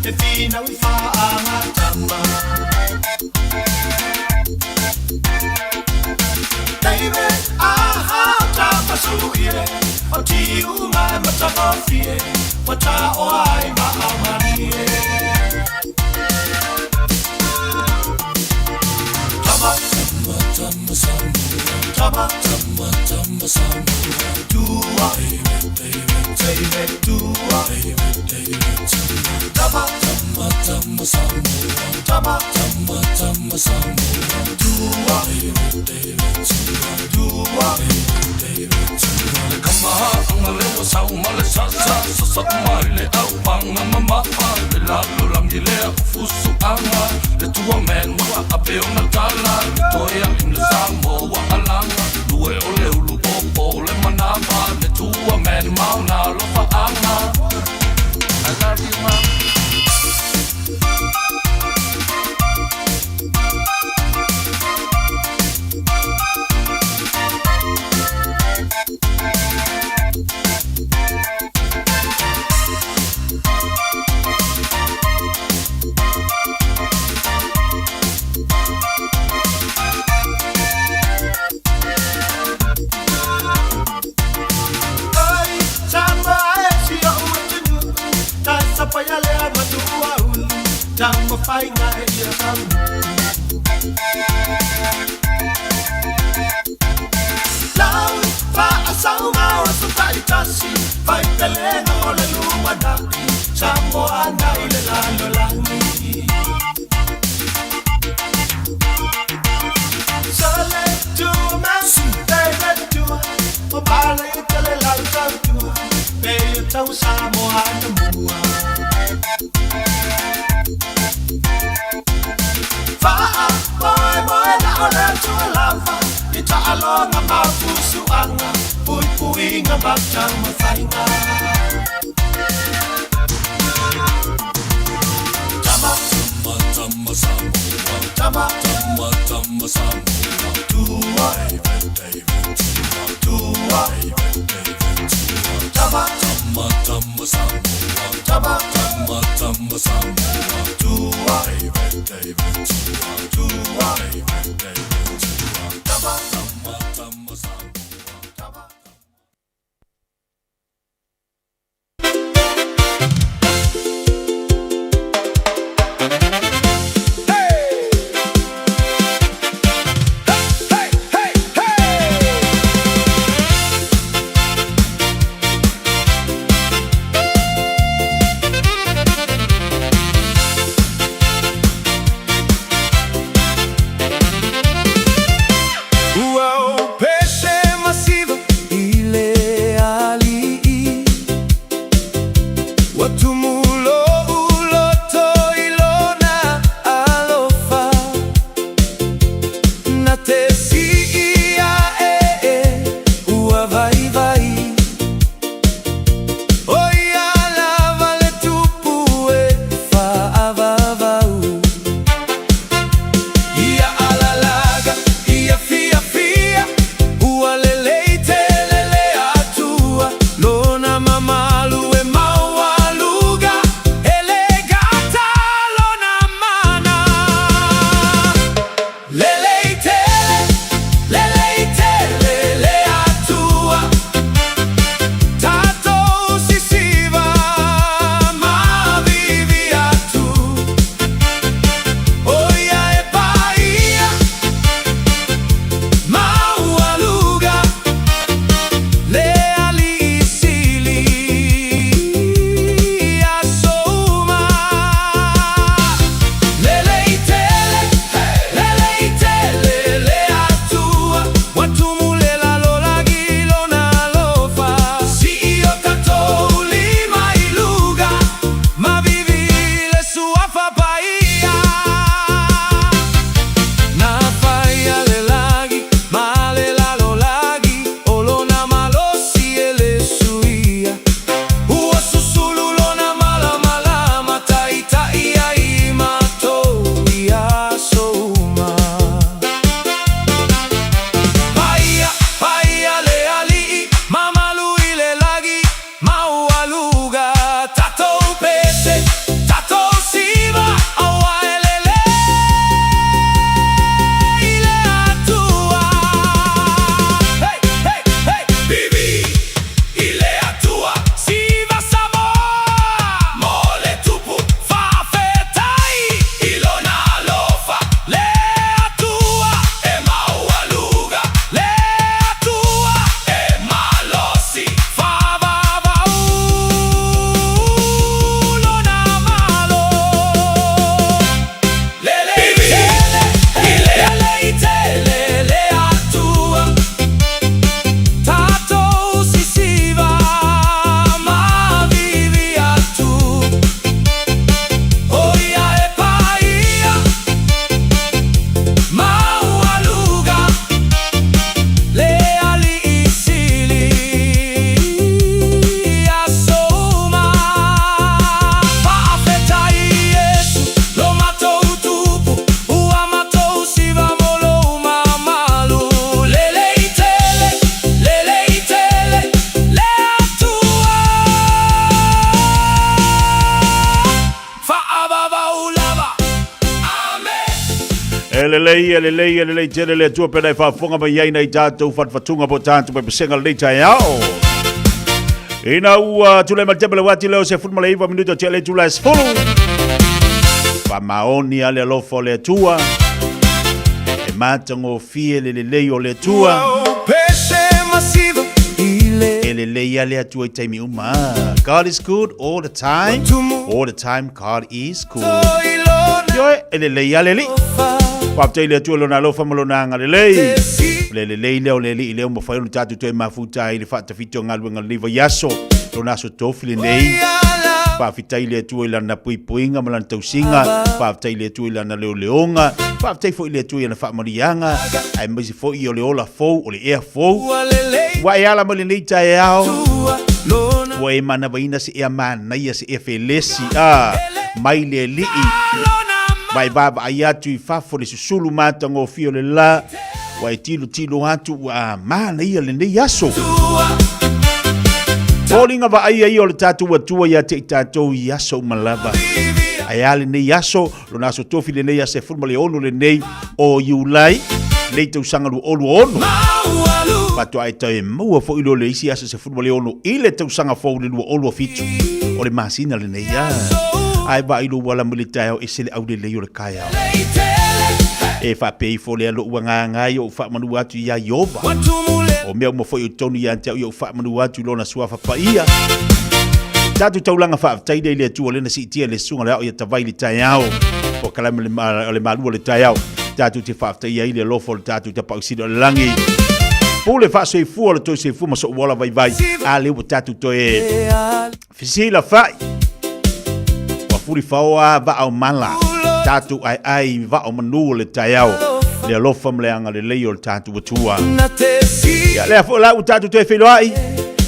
E whina ui whaanga tama. David, aha, tapa suie, o ti unga e matagofie, wa ta o ai ma au marie. Tama, tama, tama, Samoa. Tama, tama, tama, Samoa. Tua, David, David, David, tua, David, David, tua. Tama, tama, tama, Samoa. Tama, tama, tama, Samoa. Tua, David, David, tua, tua, David, David, tua. Le kama anga le wa sau ma le sa sa sa sa mai le au panga ma ma pa le la lo langi le fusu anga le tua men wa ape o na tala le toea im le sa mo wa alanga lue o le ulu po po le manava le tua men mauna lo fa anga. I love you, mom. Ai, tama e si o utunu, ta sapaya le amatua ulu, tama whainga e ia tau. Lau, fa asaunga o so tasi, fai pelenga o le lumanai, Samoa na i le lalo langi. Sale tu man, David tua, o pala i tele lau tau tua, pe i tau Samoa na mua. Faa, moe moe na o le tua lava, i ta alonga mafusuanga, pui puinga matang mafainga. Tama, Tama, tama, Samoa. Tama, Tama, tama, Samoa. Tua, David, David, tua, tua, David, David, tua. Tama, Tama, tama, Samoa. Tama, Tama, tama, Samoa. Tua, David, David, tua, tua, David, David, tua. Tama, Tama, tama, Samoa. Tama. Hey! lelei, e lelei, e lelei tele le Atua pena e faafofoga mai ai nai tatou fatufatuga po o tatou pesega lenei taeao. Ina ua tulai mai le teme le uati leo 19 minuta tia le itula e 10. Faamaoni a le alofa o le Atua. E matagofie le lelei o le Atua. E lelei a le Atua i taimi uma. God is good all the time. All the time God is good. Ioe, e lelei a le Alii. Faafetai i le Atua i Lona alofa ma Lona agalelei. O le lelei lea o le Alii lea ua mafai ona tatou toe mafuta ai i le faatafiti o galuega lenei vaiaso, lona aso tofi lenei. Faafetai i le Atua i Lana puipuiga ma Lana tausiga. Faafetai i le Atua i Lana leoleoga. Faafetai foi i le Atua i Ana faamanuiaga, aemaise foi o le ola fou, o le ea fou. Ua e ala mai lenei taeao, ua e manavaina se ea manaia, se ea felesi, a, mai le Alii. Ma e vaavaai atu i fafo le susulu matagofie o le la, ua e tilotilo atu ua manaia lenei aso. Foliga vaaia ia o le tatou Atua ia te i tatou i aso uma lava. Ae a lenei aso, lona aso tofi lenei aso 16 lenei o Iulai, lenei tausaga 2026. Faatoa e toe maua foi loa le isi aso 16 i le tausaga fou le 2027 o le masina lenei a. Ae vaai lou ala mai le taeao ese le aulelei o le taeao. E faapea ifo lea lou agaga ai ou faamanu atu iā Ieova. O mea uma foi o totonu ia te au ia ou faamanu atu i lona suafa paia. Tatou taulaga faafetai lea i le Atua lea na siitia le susuga le ao ia tavai le taeao. O kalame o le malua le taeao. Tatou te faafetai ai le alofa o le tatou Tapaau Sili o le lagi. Pule faasoifua le toe soifua ma sou ola vaivai. A lea ua tatou toe fesilafai. Ua fulifaoa vaa o mala. Tatou aeae i vaa o manu o le taeao. Le alofa ma le agalelei o le tatou Atua. Ia lea foi la ua tatou toe feiloai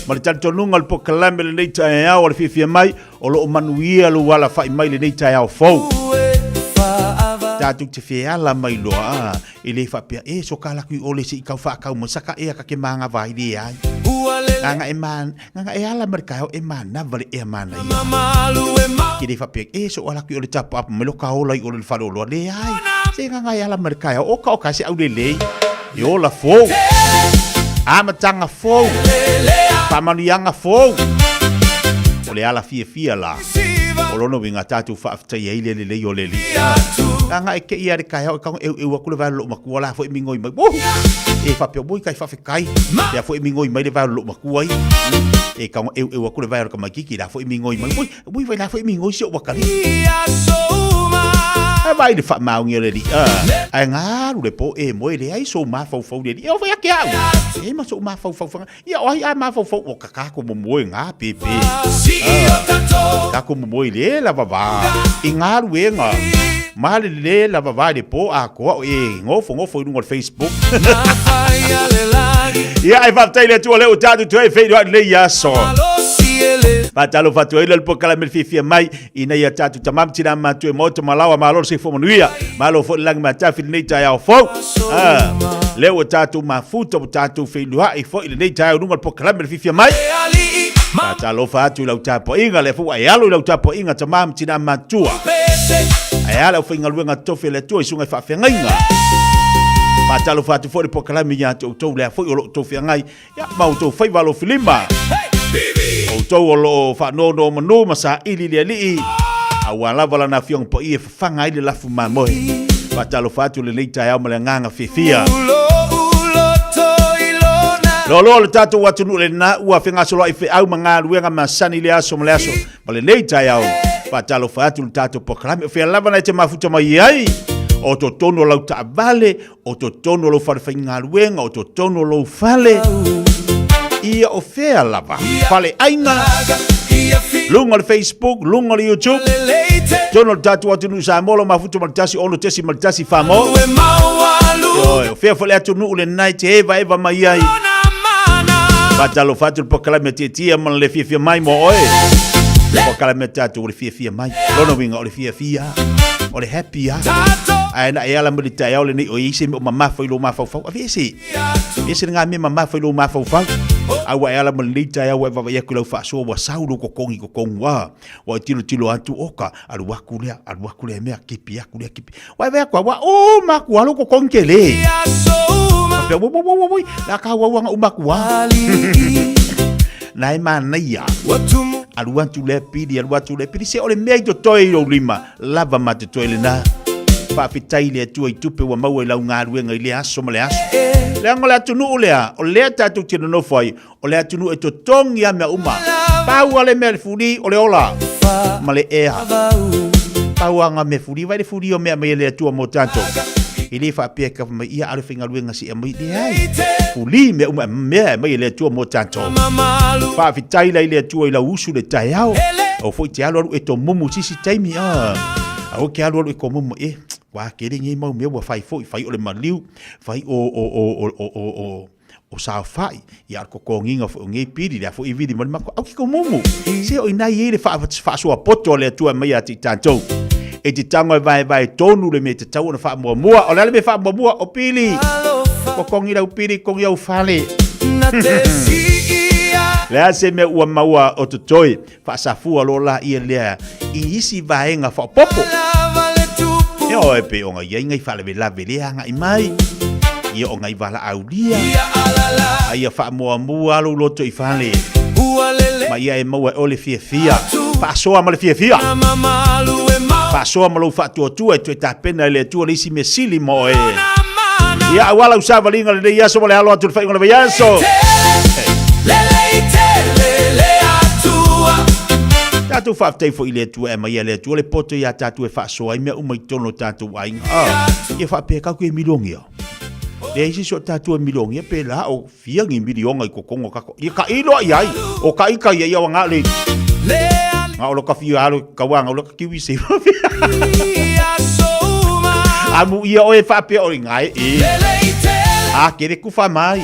ma le talitonuga o le polokalame lenei taeao o le fiafia mai o lo o manuia lou alafai mai lenei taeao fou. Tatou te feala mai loa e le faapea e so ka laku i ole se i kau whaakau mai saka ea ka ke manga vai le ai. Nganga e man, nganga e ala mai ka e mana vale e mana ia. Ke le faapea e so ala ku i ole tapa apa mai lo ka ola i ole le whare oloa le ai. Se nganga e ala mai ka o ka o ka se au le le. E ola fou. Amatanga fou. Faamanuiaga fou. O le ala fiafia la. O lona uiga tatou faafetai ai le lelei o le Alii. Leaga e te i a le taeao e tago eueu atu le vae o lou matua la foi migoi mai. Woo! E faapea, oi kai faafetai. Lea foi migoi mai le vae o lou matua ia. E tago eueu atu le vae o le tamaititi la foi migoi mai. Oi, oi vai la foi migoi si ou atalii. Ae vaai i le faamaoni o le Alii. Ae galu le po e moe leai sou mafaufau i le Alii. E oo foi ia te au. E ma sou mafaufau. Ia o ai a mafaufau o ka takou momoe ngā pēpē. Takou momoe i le lava vā i galuega ma le le lava vā i le pō atoa o e nofonofo i luga o le Facebook. Ia e faafetai i le Atua lea ua tatou toe feiloai lenei aso. Faatalofa atu ai le polokalame le fiafia mai ina ia tatou tama ma tina matua i maota malaoa malo le soifua manuia malo foi le lagi matafi lenei taeao fou. Ah, lea ua tatou mafuta ua tatou feiloai foi lenei taeao i luga o le polokalame le fiafia mai. Faatalofa atu i lau tapuaiga lea foi ua e alo i lau tapuaiga tama ma tina matua. Ae a le aufaigaluega totofi a le Atua i susuga i faafeagaiga. Faatalofa atu foi le polokalame ia te outou lea foi o lo outou feagai ia, ma outou faiva alofilima. Outou o lo o faanonomanu ma saili le Alii, aua lava lana Afioga Paia e fafaga ai le lafu mamoe. Faatalofa atu lenei taeao ma le agaga fiafia. Loaloa le tatou atunuu lena ua fegasoloai feau ma galuega masani i le aso ma le aso ma lenei taeao. Faatalofa atu le tatou polokalame o fea lava na e te mafuta mai ai. O totonu o lau taavale, o totonu o lou fale faigaluega, o totonu o lou fale, ia o fea lava, faleaiga, luga o le Facebook, luga o le YouTube, totonu o le tatou atunuu Samoa, lo mafuta ma le 1 6.1 Samoa. Ioe, o fea foi le atunuu lena e te evaeva mai ai. Faatalofa atu le polokalame a Tietia ma le fiafia mai mo oe. Polokalame a tatou o le fiafia mai. Lona uiga o le fiafia, o le happy a. Ae na e ala mai le taeao lenei o i ai se mea o mamafa i lou mafaufau. Aveese. Aveese lena mea mamafa i lou mafaufau. A ua e ala ma lenei taeao ua e vaavaai atu i lau faasoa ua sau lou totogi i totonu a. Ua e tilotilo atu, oka, alu atu lea, alu atu lea mea, kipi atu lea, kipi. Ua e vaai atu lava, ua uma atu lava lou totogi tele. Faapea, oi, oi, oi, oi, la ka auau aga uma atu lava. Na e manaia. Alu atu lea pili, alu atu lea pili, se o le mea i totoe i lou lima, lava ma totoe lena. Faafetai i le Atua i tupe ua maua i lau galuega i lea aso ma le aso. Leaga o le atunuu lea, o lea tatou te nonofo ai, o le atunuu e totogi lava mea uma. Pau lava le mea le fuli, o le ola ma le ea. Pau lava ngā mea fuli, vai le fuli o mea mai e le Atua mō tātou. E le faapea e kava mai ia a le faigaluega se e aumai, leai. Fuli mea uma mea e aumai e le Atua mō tātou. Faafetai la i le Atua i lau usu le taeao. Aua foi te alualu e tomumu sisi taimi a. Aua ke alualu e tomumu e ua kele nei mau mea ua fai foi, fai o le maliu, fai o o o o o o o o saofai, ia o le totogiga foi o nei pili, lea foi e vili mai le matou, au ke tomumu. Se o ina i ai le faasoa poto a le Atua e aumai ia te i tatou. E te tago e vaevae tonu le mea e tatau ona faamuamua. O le a le mea faamuamua? O pili. Totogi lau pili, totogi au fale. Le a se mea ua maua o totoe, faasafua loa laia lea i isi vaega faaopoopo. Ioe, pei ona i ai nai faalavelave lea agai mai, ia o nai valaaulia, a ia faamuamua lou loto i fale, ma ia e maua e oe le fiafia, faasoa ma le fiafia, faasoa ma lou faatuatua e toe tapena e le Atua le isi mea sili mo oe. Ia, aua lau savaliga lenei aso ma le alo atu i le faaiuga o le vaiaso. Tatou faafetai foi i le Atua e aumai e le Atua le poto iā tatou e faasoa ai mea uma i totonu o tatou aiga. Ah, ia faapea tatou e milionia. Leai se isi o tatou e milionia pe la o fia ni miliona i totonu o tatou. Ia tailo i ai. O taita ia ia wanga le. Nga o lo ka fia alo ka wanga o lo ka kiwi se. Amu ia oe faapea o ingae e. A kere kufa mai.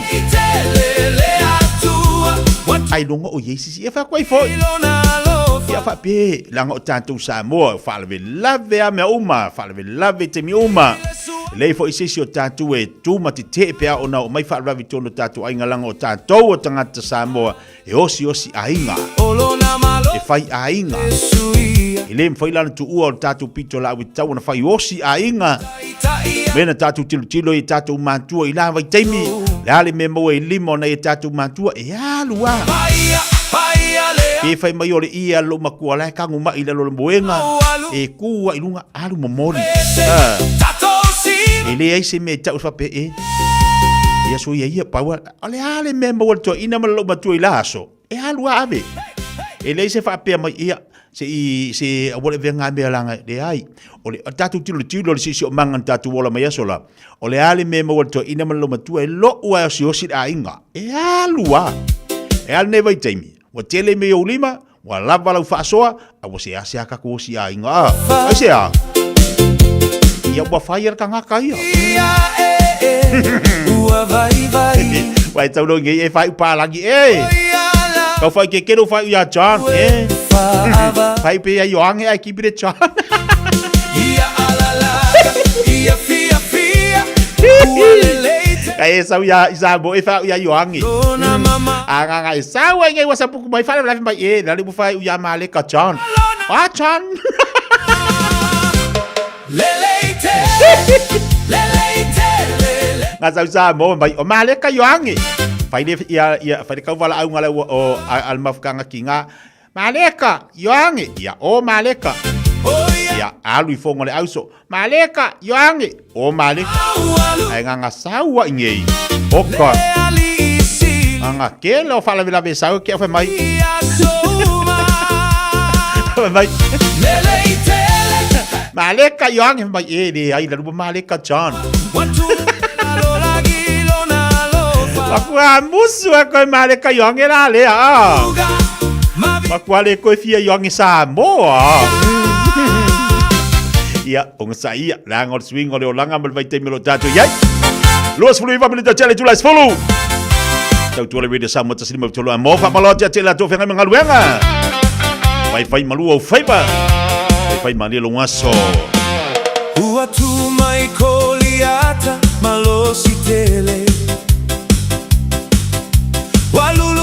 Ai longa o iei sisi e whakwai foi. Ia faapea langa o tatou Samoa o faalavelave a mea uma, faalavelave taimi uma. E leai foi se isi o tatou e tu ma tetee pe a ona oo mai faalavelave i totonu o tatou aiga leaga o tatou o tagata Samoa e osiosi aiga, e fai aiga. E le mafai la ona tuua o le tatou pitolaau e tatau ona fai osi aiga. Mea na tatou tilotilo i tatou matua i la vaitaimi, le a le mea maua i lima o nai a tatou matua, e alu lava. Pe fai mai o le ie a lou matua la e kagu mai i lalo o le moega, e ku lava i luga, alu momoli. E leai se mea e tau faapea e, ia so ia ia, pau a, o le a le mea e maua e le toeaina ma le lou matua i la aso, e alu lava ave. E leai se faapea mai, ia, se i, se aua le avea ngā mea langa, leai. O le tatou tilotilo i le siosiomaga na tatou ola mai aso la, o le a le mea e maua e le toeaina ma le lou matua, e lou lava e osiosi le aiga. E alu lava. E a lenei vaitaimi, ua tele mea i ou lima, ua lava lau faasoa, a ua seasea tatou osi aiga. A, aisea? Ia ua fai e le tagata ia. Ua e tau loa nei e fai upalagi e. Kau fai ke kero fai ia John e. Fai pe ia Ioange ai keep it John. Kai e sau ia isa mo e fa ia Ioange. A nga nga e sau ai ngai wasa puku mai whare mai e la le whai u ia male ka John. Ah John. Nga sau sa mo mai o male ka Ioange. Whai le ia ia whai le kauwala au ngala o al mafukanga ki nga Maleka Ioange ia o Maleka. Ia alu i fongo le auso Maleka Ioange o Maleka. Ai nga nga sau ai ngei. Oka. Nga nga kele o whalavelave sau ke awhe mai. Awhe mai. Maleka Ioange mai e le ai la lupa Maleka John. Makua musu a koe Maleka Ioange la lea. Makua le koe fia Ioange Samoa. Ia, o ngasa ia, leaga o le suiga o le olaga ma le vaitaimi o lo tatou i ai. 29 minute tele tula 10. Tautua le Radio Samoa 153 mo whamalo atu atu la tō whengai galuega. Whai whai malua o whaiva. Whai whai malie lo ngaso. Ua tu mai Koliata malosi tele. Ua lulu.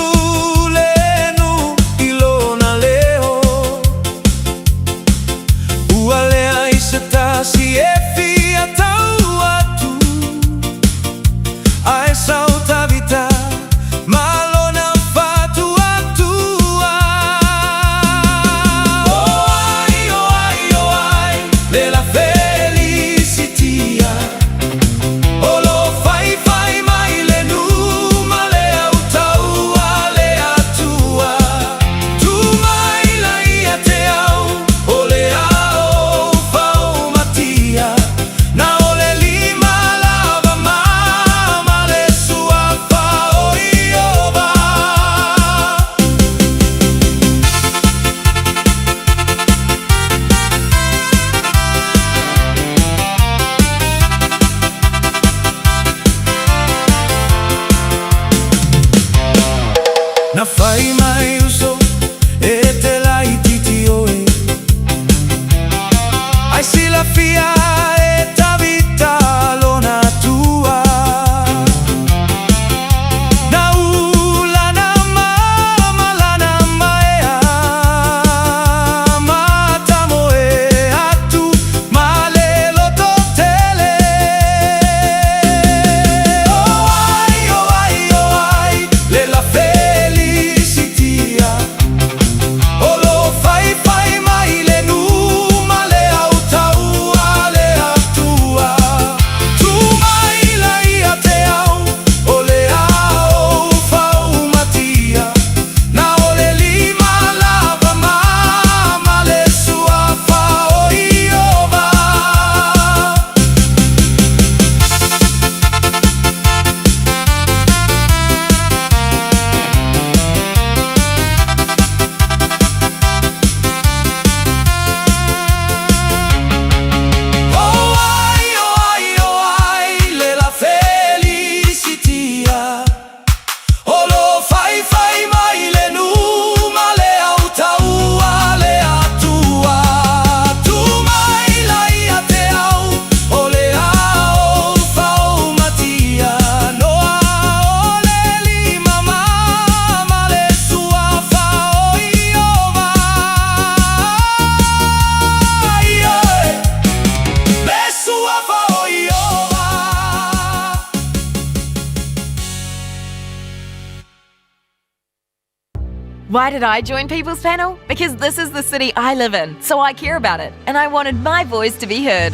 Why did I join People's Panel? Because this is the city I live in, so I care about it, and I wanted my voice to be heard.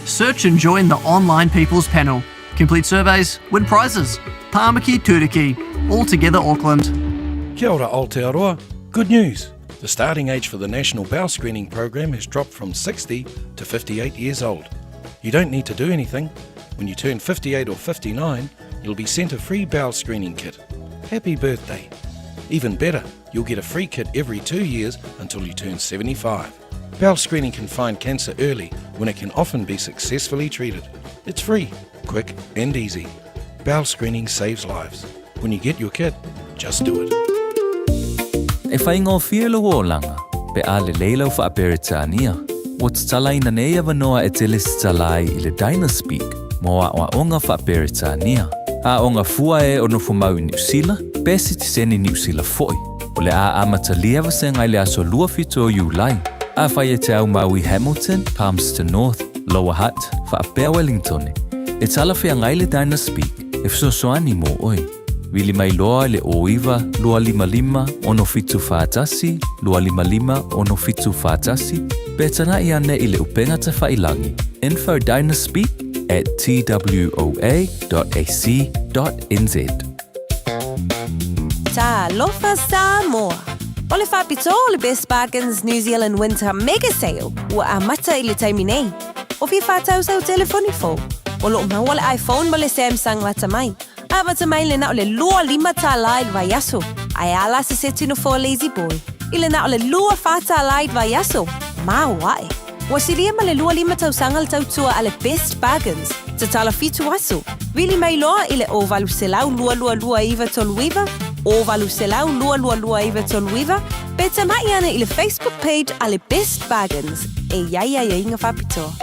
Search and join the online People's Panel. Complete surveys, win prizes. Tāmaki Turuki. All together Auckland. Kia ora Aotearoa. Good news. The starting age for the National Bowel Screening Program has dropped from 60 to 58 years old. You don't need to do anything. When you turn 58 or 59, you'll be sent a free bowel screening kit. Happy birthday. Even better, you'll get a free kit every two years until you turn 75. Bowel screening can find cancer early when it can often be successfully treated. It's free, quick, and easy. Bowel screening saves lives. When you get your kit, just do it. E faigofie lou olaga pe a lelei lau Faa-Peretania. Ua tatalaina nei avanoa e te lesitala ai i le Dynaspeak mo aoaoga Faa-Peretania. Aoga fua e o nofomau i Niu Sila pe sitiseni Niu Sila foi. O le a amatalia vasega i le aso 27 o Iulai. Afai e te aumau i Hamilton, Palmerston North, Lower Hutt, faapea Wellingtone, e talafeagai le Dynaspeak e fesoasoani mo oe. Vili mai loa i le 09 255 6741 255 6741 pe tanaʻi ane i le upega tafailangi info dynaspeak at twoa.ac.nz. Talofa Samoa! O le faapitoa o le Best Bargains New Zealand Winter Mega Sale ua amata i le taimi nei. O fia whātau sau telefoni fou. O loo maua le iPhone ma le Samsung lata mai. Amata mai le na o le 25 tālā i le vaiaso. Ae a la se seti nofoa Lazy Boy i le na o le 24 tālā i le vaiaso. Māo ae. Ua silia ma le 25 tausaga le tautua a le Best Bargains. Tatala 7 aso. Vili mai loa i le 0800 222 939, 0800 222 939, pe tamai ane i le Facebook page a le Best Bargains. E i ai aiaiga faapitoa.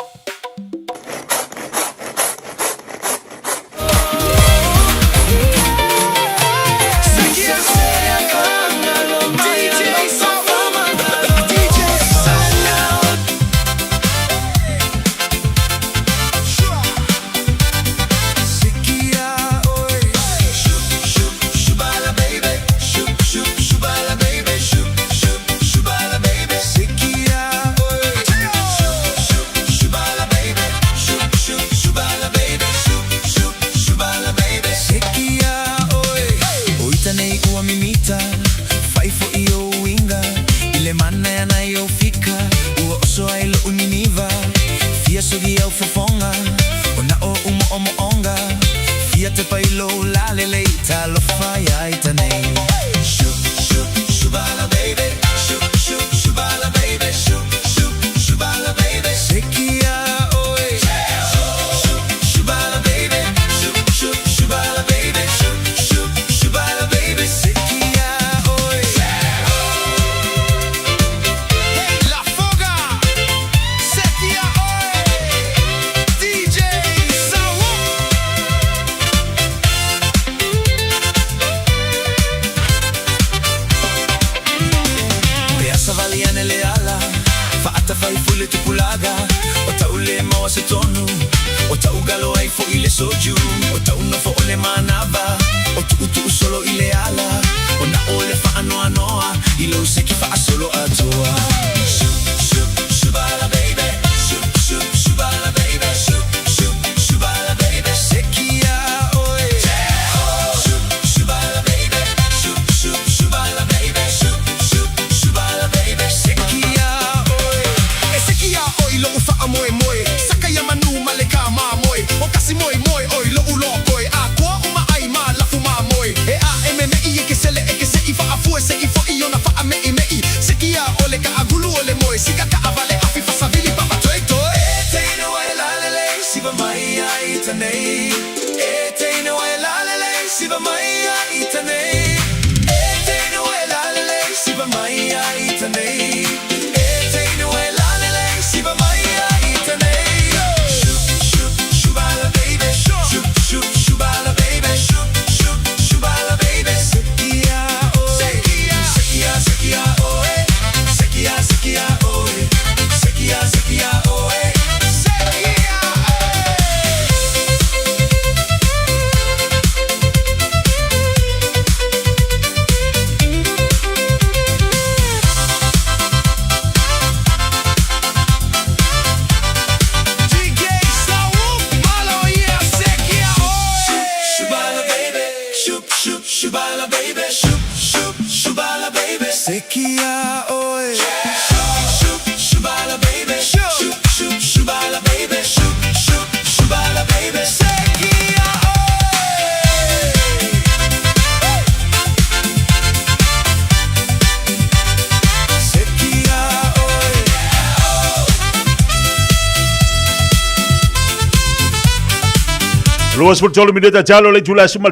23 minute talo le itula e 11.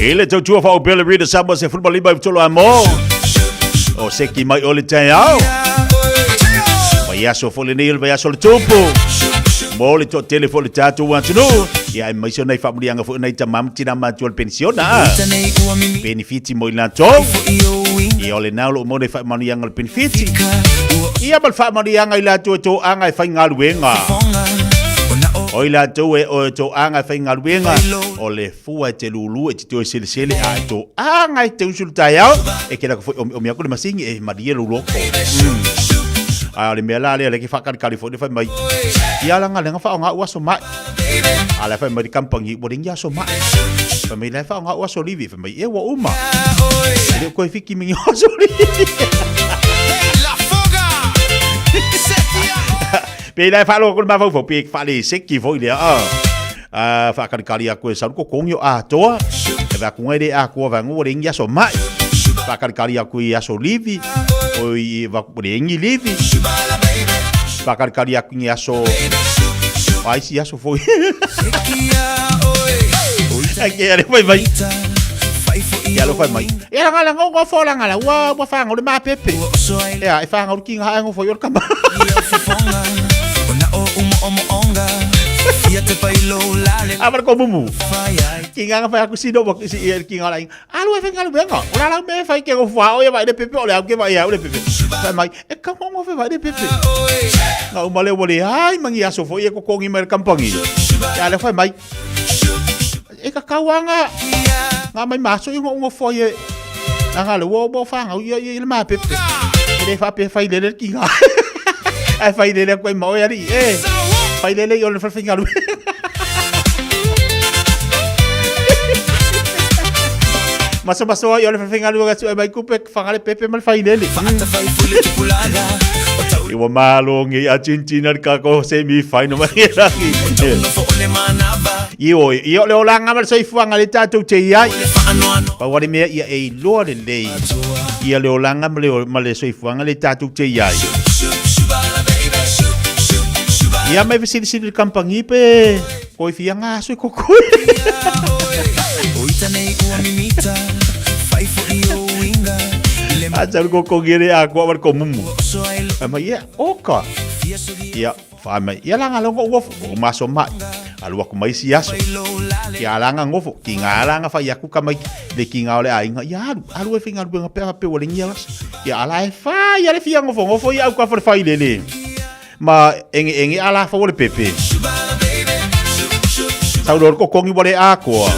I le tautua faaopele Rita Samoa 15 i tolo amo. O seki mai o le taeao. Vaiaso foi lenei o le vaiaso o le tupu. Mo le toatele foi o le tatou atunuu. Ia aemaise o nai faamuliaga foi o nai tama ma tina matutua o le penisiona. Penefiti mo i latou. Ia o lena o loo maua nai faamanuiaga o le penefiti. Ia ma le faamanuiaga i latou e toaga e faigaluega. O i latou e o e toaga e faigaluega o le fua e te lulu e te toe selesele a e toaga e te usu i le taeao e ke lako foi omiomi aku le masini e malie lou loto. A o le mea la lea lea ke faakalikali foi le fai mai ia langa lenga faaaoga u aso mai. A la fai mai le kampangi ua lengi aso mai. Fai mai la e faaaoga u aso livi fai mai e ua uma. E le o koe fiki mingi aso livi. Pe la e faalogo aku le mafaufau pe faaleseki foi lea a. A faakalikali aku e sau kokongi o atoa. E vai aku ngai le atoa vai ua lengi aso mai. Faakalikali aku i aso livi. O i va lengi livi. Faakalikali aku i aso ai si aso foi. Ai ke ale fai mai. Ia lo fai mai. Ia langa langa o fo langa la ua ua whanga le mapepe. Ia e whanga ki ngā ngo foi o kama. A mar ko mumu. Ki ngā whai aku sino wa si ki ngā lai. Alu e whai benga. Ora la me whai ke go fua o ia vai le pepe o le au ke vai au le pepe. Fai mai e ka ngo whai vai le pepe. Ngā umale wale ai mangi aso foi e kokongi mai le kampangi. Ia le whai mai. E ka kauanga ngā mai maso i ngo foi e nga le wo wo whangau ia ia le mapepe. E le whape whai lele ki ngā. Ai whai lele koe mo e ari e. Whai lele i o le whalwhingaru. Maso maso i o le whalwhingaru ga tu e mai kupe whangale pepe ma le whai lele. I ua malo ngi a Argentina le kako semi final ma ngi rangi. I o i o le olanga ma le soifuaga le tatou te i ai. Pau le mea ia e iloa lelei ia le olaga ma le, ma le soifuaga le tatou te i ai. Ia mai fesilisili le kampangi pe koi fia ngā aso i koko. A tau ko kongere a koa war ko mumu. Fai mai ia, oka. Ia, fai mai, ia langa longo uofu, o maso mai. Alu aku mai si aso. Ia langa ngofo, ki ngā langa fai aku ka mai le ki ngā ole ainga. Ia alu, alu e whinga alu pe pe wale ngia las. Ia ala e whai, ale fia ngofo, ngofo ia au ka whare whai lele. Ma enge enge ala fa wale pepe. Sau lor ko kongi wale a koa.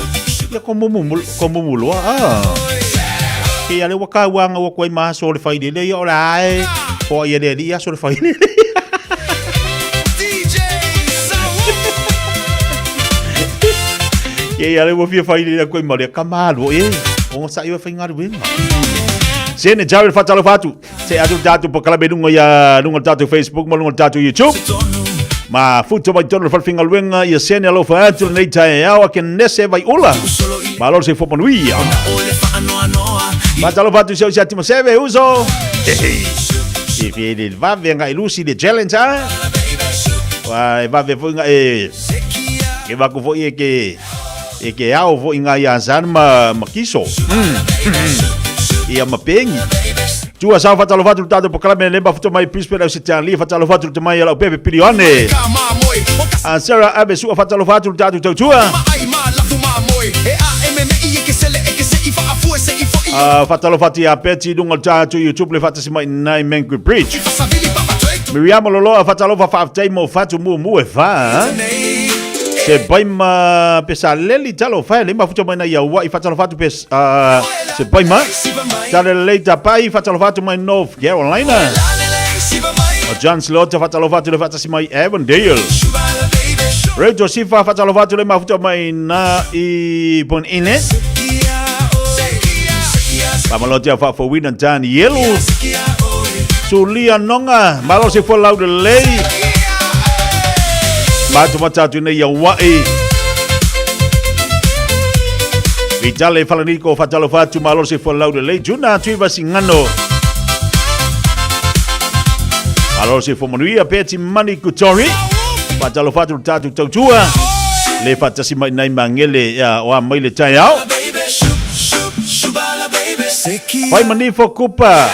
Ia ko mumu ko mumu loa a. Ke ia le waka wanga wa koe ma so le whai lele ia ora ai. Ko ia le ia so le whai lele. Ke ia le wa fia whai lele koe ma le kamalu e. O sa ia whai ngaru wenga. Sene Jared fatalo fatu. Se atu tatou polokalame luga ia luga o le tatou Facebook ma luga o le tatou YouTube. Ma futa mai tonu le falefingaluega ia sene alofa atu lenei taeao a Kenese Vaiula. Malo le soifua manuia. Faatalofa atu i si au sia Timoseve uso. E fia le vave ngai lusi le challenge a. Wa e vave foi ngai e e vaku foi e ke E ke ao foi ngā ia zan ma, ma kiso. Ia ma pengi. Tua sao fatalo fatu le tatou polokalame le mafuta mai Brisbane au se tianli fatalo fatu le mai lau pepe pilione. A Sarah Abe sua fatalo fatu le tatou tautua. A fatalo fatu ia Betty lunga le tatou YouTube le fatasi mai nai Mangui Bridge. Miriam Loloa fatalo fa faafetai mo fatu mumu e fa. Se pai ma pe sa leli talo fa le mafuta mai na ia ua i fatalo fatu pe se pai ma tale lei tapai fatalo fatu mai North Carolina. O John Slaughter fatalo fatu le fatasi mai Avondale. Ray Josifa faatalofa atu le mafuta mai na i Bon Inlet. Faamalotia faafouina Danielu. Sulia Nonga, malo se fua lau lelei. Matumata atu nei ia wai. Vitale Falaniko faatalofa atu malo se fua lau lelei. Juna Tuiva Singano. Malo se fua manuia Peti Mani Kutori. Faatalofa atu le tatou tautua. Le faatasi mai nai mangele ia o a mai le taeao. Fai manifo kupa.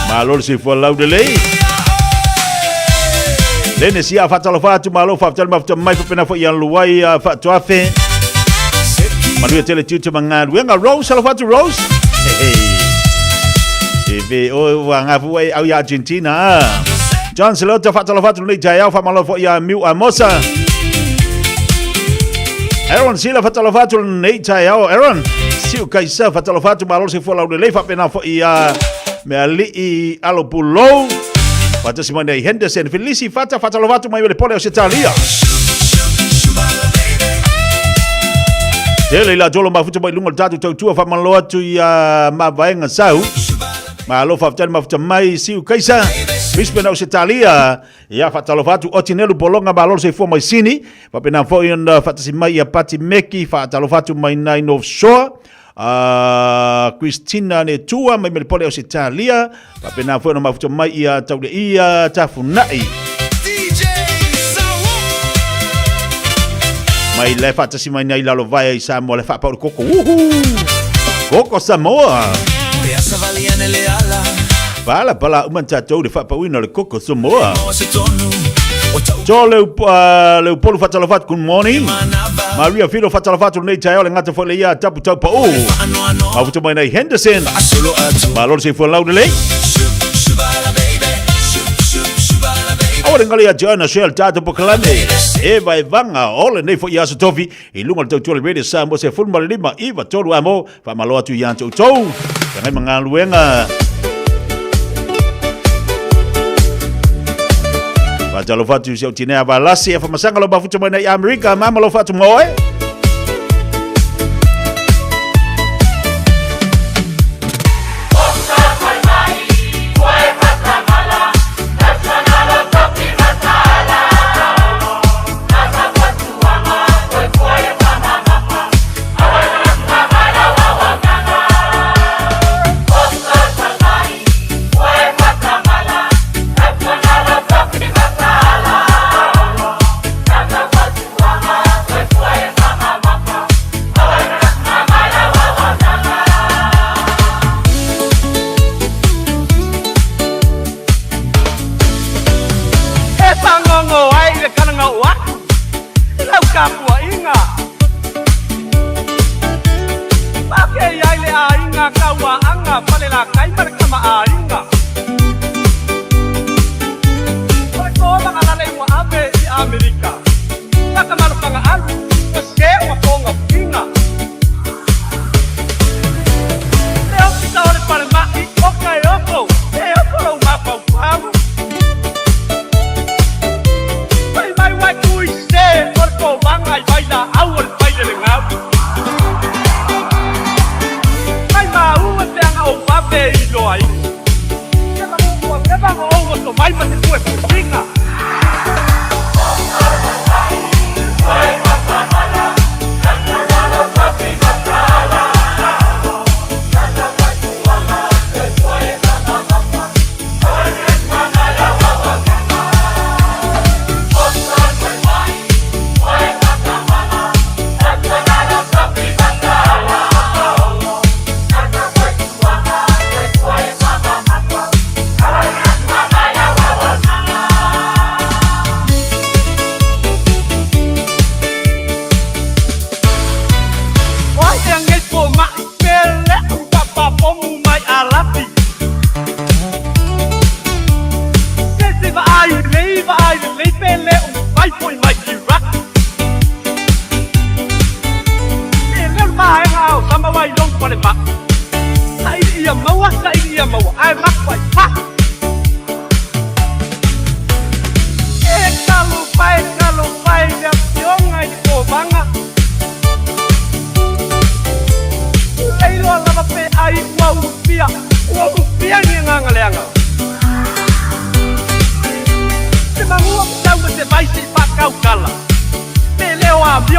Malo le soifua laulelei. Lene sia faatalofa atu malo faafetai le mafuta mai faapena foi ia luai faatoafe. Manuia tele tiute ma galuega. Rose, alofa atu Rose. Hey, hey. E ve o ua ngafu ai au i Argentina. Ah. John Salota faatalofa atu lenei taeao faamalo foi ia Miu Amosa. Aaron Sila faatalofa atu lenei taeao. Aaron Siu Kaisa faatalofa atu malo se fua laulelei faapena foi ia Meali'i Alo Pulou. Faatasi mai nei Henderson Felisi Fata faatalofa atu mai le pole o Setalia. Tele i la tolo mafuta mai lunga o le tatou tautua faamalo atu ia Mavaega Sau. Malo faafetai le mafuta mai Siu Kaisa. Brisbane Ausetalia. Ia faatalofa atu Otinelu Polonga malo le soifua mai Sini. Faapena foi ona faatasi mai ia Pati Meki faatalofa atu mai nai North Shore. Christina Netua mai Melipole Ausetalia. Faapena foi ona mafuta mai ia Tauleia Tafunai. Mai le faatasi mai nei lalo vae i Samoa le faapau le koko. Uhu! Koko Samoa! Pala pala uma tatou le faapauina o le koko Samoa. To le Leupolu faatalofa atu, good morning. Maria Filo faatalofa atu lenei taeao le gata foi le ia tapu tau pau. Mafuta mai nei Henderson. Malo le soifua laulelei. Aua le galo ia te oe na share le tatou polokalame. E vaevaga o lenei foi aso tofi i luga o le tautua le Radio Samoa 15 9 3 amo faamalo atu ia te outou. Feagai ma galuega. Faatalofa atu i si au tinea Valasi e whamasanga lo mafuta mai nei Amerika. Mama lo whatu moe. E pāngongo ai le karanga o aku i lau tapuaiga. Pākei ai le āiga Kauaʻaga Falelatai ma le kamaʻāina. O le tolaga lale ua ave i Amerika, na ka malokaga alu, ua se ua toga puiga. Le ofisa o le falemai o Kaeoko, e oko lou mafaufau. Fai mai uai tui se o le kovaga i vailaau o le failelegau. Mai maua peaga ou vave i loaina. Ua leva ona ou oso mai ma te puepuiga.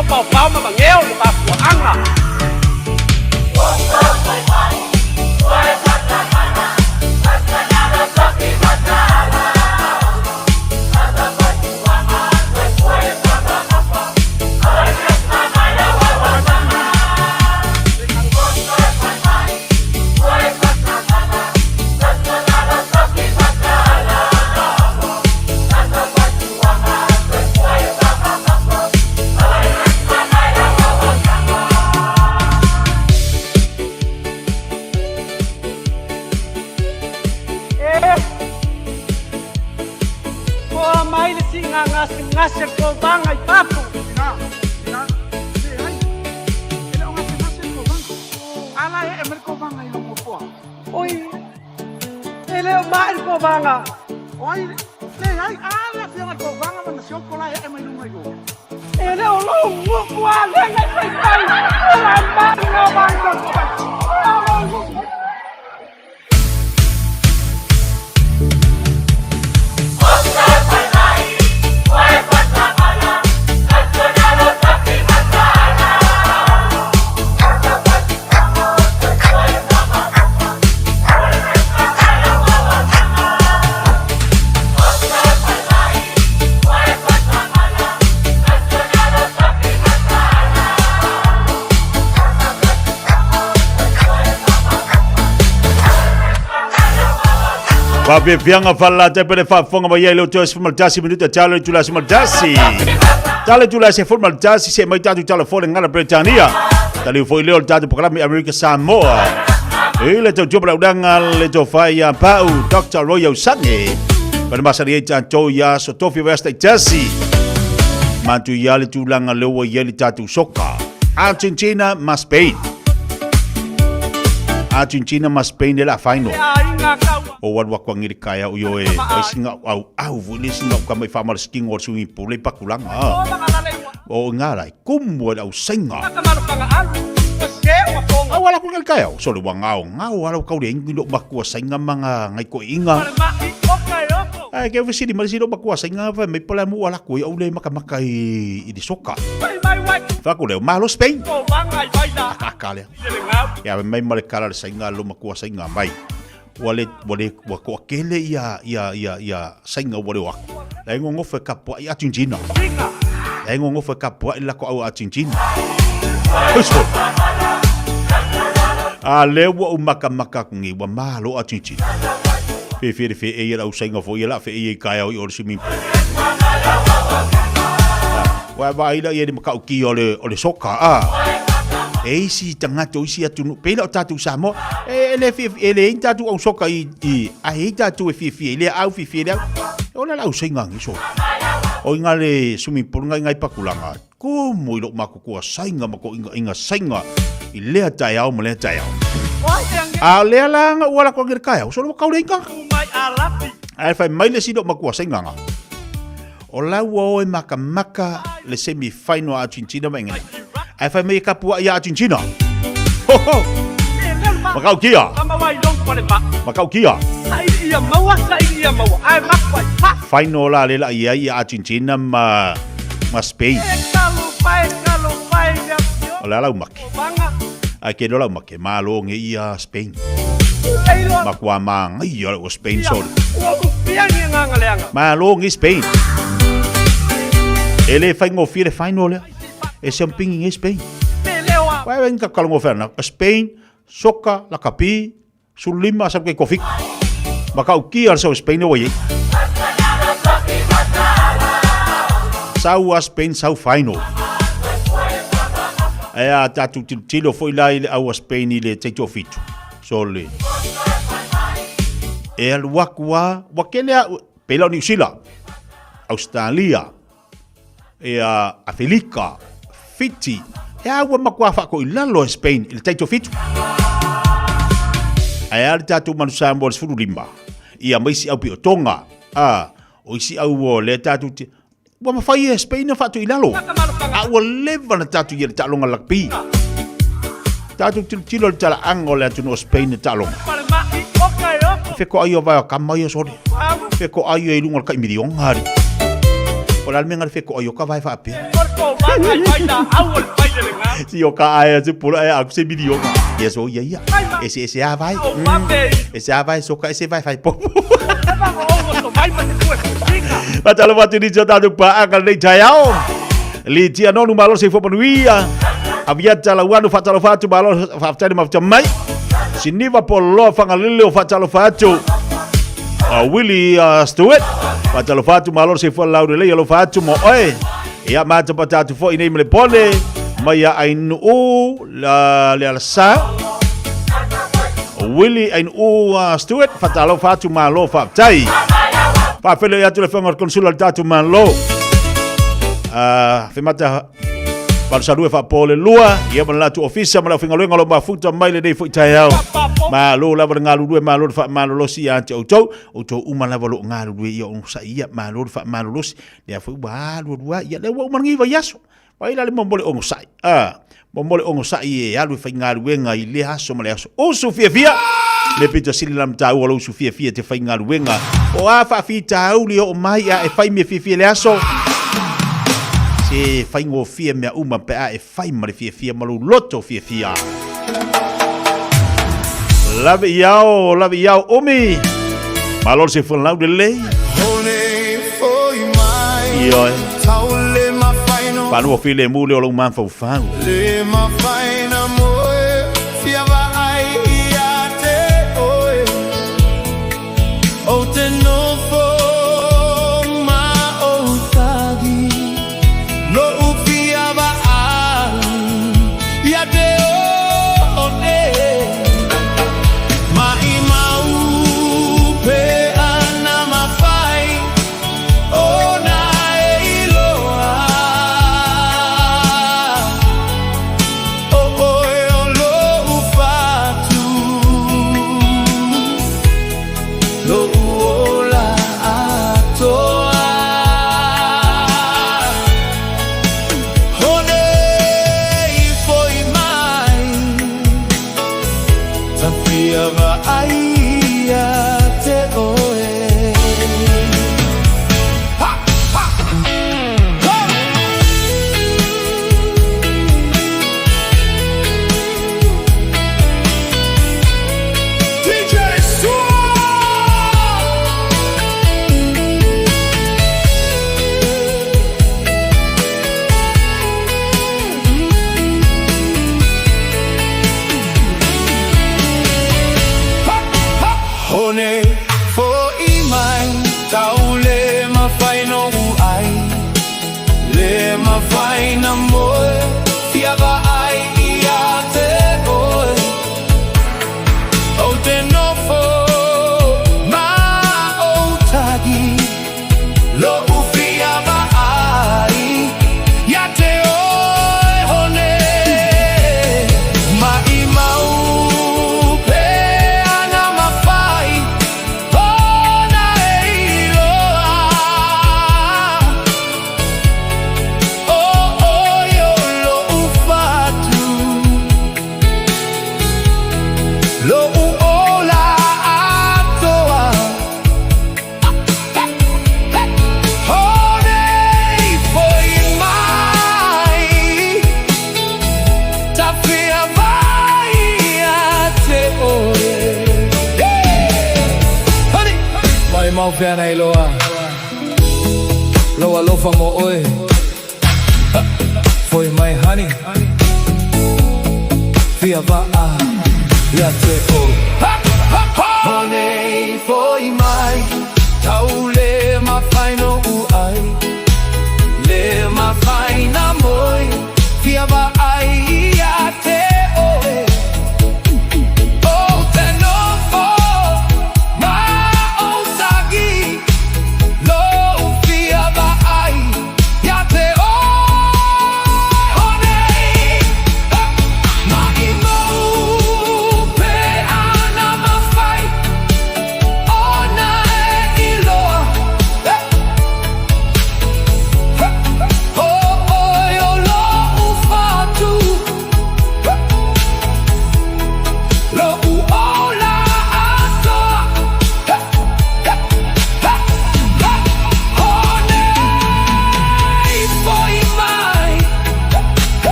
tilo paopao ma mageo le mafuaʻaga. Toa mai le siiga gasegase kovaga i fafo. Ina, ina, leai, e le o gasegase le kovaga. A la e ee mai le kovaga i lou nofoa. Oi, e le o mai le kovaga. O ai, leai, a le afioga i le kovaga ma na sioko la e ee mai luga i o. E le o lou gugu a lega i faifai, o la mai le kovaga i lou kovaga. O lou gugu. Fafiafiaga falalatai pe le faafofoga mai ai leo toe 11 minuta talo i tula 11. Talo i tula 11 se mai tatou talo fo le ngala Bretania. Taliu foi leo le tatou programme America Samoa. I le tautua palaulaga le tofai ia Pau Dr. Roy Ausange. Pana masani ai tatou ia so tofi wa asta itasi. Mantu ia le tulaga leo ua i ai le tatou soka. Argentina ma Spain. Argentina ma Spain le la final. O alu aku angi le kaea o ioe ai singa au au fu le singa ka mai whamara skingo o swimming pool le pakulanga. O ngā rai kumu e au senga. Au ala ku ngal kaea o sole wa ngao ngao ala kau le ingi no makua senga manga ngai ko inga. Ai ke vesiri mari sino makua senga fa me pola mu ala ku au le maka maka i i soka. Fa ku le malo Spain. Aka le. Ya mai mare kala le senga lo makua senga mai. Ua le, ua le, ua toakele ia, ia, ia, ia sainga ua leo aku. La e ngongofo e kapuaʻi Argentina. La e ngongofo e kapuaʻi la ko au Argentina. Uso. A le ua u maka maka aku ngi ua malo Argentina. Fe fe fe e ia la usainga fo ia la fe e ia i kaea o i o le swimming pool. Ua vaai la ia le makaukia o le, o le soka, a. E isi tagata o isi atunuu, pei la o tatou Samoa, e, e le fia, e leai ni tatou au soka i, i, a e i tatou e fiafia i lea au, fiafia i lea au. E ola la au sainga ngi so. O inga le swimming pool ngai ngai pakulanga, komo i lou makukua sainga ma ko inga, inga sainga i lea taeao ma lea taeao. A o lea la nga ua la ko ngere kaeao, so le wakau le inga. Ae fai mai le sino makua sainga nga. O la ua o e makamaka le semi final a Argentina ma England. Ae fai mai e kapuaʻi ia Argentina. Ho ho! Makaukia! Makaukia! Final la le la ia ia Argentina ma ma Spain. O le ala umake. Ai ke lola umake malo nge ia Spain. Makua ma ngai ia o Spain sorry. Malo nge Spain. E le whai ngō le final lea. E se mpingi nge Spain. Wai wai nga kalongo whana. Spain, soka, lakapi, sulima, sabu kei kofik. Maka uki al sau Spain o ye. Sau a Spain sau final. E a tatu tilo foi la i le au a Spain i le teito fitu. So le. E alu aku a, wa kele a, pela o New Zealand, Australia, e a Afelika, Fiti, e a ua makua whaako i lalo e Spain i le taito fitu. Ae a le tātou manu Samoa le 15, ia mai si au pi o Tonga, a, o isi au o le tātou te, ua mawhai e Spain na whaatu i lalo. A ua leva na tātou i le taaloga rugby. Tātou tilotilo le talaaga o le atunuu o Spain le taaloga. Fe ko ai o vai o ka mai o sore. Fe ko ai o i lunga o le kai milionga ari. O le a le mea na le fetoai o ka vae faapea? Si o ka ae se polo ae aku se miliona. Ia so ia ia. Ese ese a vai. Ese a vai so ka ese vai fai popo. Fatalofa atu nisi o tatou paaga lenei taeao. Li tia nonu malo se fo manuia. Aviata lauanu fatalofa atu malo faafetai le mafuta mai. Siniva Poloa Fagalele o fatalofa atu. Willie Stewart fatalofa atu malo se fo lau lelei alofa atu mo oe. Ia matapata atu foi nei ma le pone mai a Ainuu la, le alasa. Willie Ainuu Stewart fatalofa atu malo faafetai. Faafelo atu le afioga o le konsula o le tatou Malo. Femata Palusalue faapo le lua, ia ma le latou ofisa ma le aufaigaluega o lo o mafuta mai lenei foi taeao. Malo lava le galulue, malo le faamalolosi ia te outou. Outou uma lava o lo o galulue ia onosai ia, malo le faamalolosi. Lea foi ua alu alu lava, ia lea ua uma lenei vaiaso. Vai la le momo le onosai. Ah, momo le onosai e alu e faigaluega i lea aso ma le aso. Usu fiafia! Le pito sili la matau o lo usu fiafia te faigaluega. O a faafitauli o mai a e fai mea fiafia le aso. Se faigofie mea uma pe a e fai ma le fiafia ma lou loto fiafia. Lave i ao, lave i ao, umi. Malo le soifua laulelei. Ioe. Faanua filemu lea o lou mafaufau.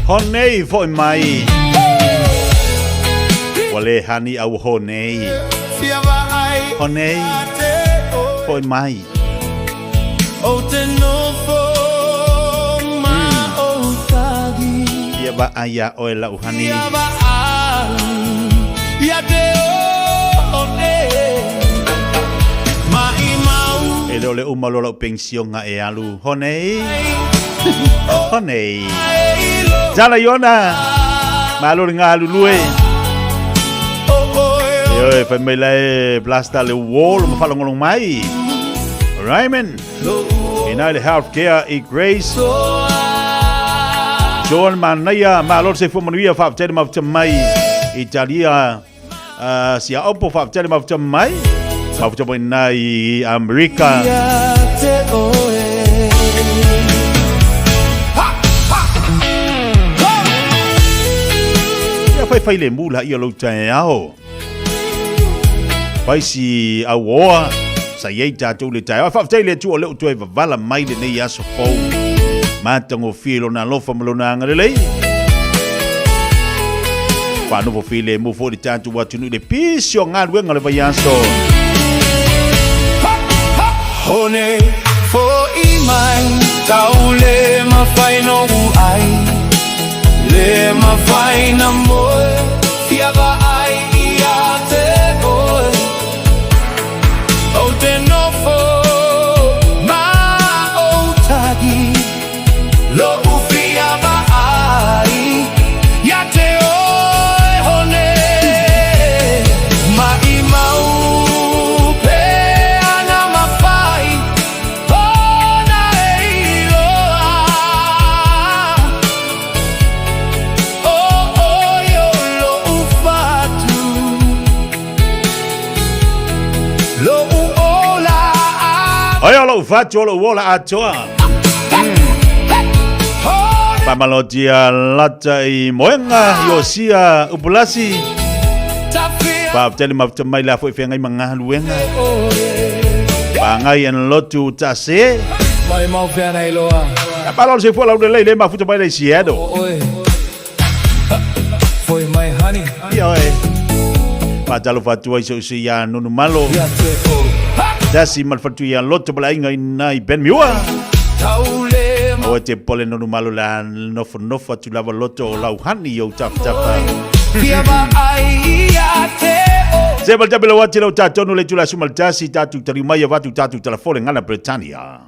Honei foʻi mai. Ua le hani a ua honei. Honei foʻi mai. Ia vaai iā ʻoe lau hani. E le o le uma loa lau penisiona e alu. Honei. Honei. Tala Iona. Malo le galulue. E oe, fai mai la e blasta le wall ma whalongolong mai. Raymond. Ina le healthcare i Grace. John Manaia, malo se fua manuia whaafetele mafuta mai. Italia, sia opo whaafetele mafuta mai. Mafuta mai na i Amerika. Ia fai fai le mula ia lou taeao. Fai si auoa sa iai tatou le taeao. Faafetai le Atua o lea ua toe vavala mai lenei aso fou. Matagofie lona alofa ma lona agalelei. Faanofo filemu foi le tatou atunuu i le pisi o galuega o le vaiaso. Hone foʻi mai tau le mafai noʻu ai Le mafai na moe fia vaai ia te oe Ou te nofo ma ou tagi Loʻu fia vaai ia te oe Hone maʻimau pe ana mafai Ona e iloa Oia o lou fatu o lou ola atoa. Faamalotia lata i moega Iosia Upulasi. Faafetai le mafuta mai la foi feagai ma galuega. Pagai en lotu tase. Mai mau feana iloa. Ka palo se fua lau lelei le mafuta mai le Seattle. Oe. Foi mai honey. Ia oe. Faatalofa atu ai so se ia nonu malo. Ia te o. Tasi ma le fatu ia loto ma le aiga i nai Ben Miua. Taule Aua te pole nonu malo la nofo nofo atu lava loto o lau hani i ou tafatafa. Fia vaai ia te o. Se mal tape lau ati lau tātonu le tula suma le tasi tātu taliu mai avatu tātu talafole ngana Britannia.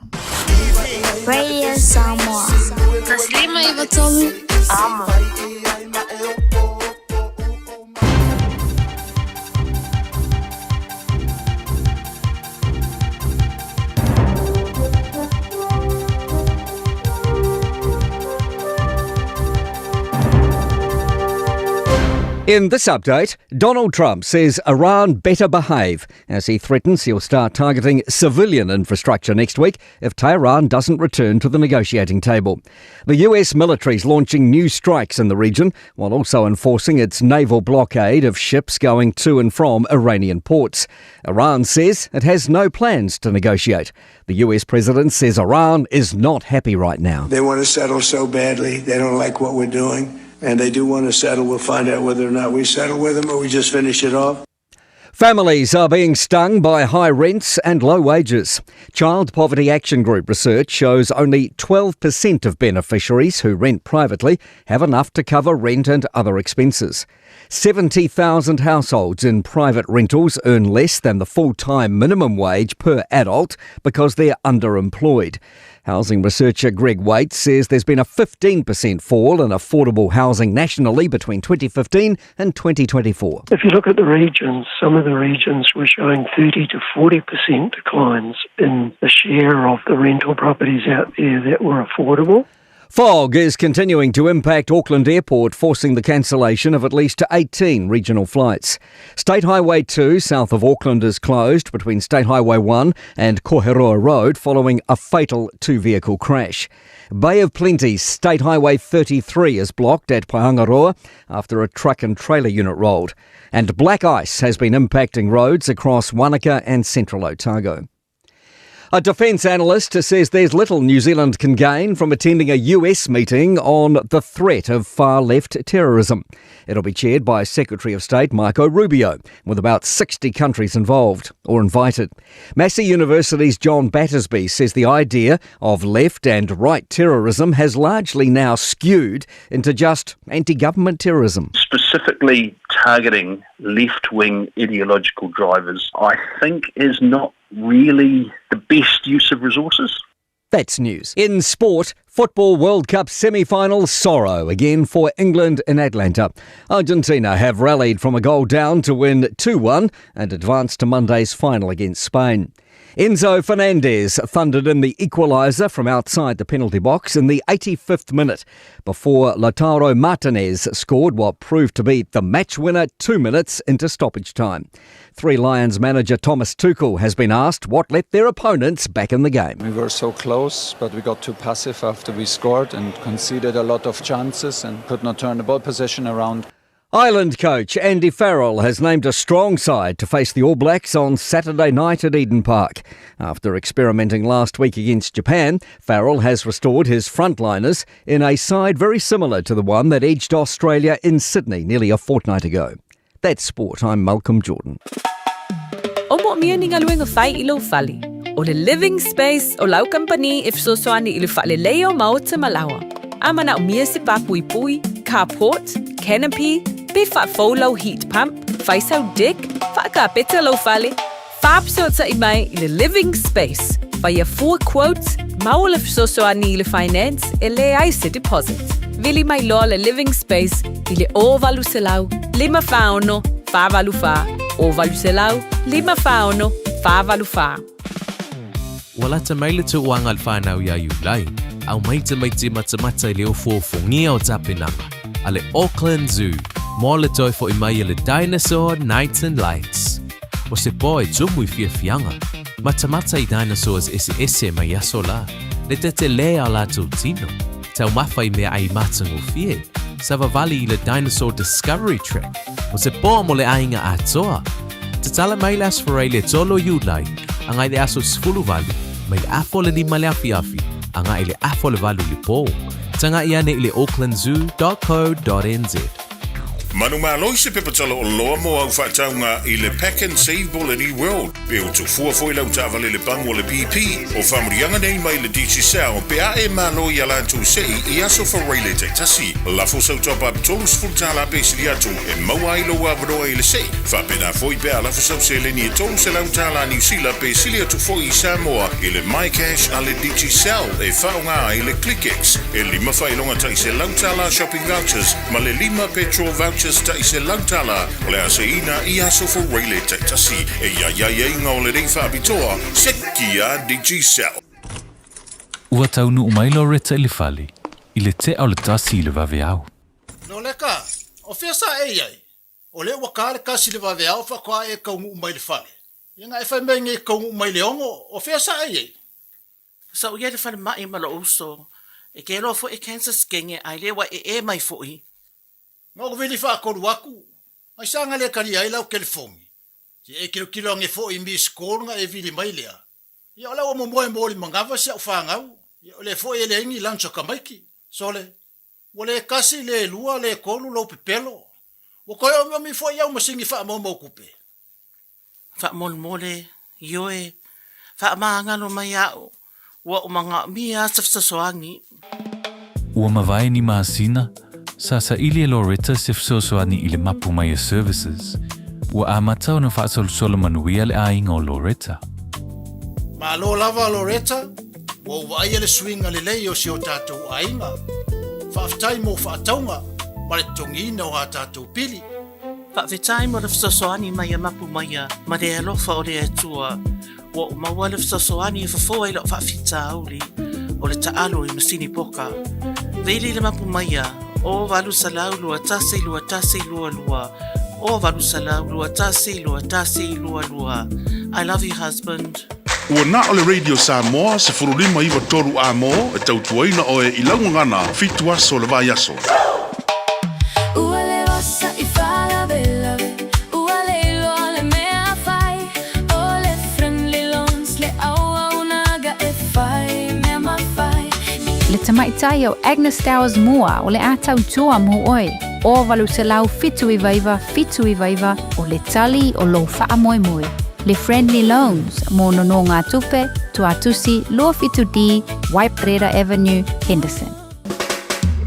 Radio Samoa. Taslima i Amo. In this update, Donald Trump says Iran better behave as he threatens he'll start targeting civilian infrastructure next week if Tehran doesn't return to the negotiating table. The US military's launching new strikes in the region while also enforcing its naval blockade of ships going to and from Iranian ports. Iran says it has no plans to negotiate. The US president says Iran is not happy right now. They want to settle so badly. They don't like what we're doing. And they do want to settle. We'll find out whether or not we settle with them or we just finish it off. Families are being stung by high rents and low wages. Child Poverty Action Group research shows only 12% of beneficiaries who rent privately have enough to cover rent and other expenses. 70,000 households in private rentals earn less than the full-time minimum wage per adult because they're underemployed. Housing researcher Greg Waite says there's been a 15% fall in affordable housing nationally between 2015 and 2024. If you look at the regions, some of the regions were showing 30 to 40% declines in the share of the rental properties out there that were affordable. Fog is continuing to impact Auckland Airport, forcing the cancellation of at least 18 regional flights. State Highway 2 south of Auckland is closed between State Highway 1 and Koheroa Road following a fatal two-vehicle crash. Bay of Plenty State Highway 33 is blocked at Paehangaroa after a truck and trailer unit rolled. And black ice has been impacting roads across Wanaka and central Otago. A defence analyst says there's little New Zealand can gain from attending a US meeting on the threat of far left terrorism. It'll be chaired by Secretary of State Marco Rubio, with about 60 countries involved or invited. Massey University's John Battersby says the idea of left and right terrorism has largely now skewed into just anti government terrorism. Specifically targeting left wing ideological drivers, I think, is not really the best use of resources. That's news. In sport, Football World Cup semi final sorrow again for England in Atlanta. Argentina have rallied from a goal down to win 2 1 and advance to Monday's final against Spain. Enzo Fernandez thundered in the equaliser from outside the penalty box in the 85th minute before Lautaro Martinez scored what proved to be the match winner two minutes into stoppage time. Three Lions manager Thomas Tuchel has been asked what let their opponents back in the game. We were so close, but we got too passive after we scored and conceded a lot of chances and could not turn the ball possession around. Ireland coach Andy Farrell has named a strong side to face the All Blacks on Saturday night at Eden Park. After experimenting last week against Japan, Farrell has restored his frontliners in a side very similar to the one that edged Australia in Sydney nearly a fortnight ago. That's sport. I'm Malcolm Jordan. O moomia ni galuega fai i lou fale. O le Living Space o lau kamupani e fesoasoani i le faaleleia o maota ma laoa. A manaomia se pā puipui, carport, canopy, pe faafou lau heat pump, fai sau deck, faakapeta lou fale, faafesootai mai i le Living Space. Faia fua quote, maua le fesoasoani i le finance e leai se deposit. Vili mai loa le Living Space i le 0800 546 484, 0800 546 484. Ua lata mai le tauaga a le fanau iā Iulai, aumai tamaiti matamata i le ofoofogia o tapenaga a le Auckland Zoo mo le toe fo'i mai a le Dinosaur Nights and Lights. O se pō e tumu i fiafiaga, matamata i dinosaurs eseese mai aso la, le tetelē a latou tino, taumafa i meaai matagofie, savavali i le Dinosaur Discovery Track, o se pō mo le aiga atoa. Tatala mai le Aso Faraile le 3 o Iulai, agai le aso 18, mai le afa o le 5 le afiafi, agai le afa o le 8 i le pō. Taga'i ane i le aucklandzoo.co.nz. Manumalo i se pepa tala oloa mo au faatauga i le Pak'nSave po o le New World, pe ua tofua foi lau taavale i le pamu a le BP. O faamanuiaga nei mai le Digicel pe a e malo i a latou sei i aso Faraile taitasi. Lafo sau top-up $30 pe sili atu e maua ai lou avanoa i le sei. Faapena foi pe a lafo sau seleni e $300 Niu Sila pe sili atu foi i Samoa i le MyCash a le Digicel e faaaoga ai le ClickX e lima faailoga tai $100 shopping vouchers ma le lima petrol vouchers tai $100 o le a seiina i aso Faraile taitasi. E aiaiga o lenei faapitoa, seki a Digicel. Ua taunuu mai Loretta i le fale i le tea o le tasi i le vaveao. Loleka, o fea sa e i ai? O lea ua ka le kasi i le vaveao faatoa e kaunuu mai le fale. Ia na e fai mai nei kaunuu mai le ono, o fea sa e i ai? Sa ou i ai le falemai ma lou uso, e keloa foi e cancer skenge ae le ua ee mai foi. Na ou vili faatolu atu, ai sa na le talia ai lau telefoni. Se e tilotilo ane foi i miss call na e vili mai lea. Ia o la ua momoe mo le manava si au fanau, ia o lea foi e leai ni lunch a tamaiti. Sole, ua le tasi, le lua, le tolu lou pepelo. Ua toe omiomi foi au masini faamaumau tupe. Faamolemole, ioe, faamagalo mai a'u, ua ou manaomia a se fesoasoani. Ua mavae ni masina, sa saili e Loretta se fesoasoani i le Mapu Maia Services. Ua amata ona faasolosolo manuia le aiga o Loretta. Malo lava Loretta, ua ou vaaia le suiga lelei o si o tatou aiga. Faafetai mo faatauga ma le totogiina o a tatou pili. Faafetai mo le fesoasoani mai a Mapu Maia ma le alofa o le Atua. Ua ou maua le fesoasoani e fofo ai la'u faafitauli o le taalo i masini poka. Vili le Mapu Maia, o 800 21 21 22, o 800 21 21 22. I love you husband. Ua na o le Radio Samoa 15 93 A-mo e tautuaina oe i lau gagana fitu aso o le vaiaso. Ua le osa i faalavelave, ua le iloa le mea fai, o le Friendly Loans le auauna. tamaitai o Agnes Towers Moore o le a tautua mo oe. O 879 799 o le tali o lou faamoemoe. Le Friendly Loans mo nonogatupe, Tuatusi 27D, Waiparera Avenue, Henderson.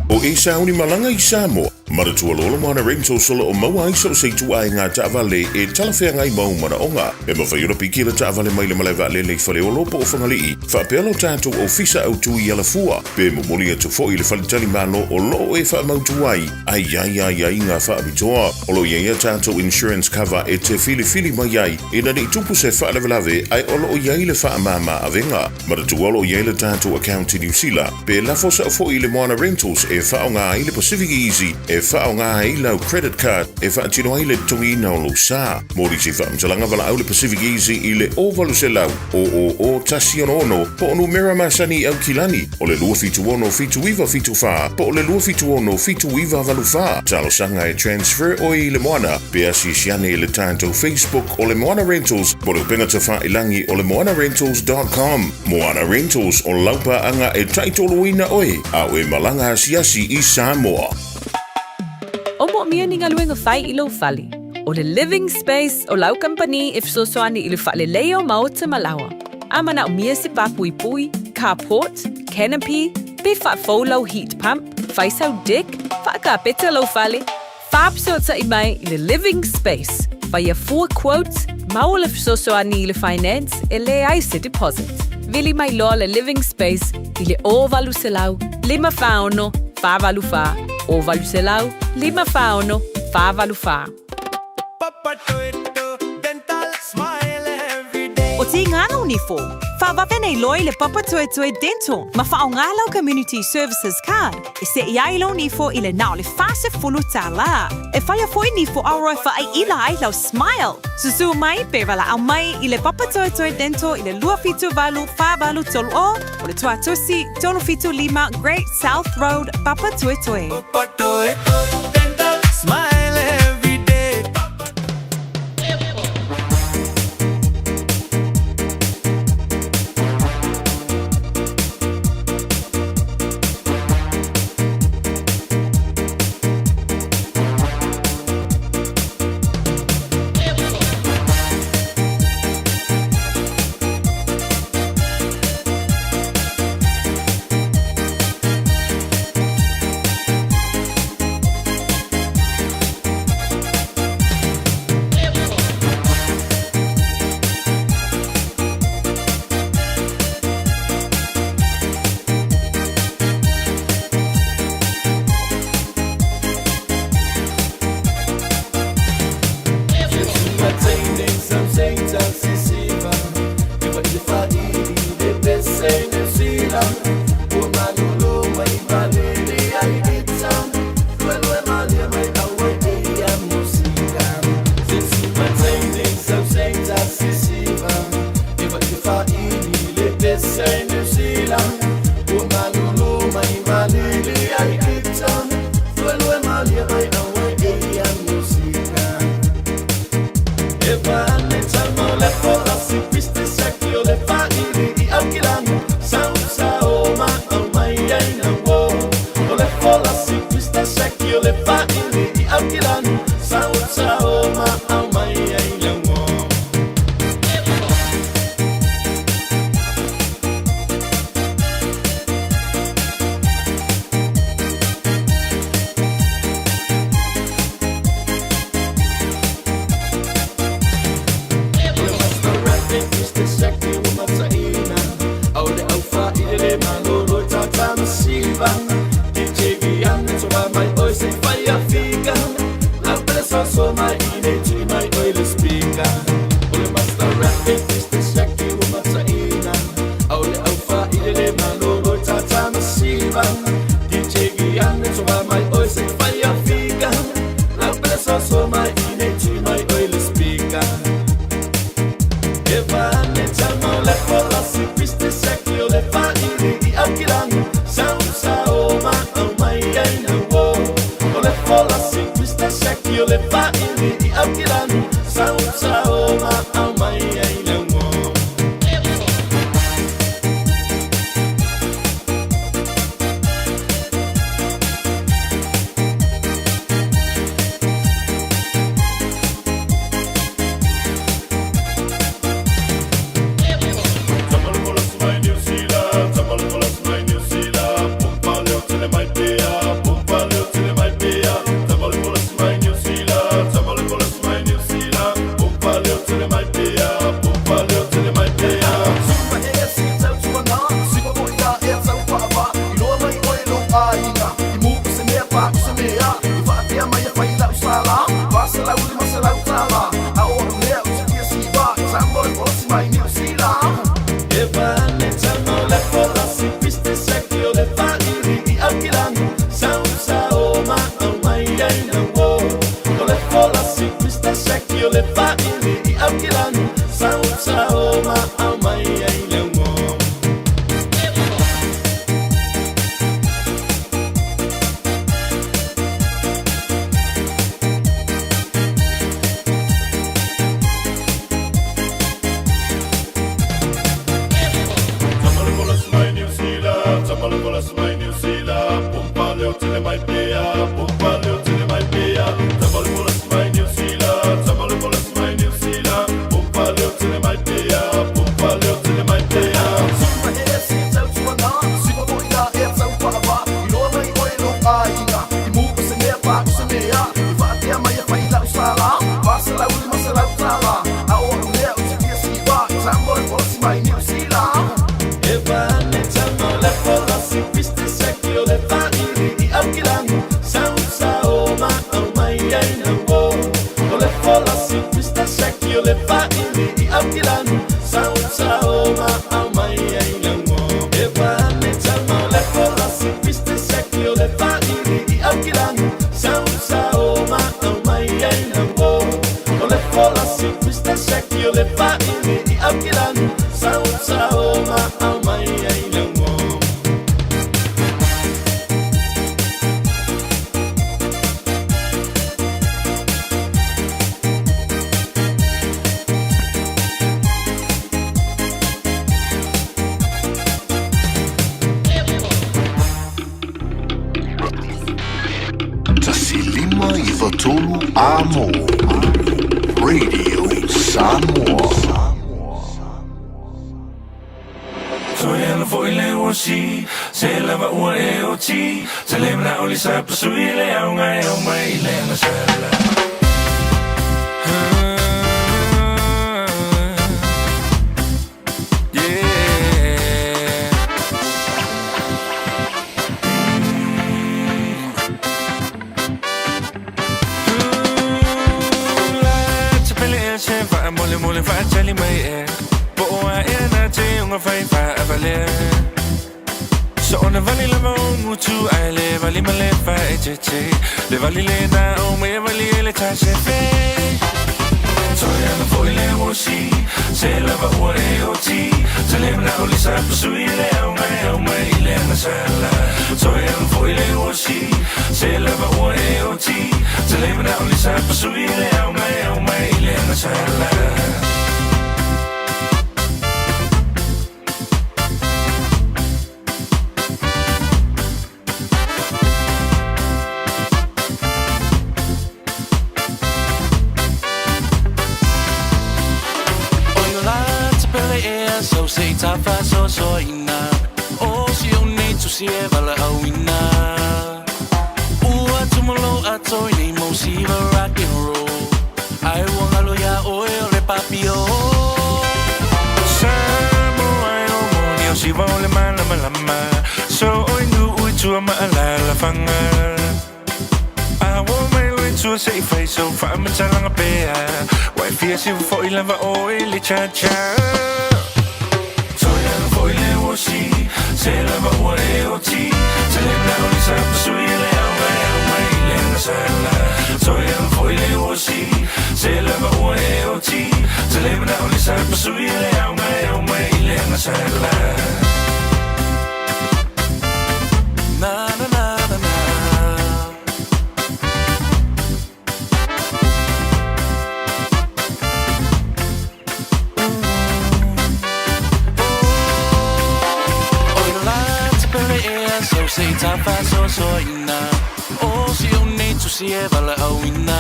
O e sauni malaga i Samoa, manatua loa le Moana Rentals o lo o maua ai so o se ituaiga taavale e talafeagai ma ou manaoga. E mafai ona piki le taavale mai le malae vaalele i Faleolo po o Fagalii, faapea lo tatou ofisa autu i Alafua, pe momoli atu foi i le faletalimalo o lo o e faamautu ai a i ai aiaiga faapitoa. O lo o i ai a tatou insurance cover e te filifili mai ai ina ne i tupu se faalavelave ae o lo o i ai le faamama avega. Manatua o lo o i ai le tatou account i Niu Sila, pe lafo sao foi i le Moana Rentals e faaaoga ai le Pacific Easy e faaaoga ai lau credit card e faatino ai le totogiina o lou sa. Mo nisi faamatalaga valaau le Pacific Easy i le 0800 000 166 po o numera masani i Aukilani o le 276 7974 po o le 276 7984. Talosaga e transfer oe i le Moana pe asiasi ane i le tatou Facebook o le Moana Rentals po o le upega tafailagi o le moanarentals.com. Moana Rentals o lau paaga e taitoloina oe a o e malaga asiasi i Samoa. O moomia ni galuega fai i lou fale. O le Living Space o lau kamupani e fesoasoani i le faaleleia o maota ma laoa. A manaomia se pāpuipui, carport, canopy, pe faafou lau heat pump, fai sau deck, faakapeta lou fale, Faafesootai mai i le Living Space, faia fua quote, maua le fesoasoani i le finance e leai se deposit. Vili mai loa le Living Space i le 0800 546 484, 0800 546 484. O Tīngana o Nifo, whawawe nei loa i le Papatoetoe Dental ma whaonga lau Community Services Card e seʻi ai lou nifo i le na o le 40 tālā. E whaia foi nifo aroa e whaaiila ai lau smile. Susū mai pe walaʻau mai i le Papatoetoe Dental i le 278 483 o o le Tuatusi 375 Great South Road, Papatoetoe. Papatoetoe Dental, smile every day. Amo Radio Samoa. Toe ala foi le uasi Se lava ua e oti Se le mana oli sa pasui le au ngai au mai le anga sala. Yeah. Te pele e se fa mole mole fa tali mai e Po oa e na te unga fai fa avale. So ona vali lava o mutu ai le vali male fa e te te Le vali le na o me vali ele ta se fe. Toi ana foi le osi Se lava ua e oti Te le mana oli sa pasui le au mai au mai le anga sala. Toi ana foi le osi Se lava ua e oti Te le mana oli sa pasui le au mai au mai le anga sala. O la te pele e so se ta fa so so ina O si o nei tu si e vala au ina Ua tumalo a toi nei mo siva rock and roll Ai wangalo ya oe o le papio. Samoa e o moni o siva o le malama lama So oi nu ui tua maalala fanga. A wo mai lui tua se i fai so fa matalanga pea. Wai fia si fo i lava o i le cha cha. Toi ana foi le osi Se lava ua e oti Te le mana oli sa pasui le au mai au mai le anga sala. Toi ana foi le osi Se lava ua e oti Te le mana oli sa pasui le au mai au mai le anga sala. Na na na na na. O la te pele e so se ta fa so so ina O si o nei tu si e vala au ina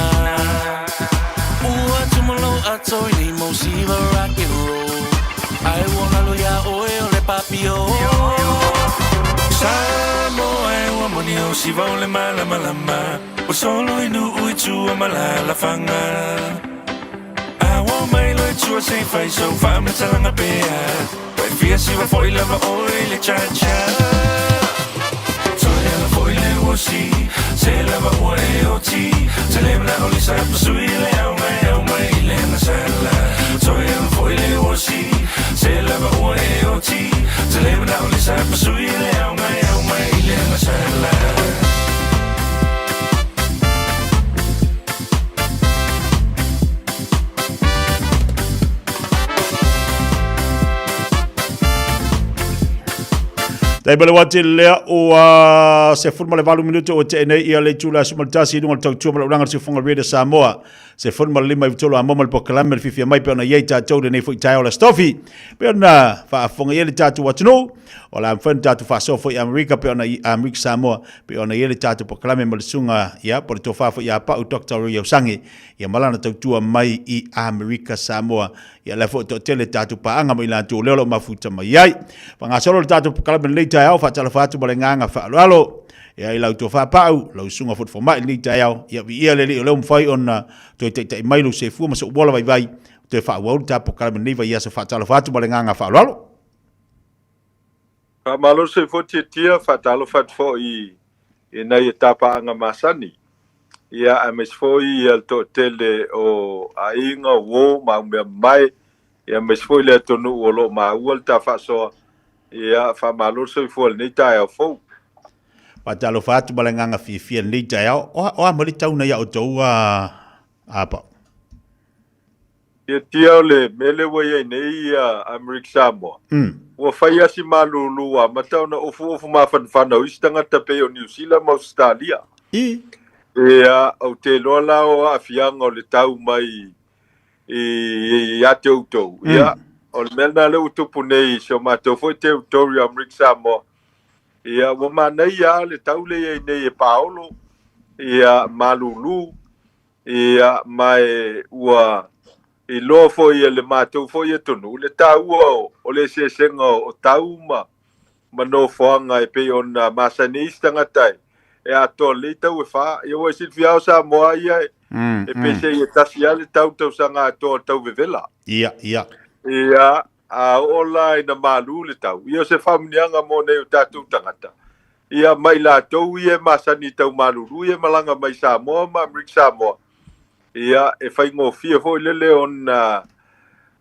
Ua tumalo a toi nei mo siva rock and roll Ai wangalo ya oe o le papio. Samoa e ua moni o siva o le malama lama O solo i nu ui tua malala fanga. A ua tua se i fai sau faamatalaga pea Ua e fia siva foi lava oe i le cha-cha Toe ala foi le uasi Se lava ua e oti Te le manao lisa pasui le au mai au mai i le agasala Toe ala foi le uasi Se lava ua e oti Te le manao lisa pasui le au mai au mai i le agasala Tai ma le wati lea ua 18 minute o te nei ia le itula aso ma le tasi i luga o le tautua ma le ulaga o le siufofoga Radio Samoa. 15 i tolu a mo ma le pokalame le fiafia mai pe ona i ai tatou lenei foi taeao le Aso Tofi. Pe ona faafofoga i ai le tatou atunuu, o le a mafai ona tatou faasoa foi i Amerika pe ona i Amerika Samoa pe ona i ai le tatou pokalame ma le susuga ia po o le tofa foi ia Pau Doctor Roy Ausangi ia ma lana tautua mai i Amerika Samoa. Ia lea foi toatele tatou paaga ma i latou o lea o lo o mafuta mai ai. Faagasolo le tatou pokalame lenei taeao, faatalofa atu ma le agaga faaaloalo. Ia i lau tofa Pau, lau susuga foi le fomai lenei taeao, ia viia le Alii o lea ua mafai ona toe taitai mai lou seifua ma sou ola vaivai, toe faaauau le tatou pokalame lenei vaiaso. Faatalofa atu ma le agaga faaaloalo. Faamalo le soifua tiatia, faatalofa atu foi i nai a ta paaga masani, ia aemaise foi ia le toatele o aiga, uo ma aumea mamae, ia aemaise foi le atunuu o lo o maua le ta faasoa, ia faamalo le soifua i lenei taeao fou. Faatalofa atu ma le agaga fiafia i lenei taeao. O a mai le tauna ia outou a Pau? Tiatia o le mea lea ua i ai nei Amerika Samoa, ua fai lava si malūlū ua amata ona ofuofu mafanafana o isi tagata pei o Niu Sila ma Ausetalia. Ia, ou te iloa la o aafiaga o le tau mai ia te outou. Ia, o le mea lena lea ua tupu nei i si o matou foi territory o Amerika Samoa. Ia, ua manaia lava le tau lea i ai nei e paolo, ia, malūlū. Ia, ma e ua iloa foi e le matou foi atunuu le taua o le eseesega o tau ma ma nofoaga e pei ona masani ai isi tagata e atoa lelei tau e fa. Ia, ua e silafia lava o Samoa ia e pesei e tasi lava le tau tausaga atoa o le tau vevela. Ia, ia. Ia, a oo la ina malu le tau, ia o se faamuniaga mo nai o tatou tagata, ia ma i latou ia e masani i tau malulu ia e malaga mai Samoa ma Amerika Samoa, ia e faigofie foi lele ona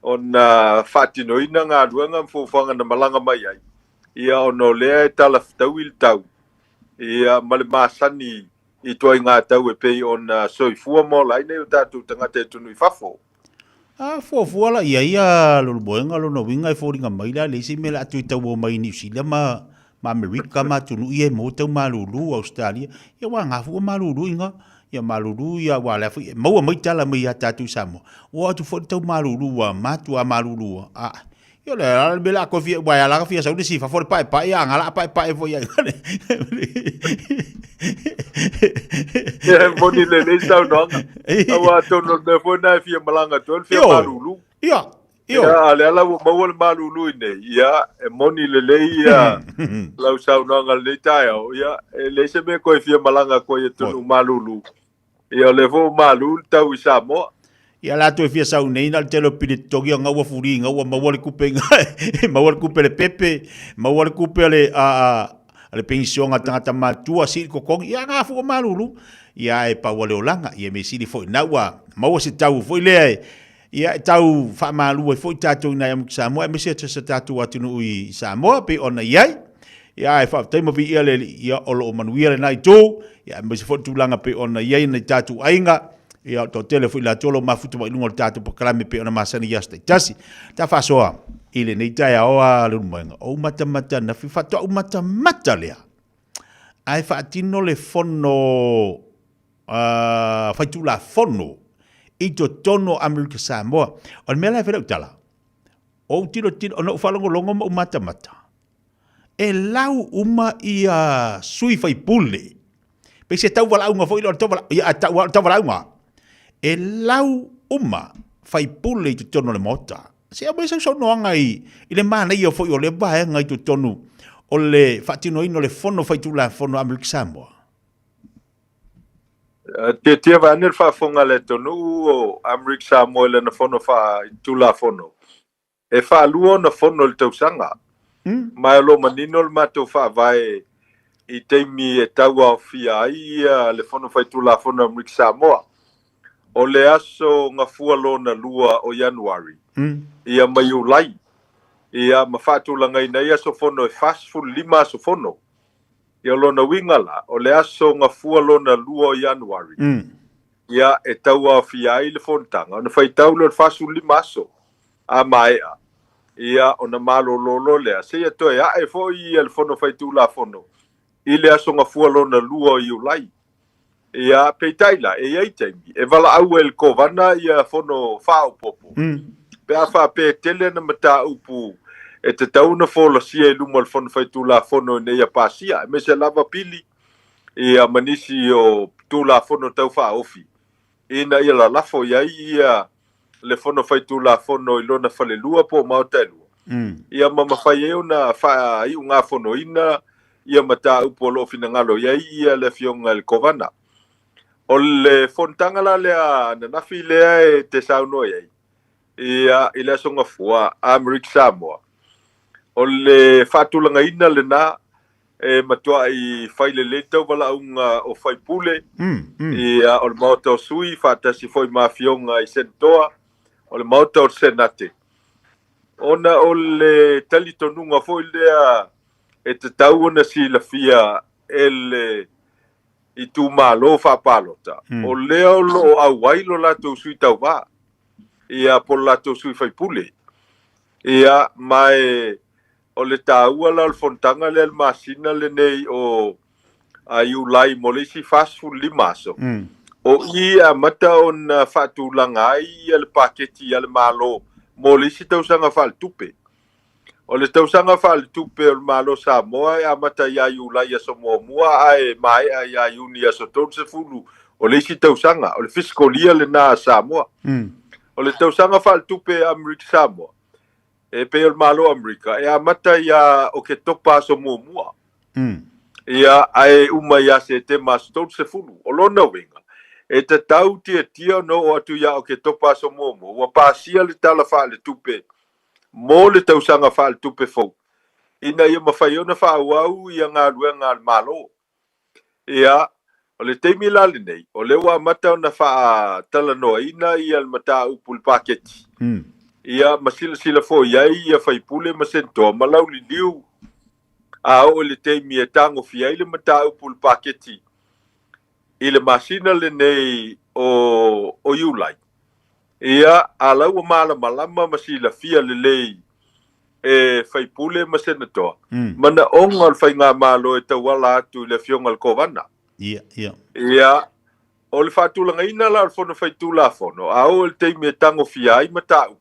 ona faatinoina galuega ma fuafuaga na malaga mai ai, ia ona o lea e talafetaui le tau, ia ma le masani i ituaiga tau e pei ona soifua ma ola ai nai o tatou tagata i atunuu i fafo. A fuafua la i ai a Lolomoega lona uiga e foliga mai la le isi mea la atu i tau mai Niu Sila ma ma Amerika ma atunuu ia e maua tau malulu Australia ia ua gafu ua malulu inga ia malulu ia ua lea foi maua mai tala mai ia tatou i Samoa ua atu foi tau malulu ua matua malulu a Ia le ala le mea la koe fia, ua ala ka fia sau le si fafo le pae pae, ia ngala pae pae foi ai. Ia moni le le saunoaga. Aua atonu o le mea foi lena e fia malaga atu ai le fia malulu. Ia, Ia, a o lea la ua maua le malulu i nei, ia, e moni lelei ia lau saunoaga i lenei taeao, ia, e leai se mea e toe fia malaga atu ai i atunuu malulu. Ia o lea foi ua malu le tau i Samoa. Ia la toe fia sau nei na le tele o pili totogi anga ua fuli inga ua maua le kupe inga maua le kupe le pepe maua le kupe a le a a le penisiona a tagata matua sili totogi ia nga fua malulu ia e pau le olaga ia me sili foi na ua maua se tau foi lea e ia e tau faamalu ai foi tatou i nai Amerika Samoa aemaise se tatou atunuu i Samoa pei ona i ai. Ia e faafetai ma viia le Alii, ia o lo o manuia lena itu, ia aemaise foi le tulaga pei ona i ai nai tatou aiga, ia o le toatele foi latou o lo o mafuta mai i luga o le tatou polokalame pei ona masani i aso taitasi. Ta faasoa i lenei taeao a Leulumoega, o ou matamata ananafi, faatoa ou matamata lea ae faatino le fono faitulafono i totonu o Amerika Samoa. O le mea la e fai lau tala, o ou tilotilo, ona ou faalogologo ma ou matamata, e lau uma ia sui faipule. Pei se tauvalaauga foi lea o le tauvala, ia, tau, o le tauvalaauga. E lau uma faipule i totonu o le Maota. Se aumai sau saunoaga i, i le manaia foi o lea vaega i totonu o le faatinoina o le Fono Faitulafono a Amerika Samoa. Tiatia vaeane le faafofoga a le atunuu o Amerika Samoa i lana fono faaitulafono, e faalua ona fono i le tausaga. Ma o lo o manino le matou faavae i taimi e tauaofia ai le Fono Faitulafono a Amerika Samoa. O le aso Gafua lona lua o Ianuari, ia ma Iulai, ia ma faatulagaina ai aso fono e 45 aso fono. Ia o lona uiga la, o le aso Gafua lona lua o Ianuari, ia e tauaofia ai le fonotaga, ona faitau lea o le 45 aso a maea, ia ona malolo loa lea, seia toe ae foi ia le Fono Faitulafono i le aso Gafua lona lua o Iulai. Ia, peitai la, e i ai taimi e valaau ai e le Kovana ia fono faaopoopo, pe a faapea e tele ana mataupu e tatau ona folasia i luma o le Fono Faitulafono ina ia pasia, aemaise lava pili ia ma nisi o Tulafono Tau Faaofi, ina ia lalafo i ai ia le Fono Faitulafono i lona falelua po o maota e lua, ia ma mafai ai ona faaiugafonoina ia mataupu o lo o finagalo i ai ia le Afioga i le Kovana. O le fonotaga la lea ananafi lea e te saunoa i ai, ia, i le Aso Gafua, Amerika Samoa, o le faatulagaina lena e matuai fai lelei tauvalaauga o faipule, ia, o le Maota o Sui faatasi foi ma afioga i Senatoa o le Maota o le Senate, ona o le talitonuga foi lea e tatau ona silafia e le itumalo faapalota, o lea o lo o auai lo latou sui tauva, ia, po o le latou sui faipule. Ia, ma e O le taua la o le fonotaga lea i le masina lenei o Iulai mo le isi 45 aso, o i e amata ona faatulaga ai le paketi a le Malo mo le isi tausaga faaletupe. O le tausaga faaletupe o le Malo o Samoa e amata ia Iulai aso muamua ae maea ia Iuni aso 30 o le isi tausaga, o le fiscal year lena a Samoa. O le tausaga faaletupe a Amerika Samoa, E pei o le Malo o Amerika, e amata ia Oketopa aso muamua, ia, ae uma ia Setema aso 30. O lona uiga, e tatau tiatia ona oo atu ia Oketopa aso muamua, ua pasia le Tala Faaletupe mo le tausaga faaletupe fou, ina ia mafai ona faaauau ia galuega a le Malo. Ia, o le taimi la lenei, o lea ua amata ona faatalanoaina ia le mataupu i le paketi. Ia, ma silasila foi i ai ia faipule ma senatoa ma lauliliu a oo i le taimi e tagofia ai le mataupu i le paketi i le masina lenei o, o Iulai. Ia, a la ua malamalama ma silafia lelei e faipule ma senatoa, manaoga o le faigamalo e tauala atu i le Afioga i le Kovana. Ia, ia. Ia, o le faatulagaina la o le Fono Faitulafono, a oo i le taimi e tagofia ai mataupu,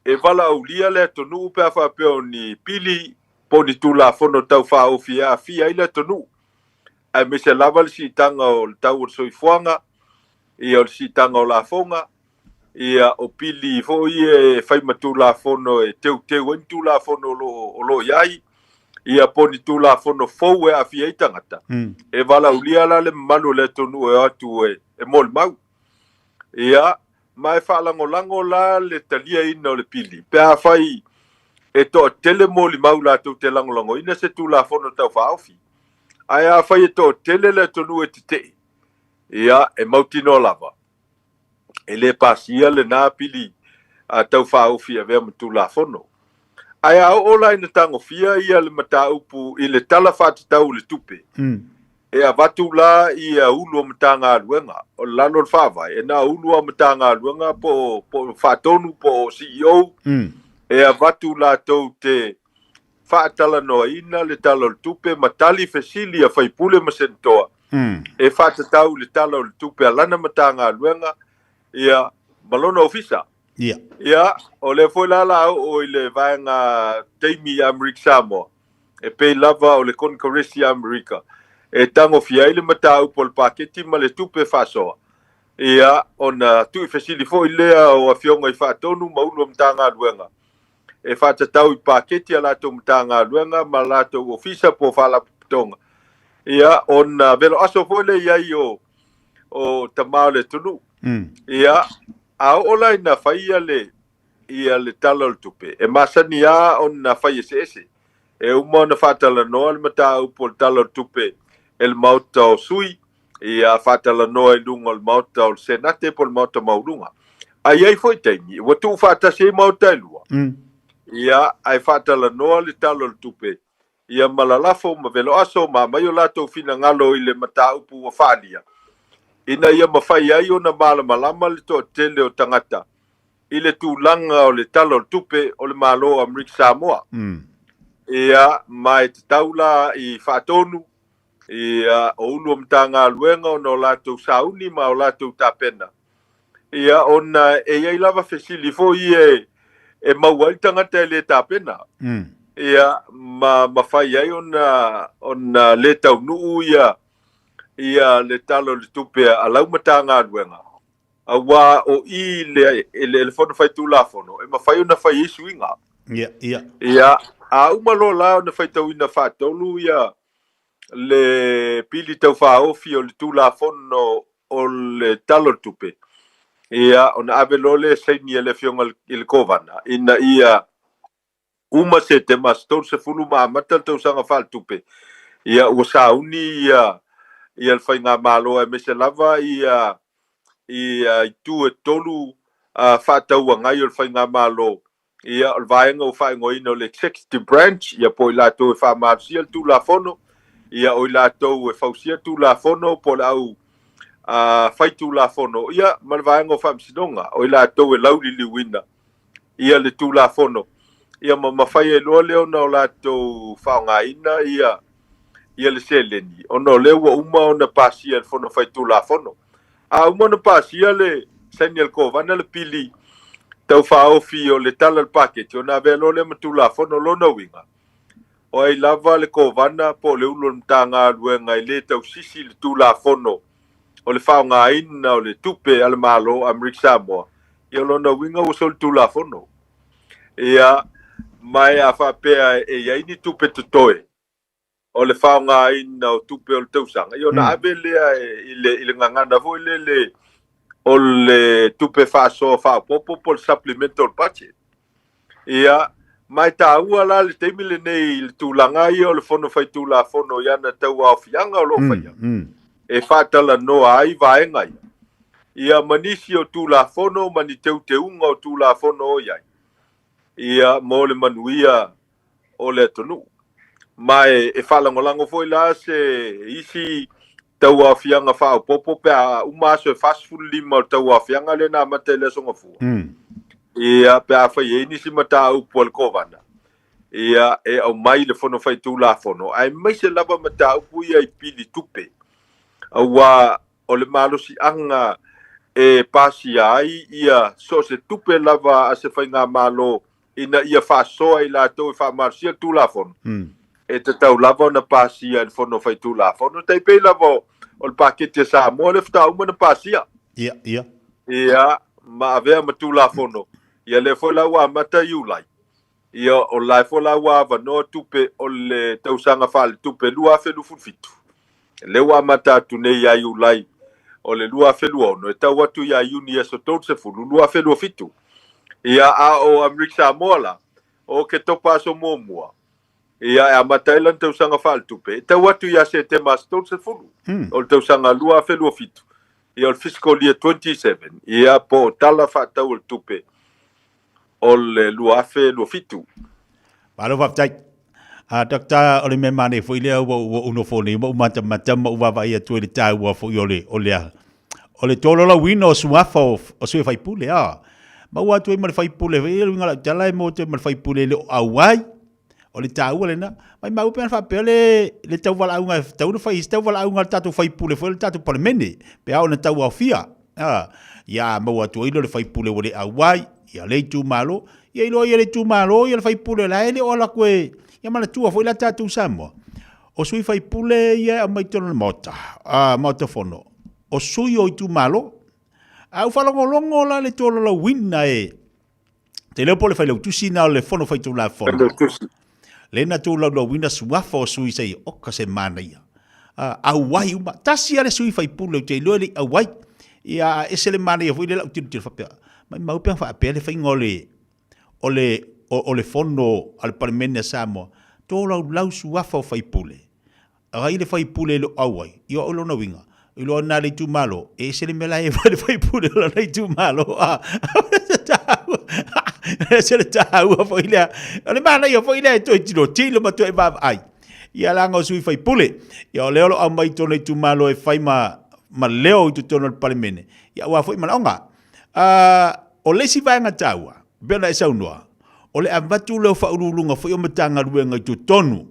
e valaaulia le atunuu pe a faapea o ni pili po o ni Tulafono Tau Faaofi e aafia ai le atunuu, aemaise lava le siitaga o le tau o le soifuaga, ia, o le siitaga o lafoga, Ia, o pili foi e fai ma Tulafono e teuteu ai ni Tulafono o lo o lo o i ai, ia, po o ni Tulafono fou e aafia ai tagata, e valaaulia la le mamalu o le atunuu e o atu e e molimau. Ia, ma e faalagolago la le taliaina o le pili pe afai e toatele molimau latou te lagolagoina se Tulafono Tau Faaofi. Ae afai e toatele le atunuu e tetee, ia, e mautinoa lava e le pasia lena pili tau faaofi e avea ma Tulafono. Ae a oo la ina tagofia ia le mataupu i le Tala Faatatau o le Tupe, e avatu la ia ulu o Matagaluega, o lalo o le Faavae, e na o ulu lava o Matagaluega po o Faatonu po o CEO, e avatu latou te faatalanoaina le Tala o le Tupe ma tali fesili a faipule ma senatoa e faatatau i le Tala o le Tupe a lana Matagaluega ia, ma lona ofisa. Ia. Ia, o lea foi la la oo i le vaega taimi i Amerika Samoa, e pei lava o le Konekaresi i Amerika, e tagofia ai le mataupu o le paketi ma le tupe faasoa, ia, ona tuuifesili foi lea o Afioga i Faatonu ma Ulu o Matagaluega e faatatau i paketi a latou Matagaluega ma latou Ofisa po o Faalapotopotoga, ia, ona veloaso foi lea i ai o o tama o le atunuu. Ia, a oo la ina fai ia le, ia le Tala o le Tupe, e masani lava ona fai eseese. E uma ona faatalanoa le mataupu o le Tala o le Tupe e le Maota o Sui, ia faatalanoa i luga o le Maota o le Senate po o le Maota Maualuga. Ae i ai foi taimi ua tuufaatasi ai Maota e lua, ia, ae faatalanoa le Tala o le Tupe ia ma lalafo ma veloaso ma aumai o latou finagalo i le mataupu ua faaalia, ina ia mafai ai ona malamalama le toatele o tagata i le tulaga o le Tala o le Tupe o le Malo o Amerika Samoa. Ia, ma e tatau la i faatonu, ia, o Ulu o Matagaluega ona o latou sauni ma o latou tapena, ia, ona e i ai lava fesili foi ia e maua ai le tagata e le tapena, ia, ma mafai ai ona, ona le taunuu ia, ia le Tala o le Tupe a lau Matagaluega. Aua o i i le, i le Fono Faitulafono e mafai ona fai ai suiga. Ia, ia. Ia, a uma loa la ona faitauina faatolu ia le Pili Tau Faaofi o le Tulafono o le Tala o le Tupe, ia, ona ave loa lea e saini e le Afioga i le Kovana ina ia uma Setema aso 30 ma amata le tausaga faaletupe, ia ua sauni ia ia le faigamalo aemaise lava ia ia itu e tolu faatauagai o le faigamalo, ia o le vaega ua faaigoaina o le Executive Branch, ia po o i latou e faamalosia le Tulafono, ia o i latou e fausia Tulafono po o le au faitulafono, ia ma le vaega o Faamasinoga, o i latou e lauliliuina ia le Tulafono, ia ma mafai ai loa lea ona o latou faaaogaina ia ia le seleni, ona o lea ua uma ona pasia e le Fono Faitulafono. A uma ona pasia le saini a le Kovana le pili tau faaofi o le Tala o le Paketi, ona avea loa lea ma Tulafono. Lona uiga, o ai lava le Kovana po o le Ulu o le Matagaluega e le tausisi i le Tulafono o le faaaogaina o le tupe a le Malo o Amerika Samoa, ia o lona uiga ua solitulafono. Ia, ma e a faapea e i ai ni tupe totoe o le faaaogaina o tupe o le tausaga, ia ona ave lea i le, i le gagana foi lele o le tupe faasoa faaopoopo po o le supplemental budget. Ia, ma e taua la le taimi lenei i le tulaga ia o le Fono Faitulafono i ana tauaofiaga o lo o faia, e faatalanoa ai vaega ia, ia ma nisi o Tulafono ma ni teuteuga o Tulafono o i ai, ia, mo le manuia o le atunuu. Ma e faalagolago foi la se isi tauaofiaga faaopoopo pe a uma aso e 45 o le tauaofiaga lea na amata i le Aso Gafua. Ia, pe a fai ai nisi mataupu a le Kovana, ia, e aumai i le Fono Faitulafono, aemaise lava mataupu ia i pili tupe, aua o le malosiaga e pasia ai ia so o se tupe lava a se faigamalo ina ia faasoa i latou e faamalosia le Tulafono, e tatau lava ona pasia e le Fono Faitulafono. E tai pei lava o le Paketi a Samoa lea faatoa uma ona pasia. Ia, ia. Ia, ma avea ma Tulafono. Ia lea foi la ua amata Iulai. Ia, o la foi la ua avanoa tupe o le tausaga faaletupe 2027. Lea ua amata atu nei ia Iulai o le 2026 e tau atu ia Iuni aso 30, 2027. Ia, a o Amerika Samoa la, o Oketopa aso muamua, ia, e amata ai lana tausaga faaletupe, e tau atu ia Setema aso 30 o le tausaga 2027, ia o le fiscal year 27, ia, po o Tala Faatatau o le Tupe o le 2027. Malo faafetai. A Doctor, o le mea manaia foi lea ua ou nofo nei ma ou matamata ma ou vaavaai atu i le taua foi o le o le o le tolaulauina o suafa o, o sui faipule a. Maua atu ai ma le faipule foi le uiga o lau tala e maua atu ai ma le faipule e le o auai. O le taua lena. Maimau pe ana faapea le le tauvalaauga e tatau ona fai se tauvalaauga a le tatou faipule foi le tatou Palemene pe a ona tauaofia. A, ia maua atu ai lea o le faipule ua le auai, ia le itumalo, ia iloa ia le itumalo ia le faipule la e le o alu atu e, ia manatua foi la tatou Samoa, o sui faipule ia e aumai totonu o le Maota, a, Maota Fono, o sui o itumalo. A ua faalogologo la le tolaulauina e Te leo po le failautusi na o le Fono Faitulafono. Failautusi. Le na tolaulauina suafa o sui sei oka se manaia. Auai uma. Tasi lava le sui faipule ou te iloa e le i auai. Ia, a ese le manaia foi lea lau tilotilo faapea, maimau pe ana faapea le faiga o le, o le, o le fono a le Palemene a Samoa, tolaulau suafa o faipule. Ai le faipule e le o auai, ia o lona uiga, iloa na le itumalo, e ese le mea la e fai le faipule o lona itumalo. Ese le taua foi lea. O le manaia foi lea e toe tilotilo ma toe vaavaai. Ia leaga o sui faipule. Ia o lea o lo o aumai i tona itumalo e fai ma, ma leo i totonu o le Palemene. Ia aua foi manaoga. O le isi vaega taua, pei ona e saunoa, o le avatu lea o faauluuluga foi o Matagaluega i totonu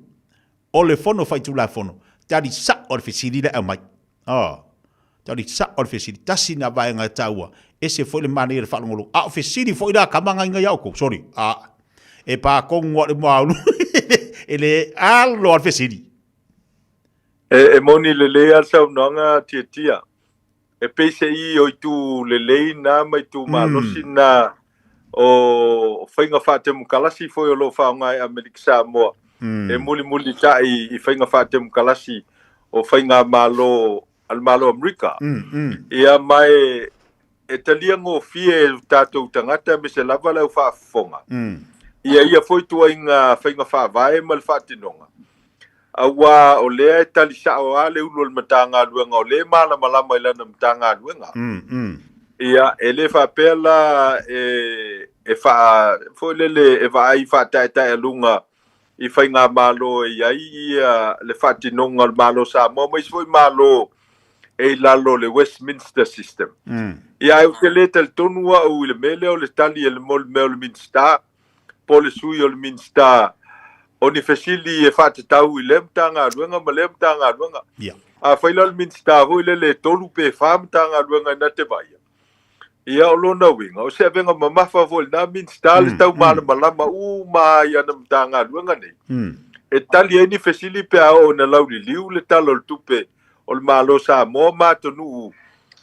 o le Fono Faitulafono, tali sao le fesili lea e aumai. Oh, tali sao le fesili. Tasi na vaega e taua, ese foi le manaia o le faalogologo. A o fesili foi la kama ngai ngai a outou, sorry. A, e pa kongu a le maulu. E le alo a le fesili. E moni lelei a le saunoaga Tiatia. E pei se i o itu lelei na ma itu malosi na o faiga faatemokalasi foi o lo o faaaoga e Amerika Samoa e mulimulitai i faiga faatemokalasi o faigamalo a le Malo o Amerika. Ia ma e talia gofie e o tatou tagata aemaise lava le au faafofoga ia ia foi ituaiga faiga faavae ma le faatinoga Aua o lea e tali sao lava le ulu o le Matagaluega o lea e malamalama i lana Matagaluega. Ia, e le faapea la e, e faa, foi lele, e vaai faataetaealuga i faigamalo e i ai ia le faatinoga o le Malo o Samoa ma isi foi Malo e i lalo o le Westminster System. Ia, ae ou te le talitonu au i le mea lea o le tali e le mea o le Minisita po o le sui o le Minisita o ni fesili e faatatau i lea Matagaluega ma lea Matagaluega. Yeah. Afai la o le Minisita foi lele e tolu pe fa Matagaluega na te vaaia, ia o lona uiga, o se avega mamafa foi i lena Minisita le tau malamalama uma ai i ana Matagaluega nei, e tali ai ni fesili pe a oo ina lauliliu le Tala o le Tupe o le Malo o Samoa ma atunuu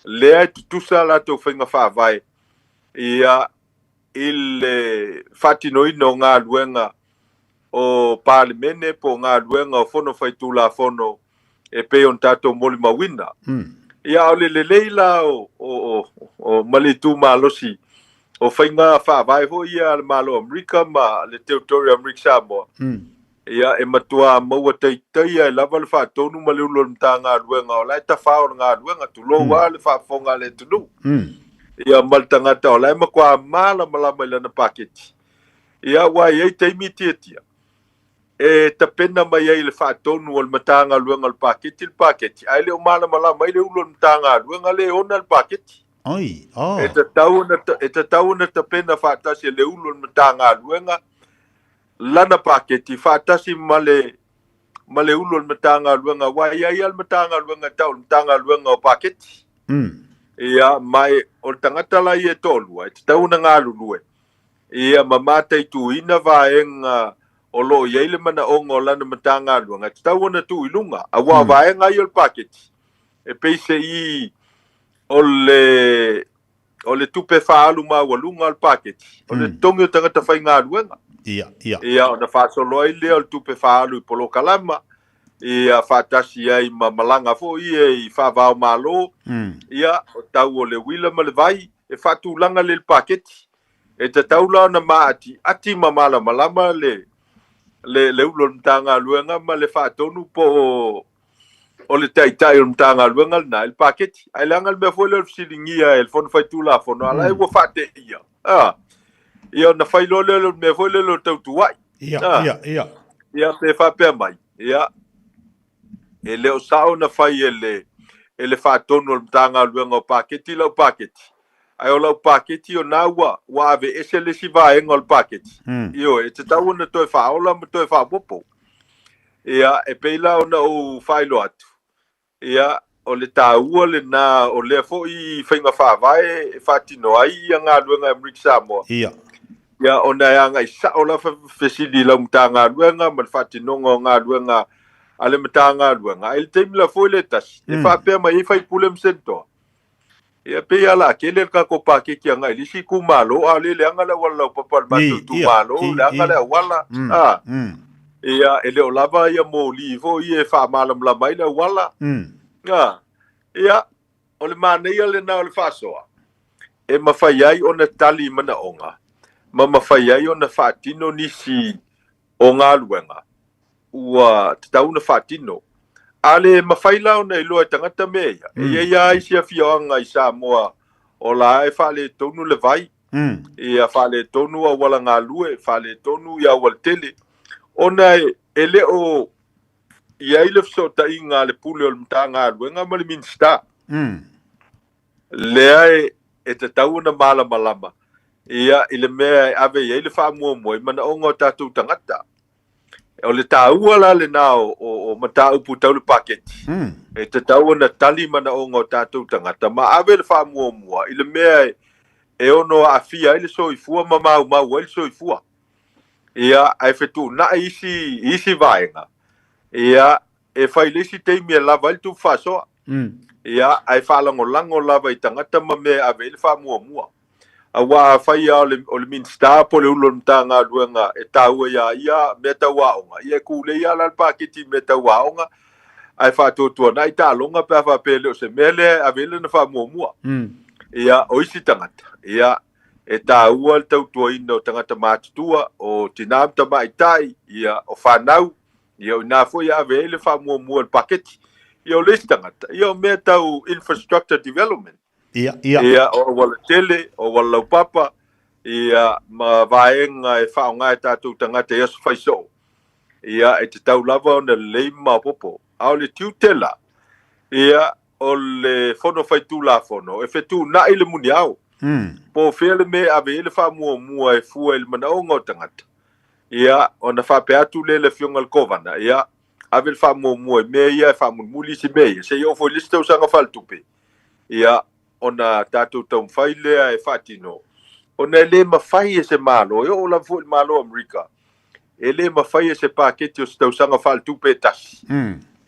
lea e tutusa a latou faiga faavae, ia, i le faatinoina o galuega o Palemene po o galuega o Fono Faitulafono e pei ona tatou molimauina. Ia, a o le lelei la o, o, o, ma le itu malosi o faiga faavae foi ia a le Malo o Amerika ma le Territory o Amerika Samoa, ia, e matuā maua taitaia ai lava le faatonu ma le ulu o le Matagaluega o la e tafao le galuega, tulou lava le faafofoga a le atunuu. Ia, ma le tagata o la e matuā malamalama i lana paketi. Ia, aua e i ai taimi Tiatia e tapena mai ai le faatonu o le Matagaluega o le paketi le paketi, ae le o malamalama ai le ulu o le Matagaluega lea e ona le paketi. Oi, oh. E tatau ona, e tatau ona tapena faatasi e le ulu o le Matagaluega lana paketi faatasi ma le ma le ulu o le Matagaluega, aua e i ai lava le Matagaluega e tau o le Matagaluega o Paketi. Ia, ma e, o le tagata la ia e toalua, e tatau ona galulue, ia, ma mataituina vaega o lo o i ai le manaoga o lana Matagaluega, e tatau ona tuu i luga, aua o vaega ia o le paketi, e peiseai o le o le tupe faaalu maualuga o le paketi, o le totogi o tagata faigaluega. Ia, ia. Ia, ona faasolo ai lea o le tupe faaalu i polokalama, ia, faatasi ai ma malaga foi ia i faava-o-Malo, ia, o tau o le uila ma le vai, e faatulaga lea i le paketi. E tatau la ona maatiati ma malamalama le, le, le ulu o le Matagaluega ma le faatonu po o o le taitai o le Matagaluega lena i le paketi. Ae leaga le mea foi lea o le fesiligia e le Fono Faitulafono, a la e ua faateia. A, ia ona fai loa lea o le mea foi lea o le tautuai. Ia, ia, ia. Ia, pe faapea mai, ia, e le o sao na fai e le, e le faatonu o le Matagaluega o Paketi lau paketi, ae o lau paketi o na ua, ua aveese le isi vaega o le paketi. Ioe, e tatau ona toe faaola ma toe faaopoopo. Ia, e pei la ona ou faailoa atu, ia, o le taua lena o lea foi faiga faavae e faatino ai ia galuega a Amerika Samoa. Ia. Ia, ona e agai sao lava fesili i lau Matagaluega ma le faatinoga o galuega a le Matagaluega. Ae i le taimi la foi lea e tasi, e faapea mai ai faipule ma senetoa, Ia, pei lava o le a tele le tatou paketi agai i le isi itumalo, a o lea e leaga le auala laupapa o le matou itumalo, leaga le auala, a. Ia, e le o lava ia moli foi ia e faamalamalama ai le auala. A, ia, o le manaia lena o le faasoa, e mafai ai ona tali i manaoga, ma mafai ai ona faatino nisi o galuega ua tatau ona faatino. A le mafai la ona iloa e tagata mea ia, e i ai lava isi afioaga i Samoa o la e faaletonu le vai, ia faaletonu auala galue, faaletonu ia aualatele, ona e le o i ai le fesootaiga a le Pule o le Matagaluega ma le Minisita. Lea e tatau ona malamalama ia i le mea e ave i ai le faamuamua i manaoga o tatou tagata. O le taua la lena o mataupu tau le paketi, e tatau ona tali manaoga o tatou tagata ma ave le faamuamua i le mea e ono aafia ai le soifua ma maumau ai le soifua. Ia, ae fetuunai isi, isi vaega, ia, e fai i le isi taimi e lava ai le tupe faasoa. Ia, ae faalagolago lava i tagata ma mea e ave ai le faamuamua. Aua afai lava o le, o le Minisita po o le Ulu o le Matagaluega e taua iā ia mea tau aoga, ia e kūlei lava la le paketi i mea tau aoga, ae faatuatuanai taaloga pe a faapea e le o se mea lea e ave ai lana faamuamua. Ia, o isi tagata, ia, e taua le tautuaina o tagata matutua, o tinā ma tamaitai, ia, o fanau, ia, o i ina foi e ave ai le faamuamua i le paketi. Ia, o le isi tagata, ia, o mea tau infrastructure development. Ia, ia. Ia, o aualatele, o aualalaupapa, ia, ma vaega e faaaoga e tatou tagata i aso fai soo. Ia, e tatau lava ona lelei ma maopoopo. A o le tiute la, ia, o le Fono Faitulafono e fetuunai le muniao. Po o fea le mea e ave i ai le faamuamua e fua i le manaoga o tagata. Ia, ona faapea atu lea i le Afioga i le Kovana, ia, ave le faamuamua i mea ia e faamulimuli isi mea ia, seia oo foi i le isi tausaga faaletupe. Ia, ona tatou taumafai lea e faatino, ona e le mafai e se Malo, e oo lava foi i le Malo o Amerika, e le mafai e se paketi o se tausaga faaletupe e tasi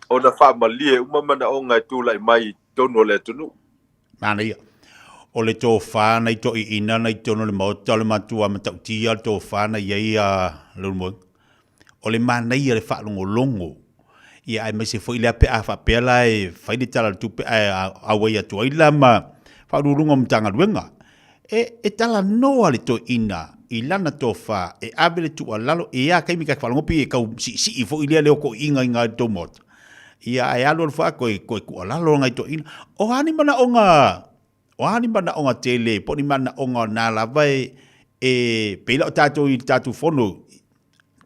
ona faamalie uma manaoga e tulai mai i totonu o le atunuu. Manaia. O le tofa na i toeaiina na i totonu o le Maota o le matua matautia le tofa na i ai a Leulumoega. O le manaia le faalogologo ia aemaise foi lea pe a faapea la e fai le Tala o le Tupe ae auai atu ai la ma Faauluuluga o Matagaluega. E, e talanoa le toeaina i lana tofa e ave le tuualalo, e i ai taimi ta te faalogo pei e tau siisii foi lea leo toeaiina i ina i le tou maota. Ia ae alu alu foi a toe, toe tuualalo nai toeaiina. O a ni manaoga, o a ni manaoga tele po o ni manaoga o na lava e, e pei la o tatou i le tatou fono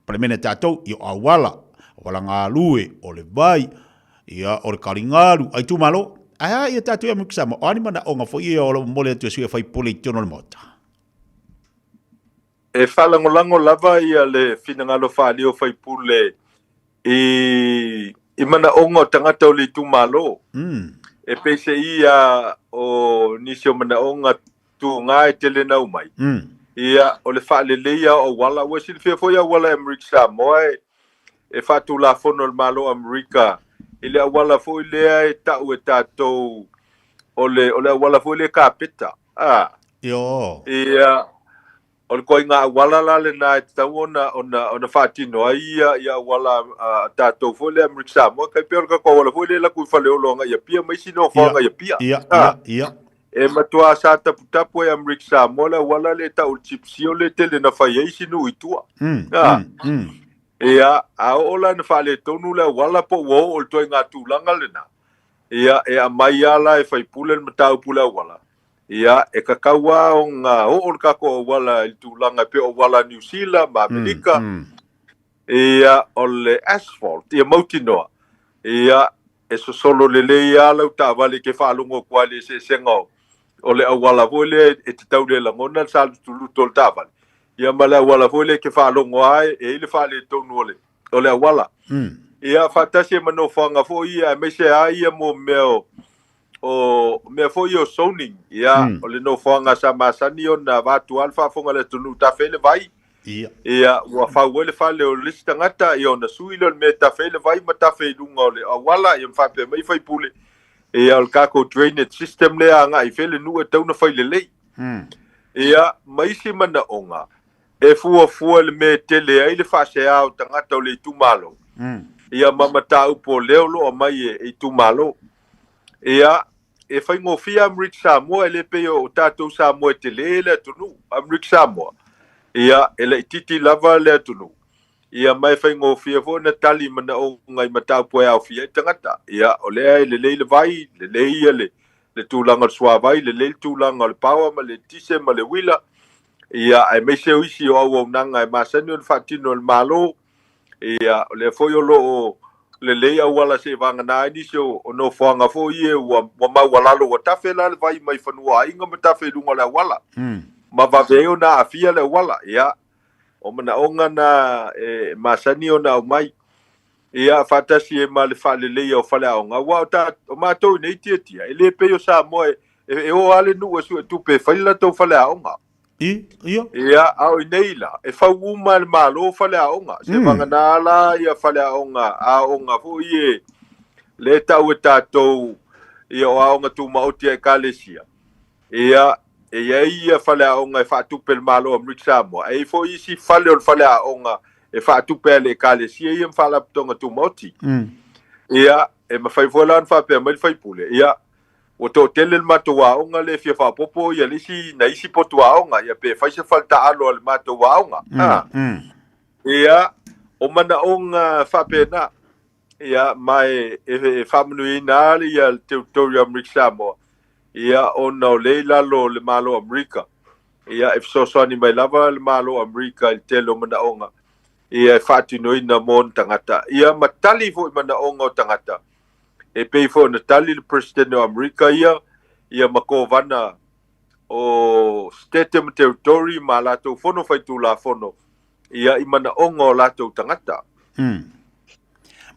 Palemene a tatou, ia o auala, auala galue, o le vai, ia o le taligalu, a itumalo. Ae a ia tatou i Amerika Samoa, o a ni manaoga foi ia o lo o momoli atu e sui usufono i totonu o le Maota? E faalagolago lava ia le finagalo faaalia o faipule i i manaoga o tagata o le itumalo. E peiseai ia o nisi o manaoga tuga e tele na aumai. Ia, o le faaleleia o auala, ua silafia foi auala e Amerika Samoa e, e faatulafono e le Malo o Amerika i le auala foi lea e tau e tatou o le, o le auala foi lea kapeta. Ah. Io. Ia, o le koiga auala la lena e tatau ona, ona, ona faatino ai ia, ia auala a tatou foi lea Amerika Samoa. Tai pei o le tatou auala foi lea e alu atu i Faleolo agai i Apia ma isi nofoaga i Apia. Ia, ia, ia. E matuā sa taputapu ai Amerika Samoa le auala lea e tau o le chip seal lea e tele na fai ai isi nuu i tua. A, ia, a oo la ina faaletonu le auala po ua oo i le ituaiga tulaga lena, ia, e aumai lava la e faipule le mataupu i le auala, ia, e tatau lava ona oo le tatou auala i le tulaga e pei o auala a Niu Sila ma Amerika, Ia, o le asphalt, ia mautinoa, ia, e sosolo lelei lava lau taavale e te faalogo atu lava i le eseesega o, o le auala foi lea e te tau le lagona le salutulutu o le taavale, ia ma le auala foi lea e te faalogo lava e i ai le faaletonu o le, o le auala. Ia, faatasi ai ma nofoaga foi ia, aemaise lava ia mo mea o, o mea foi ia o zoning, ia, o le nofoaga sa masani ona avatu lava le faafofoga a le atunuu tafe ai le vai, Ia. Ia, ua fau ai le fale o le isi tagata, ia ona sui lea o le mea e tafe ai le vai ma tafe i luga o le auala, ia ma faapea mai sui usufono, ia o le tatou drainage system lea agai i fea le nuu e tatau ona fai lelei. Ia, ma isi manaoga, E fuafua le mea e tele ai le faasea o tagata o le itumalo, ia ma mataupu o lea o lo o aumai e itumalo. Ia, e faigofie Amerika Samoa, e le pei o tatou Samoa e tele le atunuu. Amerika Samoa, ia, e laitiiti lava le atunuu. Ia, ma e faigofie foi ona tali manaoga i mataupu e aofia ai tagata. Ia, o lea e lelei le vai, lelei ia le, le tulaga o le suavai, lelei le tulaga o le power ma le eletise ma le uila, ia, aemaise o isi o auaunaga e masani ona faatino e le Malo. Ia, o lea foi o lo o lelei auala seivagana ai nisi o nofoaga foi ia ua maualalo, ua tafe la le vai mai fanua aiga ma tafe i luga o le auala, ma vave ai ona aafia le auala. Ia, o manaoga na e masani ona aumai, ia, faatasi ai ma le faaleleia o faleaoga, aua o, ta, o matou i nei tiatia, e le pei o Samoa e, e, e o lava le nuu e suetupe e fai le latou faleaoga. I, ia. Ia, a o inei la, e fau uma e le Malo faleaoga. Se mm. vagana la ia faleaoga, aoga foi e le tau e tatou ia o aoga tumaoti a ekalesia. Ia, e i ai ia faleaoga e faatupe e le Malo o Amerika Samoa, e i ai foi isi fale o le faleaoga e faatupe a le ekalesia ia ma faalapotopotoga tumaoti. Mm. Ia, e mafai foi la ona faapea mai le faipule, ia, Ua toatele le matou aoga lea e fia faaopoopo ia le isi, nai isi potu aoga, ia pe fai se fale taaalo a le matou aoga. Mm, mm. Ia, o manaoga faapena, ia, ma e, e, e faamanuiaina lava ia le Territory o Amerika Samoa, ia, ona o lea i lalo o le Malo o Amerika. Ia, e fesoasoani mai lava le Malo o Amerika i le tele o manaoga, ia, e faatinoina mo ona tagata, ia, ma tali foi manaoga o tagata. E pei foi ona tali le Presidente o Amerika ia, ia ma Kovana o Setete ma Territory ma a latou fono faitulafono ia i manaoga o latou tagata. Mm.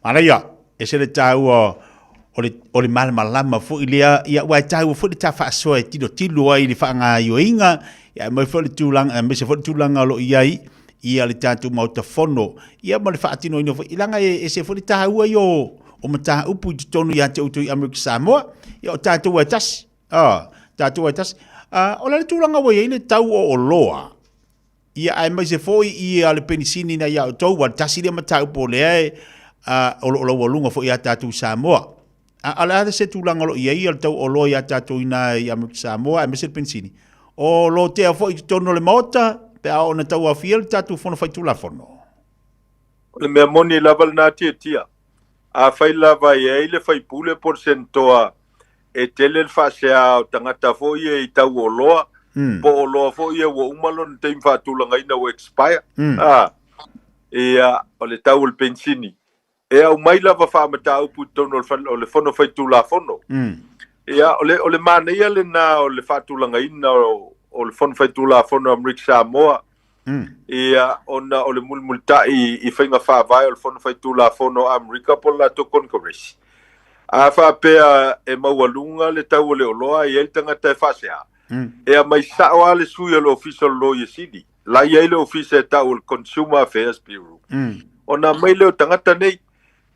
Manaia, ese le taua o le, o le malamalama foi lea, ia ua e taua foi le ta faasoa e tilotilo ai i le faagaoioiga, ia aemaise foi le tulaga, aemaise foi le tulaga o lo o i ai ia le tatou Maota Fono, ia ma le faatinoina foi, leaga e ese foi le taua ia o, o mataupu i totonu ia te outou i Amerika Samoa, ia o tatou e tasi, a, tatou e tasi. A, o le a le tulaga ua i ai le tau o oloa, ia aemaise foi ia le penisini na ia outou, ua tasi lea mataupu o lea e, a, o lo o laualuga foi ia tatou i Samoa. A, o le a se tulaga o lo o i ai le tau o oloa ia tatou i ina i Amerika Samoa aemaise le penisini? O lotea foi i totonu o le Maota pe a oo ina tauaofia le tatou Fono Faitulafono. O le mea moni lava lena tiatia. Afai lava e i ai le faipule po o le senetoa e tele le faasea o tagata foi ia i tau oloa, mm. po o oloa foi ia ua uma lona taimi faatulagaina ua expire. Mm. Ah, ia, o le tau o le penisini. E aumai lava faamataupu i totonu o le Fono Faitulafono. Ia, o le, o le manaia lena o le faatulagaina o, o le Fono Faitulafono o Amerika Samoa, ia, ona o le mulimulitai i faiga faavae o le Fono Faitulafono o Amerika po o le latou Congress. A faapea e maualuga le tau o le oloa e i ai le tagata e faasea, e aumai sao lava le sui o le Ofisa o le Loia Sili. La i ai le ofisa e tau o le Consumer Affairs Bureau. Mm. Ona aumai lea o tagata nei,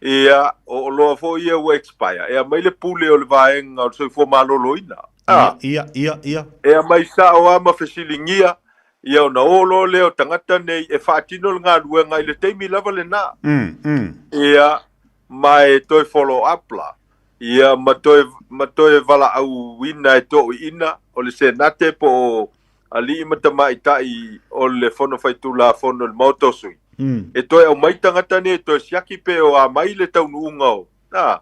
ia, o oloa foi ia ua expire, e aumai le pule o le vaega o le soifua maloloina. Ah. Ia, ia, ia. E aumai sao lava ma fesiligia, ia ona o loa lea o tagata nei e faatino le galuega i le taimi lava lena. Mm, mm. Ia, ma e toe follow up la. Ia, ma toe, ma toe valaauina e touiina o le Senate po o alii ma tamaitai o le Fono Faitulafono i le Maota o Sui, e toe aumai tagata nei e toe siaki pe o a mai le taunuuga o, a,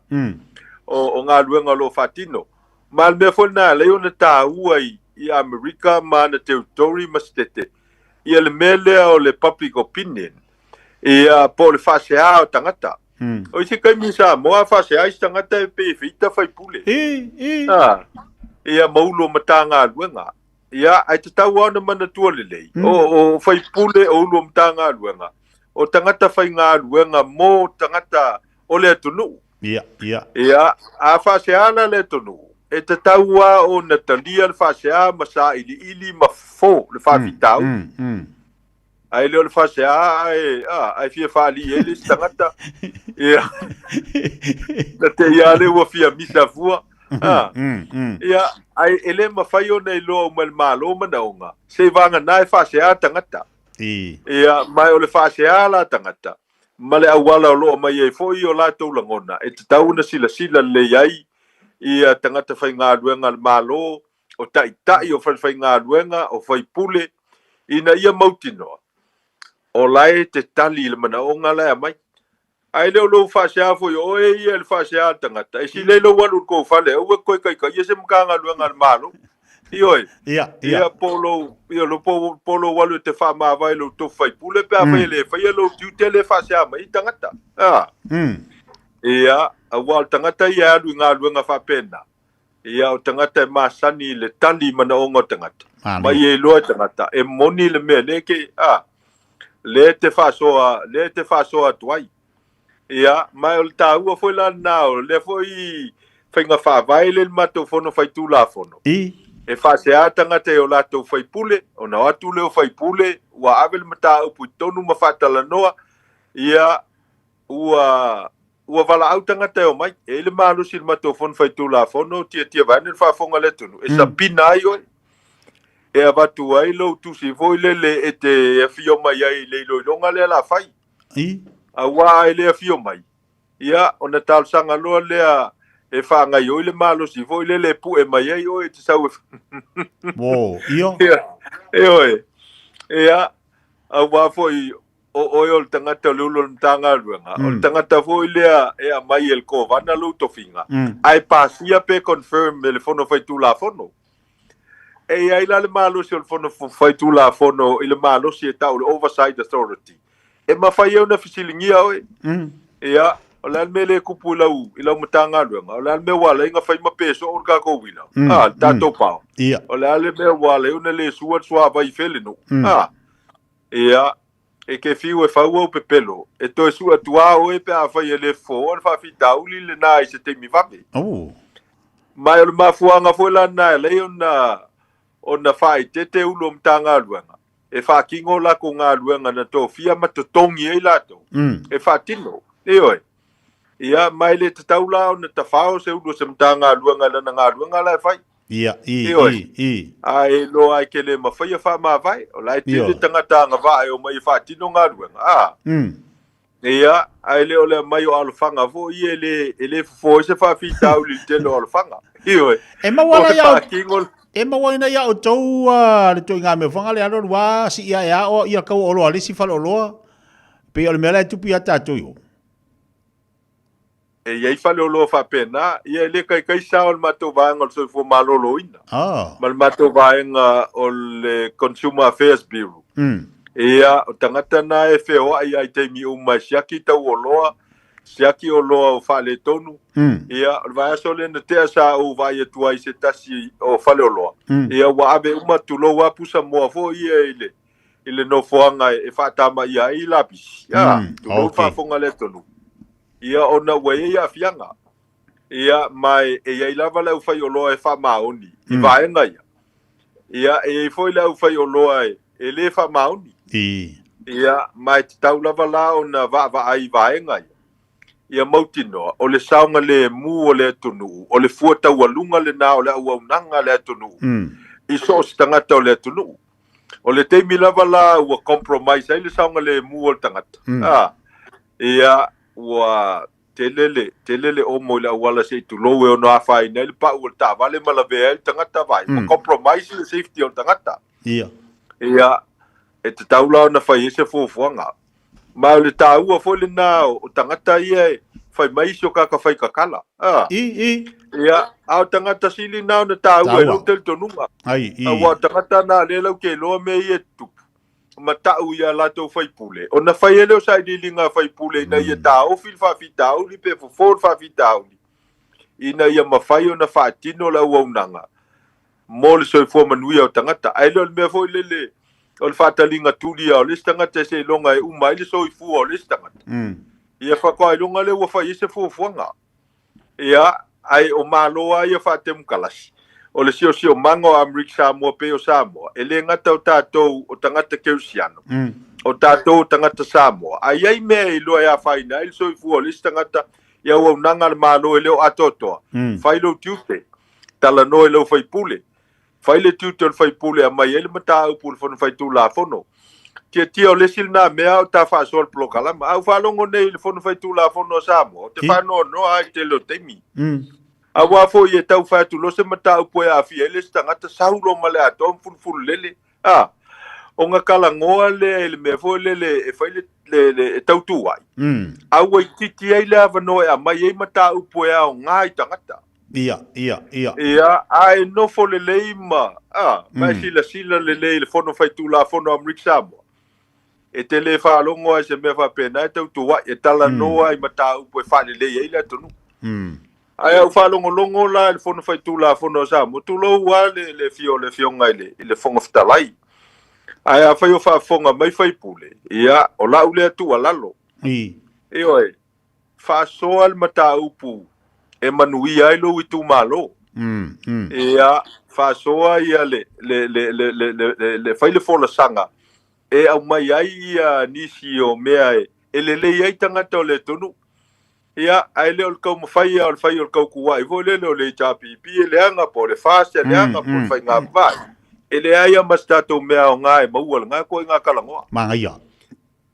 o, o galuega o lo o faatino. Ma le mea foi lena e ala ai ona taua i, i Amerika ma ana territory ma setete, ia le mea lea o le public opinion, ia, po o le faasea o tagata. O isi taimi i Samoa, a faasea isi tagata e pei e feita faipule. A, ia ma ulu o Matagaluega. Ia, ae tatau lava ona manatua lelei, mm. o, o faipule o ulu o Matagaluega, o tagata faigaluega mo tagata o le atunuu. Ia, ia. Ia, a faasea la le atunuu, e tatau lava ona talia le faasea ma sailiili ma fofo le faafitauli. Mm, mm, mm. Ae le o le faasea ae, a, ae fia faalii ai le isi tagata. Ia, na te i a le ua fia misa fua. A, mm, mm. Ia, ae e le mafai ona iloa uma e le Malo manaoga, seivagana e faasea tagata. I. Ia, ma o le faasea la tagata, ma le auala o lo o aumai ai foi o latou lagona, e tatau ona silasila lelei ai ia tagata faigaluega a le Malo, o taitai o falefaigaluega, o faipule, ina ia mautinoa, o la e te tali i le manaoga la e aumai. Ae le o lou faasea foi o oe ia i le faasea a le tagata, e sili ai lou alu i le tou fale, aua e toe taitaia se Matagaluega a le Malo. Ioe. Ia, ia. Ia, po o lou, ia, lo, po, po o lou alu e te faamavae i lou tofi faipule, pe afai e le faia lou tiute lea e faasea mai ai tagata. A. Ia, aua o le tagata ia e alu i galuega faapena, ia, o tagata e masani i le tali i manaoga o tagata. Ma ia iloa e tagata, e moni le mea lea ke, a, lea e te faasoa, lea e te faasoa atu ai. Ia, ma o le taua foi la lena o lea foi faiga faavae lea i le matou Fono Faitulafono. I. E faasea tagata i o latou faipule, ona o atu lea o faipule, ua ave le mataupu i totonu ma faatalanoa, ia, ua, ua valaau tagata e omai. E i ai le malosi i le matou Fono Faitulafono, tiatia vaeane le faafofoga a le atunuu, e sapina ai oe, e avatu ai lou tusi foi lele e te afio mai ai i le iloiloga lea o le a fai. I. Aua e le afio mai, ia, ona talosaga loa lea e faagaioi le malosi foi lele e pue mai ai oe e te sau e... Wo, io. Ia, ioe. Ia, aua foi o oe o le tagata o le ulu o le Matagaluega, o le tagata foi lea e aumai e le Kovana lou tofiga, ae pasia pe confirm e le Fono Faitulafono. E i ai la le malosi o le Fono Faitulafono i le malosi e tau o le Oversight Authority, e mafai ai ona fesiligia oe. Ia, o le a le mea lea e tupu i lau, i lau Matagaluega? O le a le mea ua ala ai ona fai ma pe soo le tatou uila? A, le tatou power. Ia. O le a le mea ua ala ai ona le sua le suavai i Fele-nuu? A, ia, e te fiu e fau ou pepelo, e toe sue atu lava oe pe afai e le fofo le faafitauli lena i se taimi vave. Oh. Ma o le mafuaaga foi la lena e ala ai ona, ona faaeteete Ulu o Matagaluega e faatino latou galuega na tofia ma totogi ai latou e faatino. Ioe. Ia, ma e le tatau la ona tafao se ulu o se Matagaluega i lana galuega la e fai. Ia, i, i, i. A e iloa ai ke le mafai a faamavae, o la e tele tagata agavaa e omai e faatino galuega, a. Ia, ae le o le aumai o alofaga foi ia e le, e le fofo ai se faafitauli i le tele o alofaga. Ioe. E maua la ia E maua ina ia outou le ituaiga mea fanga le alu alu a sii ae a o ia kau oloa le isi faleoloa. Pei o le mea la e tupu ia tatou iho. E i ai faleoloa faapena, ia e le kaikai sao o le matou vaega o le Soifua Maloloina ma le matou vaega o le Consumer Affairs Bureau. Ia, o tagata na e feoai lava i taimi uma e siaki tau oloa, siaki oloa o faaletonu. Ia, o le vaiaso lea na tea sa ou vaai atu ai i se tasi o faleoloa, ia ua ave uma, tulou lava pusa moa foi ia i le i le nofoaga e faatamaia ai lapisi. Ia, tulou le faafofoga a le atunuu. Ia, ona ua i ai aafiaga. Ia, ma e i ai lava le aufaioloa e faamaoni i vaega ia. Ia, e i ai foi le aufaioloa e le faamaoni. Ia, ma e tatau lava la ona vaavaai i vaega ia. Ia mautinoa, o le saogalemu o le atunuu, o le fua taualuga lena o le auaunaga a le atunuu i so o se tagata o le atunuu. O le taimi lava la ua compromise ai le saogalemu o le tagata, a, ia, ua tele le, tele le omo i le auala se i tulou e ono afaina ai le pau o le taavale ma lavea ai le tagata vai. Ua compromise le safety o le tagata. Ia. Ia, e tatau la ona fai ai se fuafuaga. Ma o le taua foi lena o tagata ia e fai mai isi o kaka fai kakala. A. I, i. Ia, a o tagata sili na ona taua e lou talitonuga. Ai, i. Aua o tagata na lea lau ke iloa mea ia e tutupu ma ta'u i a latou faipule, ona fai ai lea o sailiiliga a faipule ina ia taofi le faafitauli pe fofo le faafitauli ina ia mafai ona faatino le auaunaga mo le soifua manuia o tagata. Ae le o le mea foi lele o le faataliga tuli o le isi tagata seiloga e uma ai le soifua o le isi tagata. Ia faatoa iloga lea ua fai ai se fuafuaga. Ia, ae o Malo lava ia faatemokalasi, o le siosiomaga o Amerika Samoa pei o Samoa, e le gata o tatou o tagata kerisiano, o tatou o tagata Samoa, a i ai mea e iloa e afaina ai le soifua o le isi tagata i auaunaga a le Malo e le o atoatoa, fai lou tiute, talanoa i lou faipule, fai le tiute o le faipule e aumai ai le mataupu i le Fono Faitulafono. Tiatia o le isi lena mea a o ta faasoa le polokalama. A ou faalogo nei i le Fono Faitulafono a Samoa, ou te faanoanoa lava i le tele o taimi. Aua foi e tau fai atu loa se mataupu e aafia ai le isi tagata, sau loa ma le atoa ma fulufululele. A, ona talanoa lea i le mea foi lele e fai le, le, le e tau tu ai. A ua itiiti ai le avanoa e aumai ai mataupu e aoga i tagata. Ia, ia, ia. Ia, a e nofo lelei ma, a, ma e silasila lelei i le Fono Faitulafono a Amerika Samoa, e te le faalogo lava i se mea faapena e tau tuai, e talanoa i mataupu e faalelei ai le atunuu. Ae a ou faalogologo la i le Fono Faitulafono a Samoa, tulou lava le, le afio o le Afioga i le, i le Fofoga Fetalai. Ae afai o faafofoga mai sui usufono, ia, o lau lea tuualalo. Ioe, faasoa le mataupu e manuia ai lou itumalo. Ia, faasoa ia le, le, le, le, le, le, le, le fai le folasaga e aumai ai ia nisi o mea e, e lelei ai tagata o le atunuu. Ia, ae le o le taumafai lava o le fai o le tautua'i foi lele o le HRPP e leaga, po o le FAST e leaga, po o le faiga vaai. E leai lava ma se tatou mea aoga e maua i lena ituaiga talanoa. Manaia.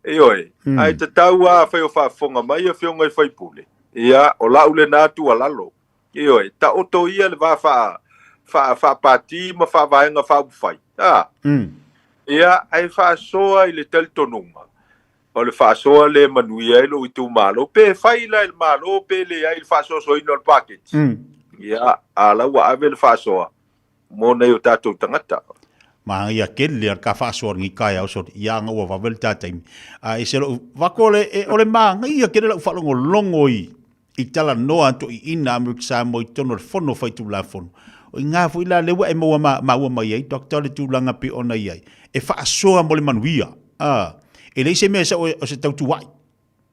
Ioe, ae tatau lava afai o faafofoga mai afioga i sui usufono, ia, o lau lena tuualalo. Ioe, taoto ia le va faa, faa, faapati ma faavaega faaupufai. A? Ia, ae faasoa i le talitonuga, o le faasoa lea e manuia ai lou itumalo, pe fai la i le Malo pe leai i le faasoasoaina o le paketi. Ia, a la ua ave le faasoa mo nai o tatou tagata. Manaia tele a ka faasoa lenei taeao soli ia ana ua vave le ta taimi. A e se lou vako le e o le manaia tele lau faalogologo i i talanoa a toeaiina Amerika Samoa i totonu o le Fono Faitulafono. O i ina foi la lea ua e maua ma maua mai ai Doctor le tulaga pei ona i ai e faasoa mo le manuia. A e leai se mea e sao o se tautuai.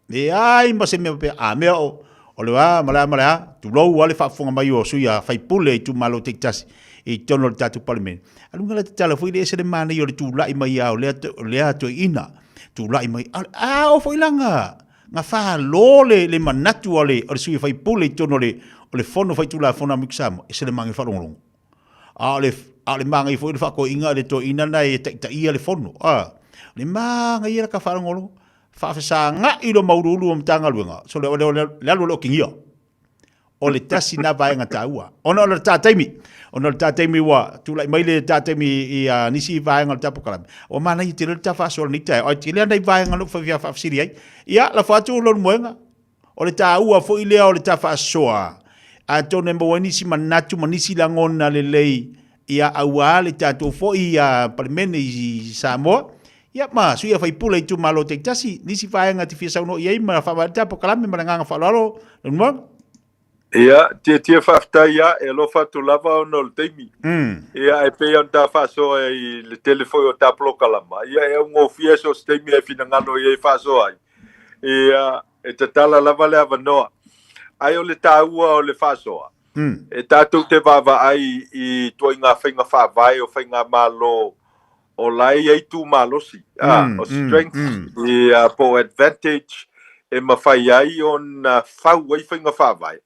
Leai ma se mea faapea, a mea o, o le a ma le a ma le a, tulou lava le faafofoga mai o sui a faipule i itumalo taitasi i totonu o le tatou Palemene. A luga la tatala foi le ese le manaia o le tulai mai lava o lea, o lea toeaina, tulai mai, a, a oo foi la na, na falo le, le manatu o le, o le sui faipule i totonu o le, o le Fono Faitulafono a Amerika Samoa, ese le manaia o le faalogologo. A o le, a o le manaia foi o le faatoeaina a le toeaina na e taitaia le Fono, a, le manaia la ka faalogologo. Faafesagai lo mauuluulu o Matagaluega, so le, le, le, le alu o le okigia. O le tasi na vaega taua. Ona o le tā taimi, ona o le tā taimi ua tulai mai le tā taimi i a nisi vaega o le tā polokalame. Ua manaia tele le tā faasoa lenei taeao. Ai tele ana i vaega na ou fia faafesili ai. Ia, lafo atu lou moega. O le taua foi lea o le ta faasoa, atonu e maua ai nisi manatu ma nisi lagona lelei, ia aua le tatou foi ia Palemene i Samoa, ia ma sui usufono i itumalo taitasi, nisi vaega e te fia saunoa i ai ma faavae le ta polokalame ma le agaga faaaloalo, Leulumoega. Ia, Tietie faafetai ia, e alofa atu lava ona o le taimi. Ia, ae pei ona ta faasoa i le tele foi o ta polokalama, ia e augofie so o se taimi e finagalo i ai e faasoa ai. Ia, e tatala lava le avanoa. Ae o le taua o le faasoa, e tatou te vaavaai i ituaiga faiga faavae o faigamalo o la e i ai tu malosi, a, o strength, ia, po o advantage e mafai ai ona fau ai faiga faavae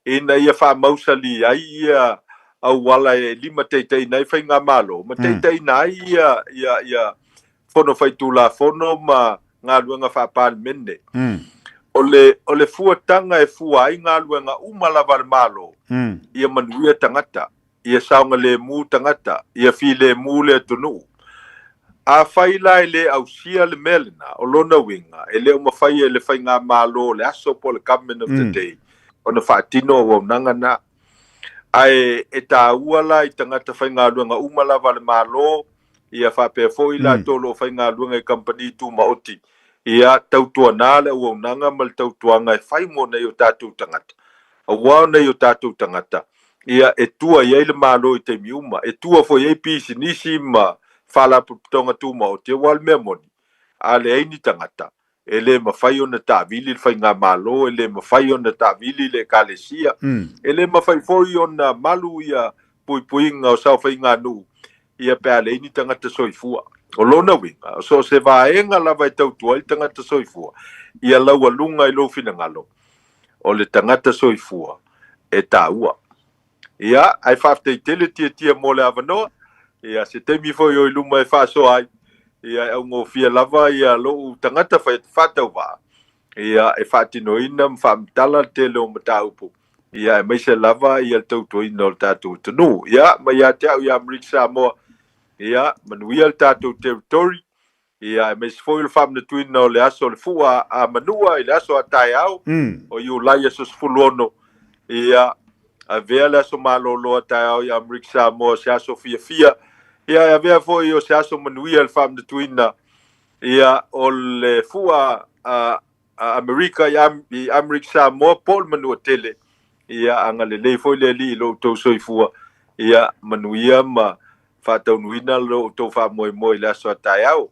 ina ia faamausali ai ia auala e limataitaiina ai faigamalo ma taitaiina ai ia, ia, ia Fono Faitulafono ma galuega faa-Palemene. O le, o le fuataga e fua ai galuega uma lava a le Malo, ia manuia tagata, ia saogalemu tagata, ia filemu le atunuu. Afai la e le ausia le mea lena, o lona uiga, e le o mafai e le faigamalo o le aso po o le Government of the Day ona faatino auaunaga na. Ae e taua la i tagata faigaluega uma lava a le Malo, ia faapea foi i latou o lo o faigaluega i kamupani tumaoti, ia tautuana le auaunaga ma le tautuaga e fai mo nai o tatou tagata. Aua o nai o tatou tagata, ia e tua i ai le Malo i taimi uma, e tua foi i ai pisinisi ma faalapotopotoga tumaoti, aua o le mea moni, a leai ni tagata, e le mafai ona taavili le faigamalo, e le mafai ona taavili le Ekalesia, e le mafai foi ona malu ia puipuiga o saofaiganuu, ia pe a leai ni tagata soifua. O lona uiga, so o se vaega lava e tautua ai le tagata soifua, ia laualuga i lou finagalo, o le tagata soifua e taua. Ia, ae faafetai tele Tiatia mo le avanoa, ia se taimi foi o i luma e faasoa ai, Ia, e augofie lava ia lou tagata faatauvaa, ia, e faatinoina ma faamatala le tele o mataupu, ia, aemaise lava ia le tautuaina o le tatou atunuu. Ia, ma ia te au ia Amerika Samoa, ia, manuia le tatou territory, ia, aemaise foi o le faamanatuina o le aso o le fua a Manua i le aso a taeao, o Iulai aso 16, ia, avea le aso malolo a taeao i Amerika Samoa se aso fiafia, ia, e avea foi o se aso manuia le faamanatuina, ia, o le fua a Amerika i Amerika Samoa po o le Manuatele, ia, agalelei foi le Alii i lo outou soifua, ia, manuia ma faataunuina lo outou faamoemoe i le aso a taeao.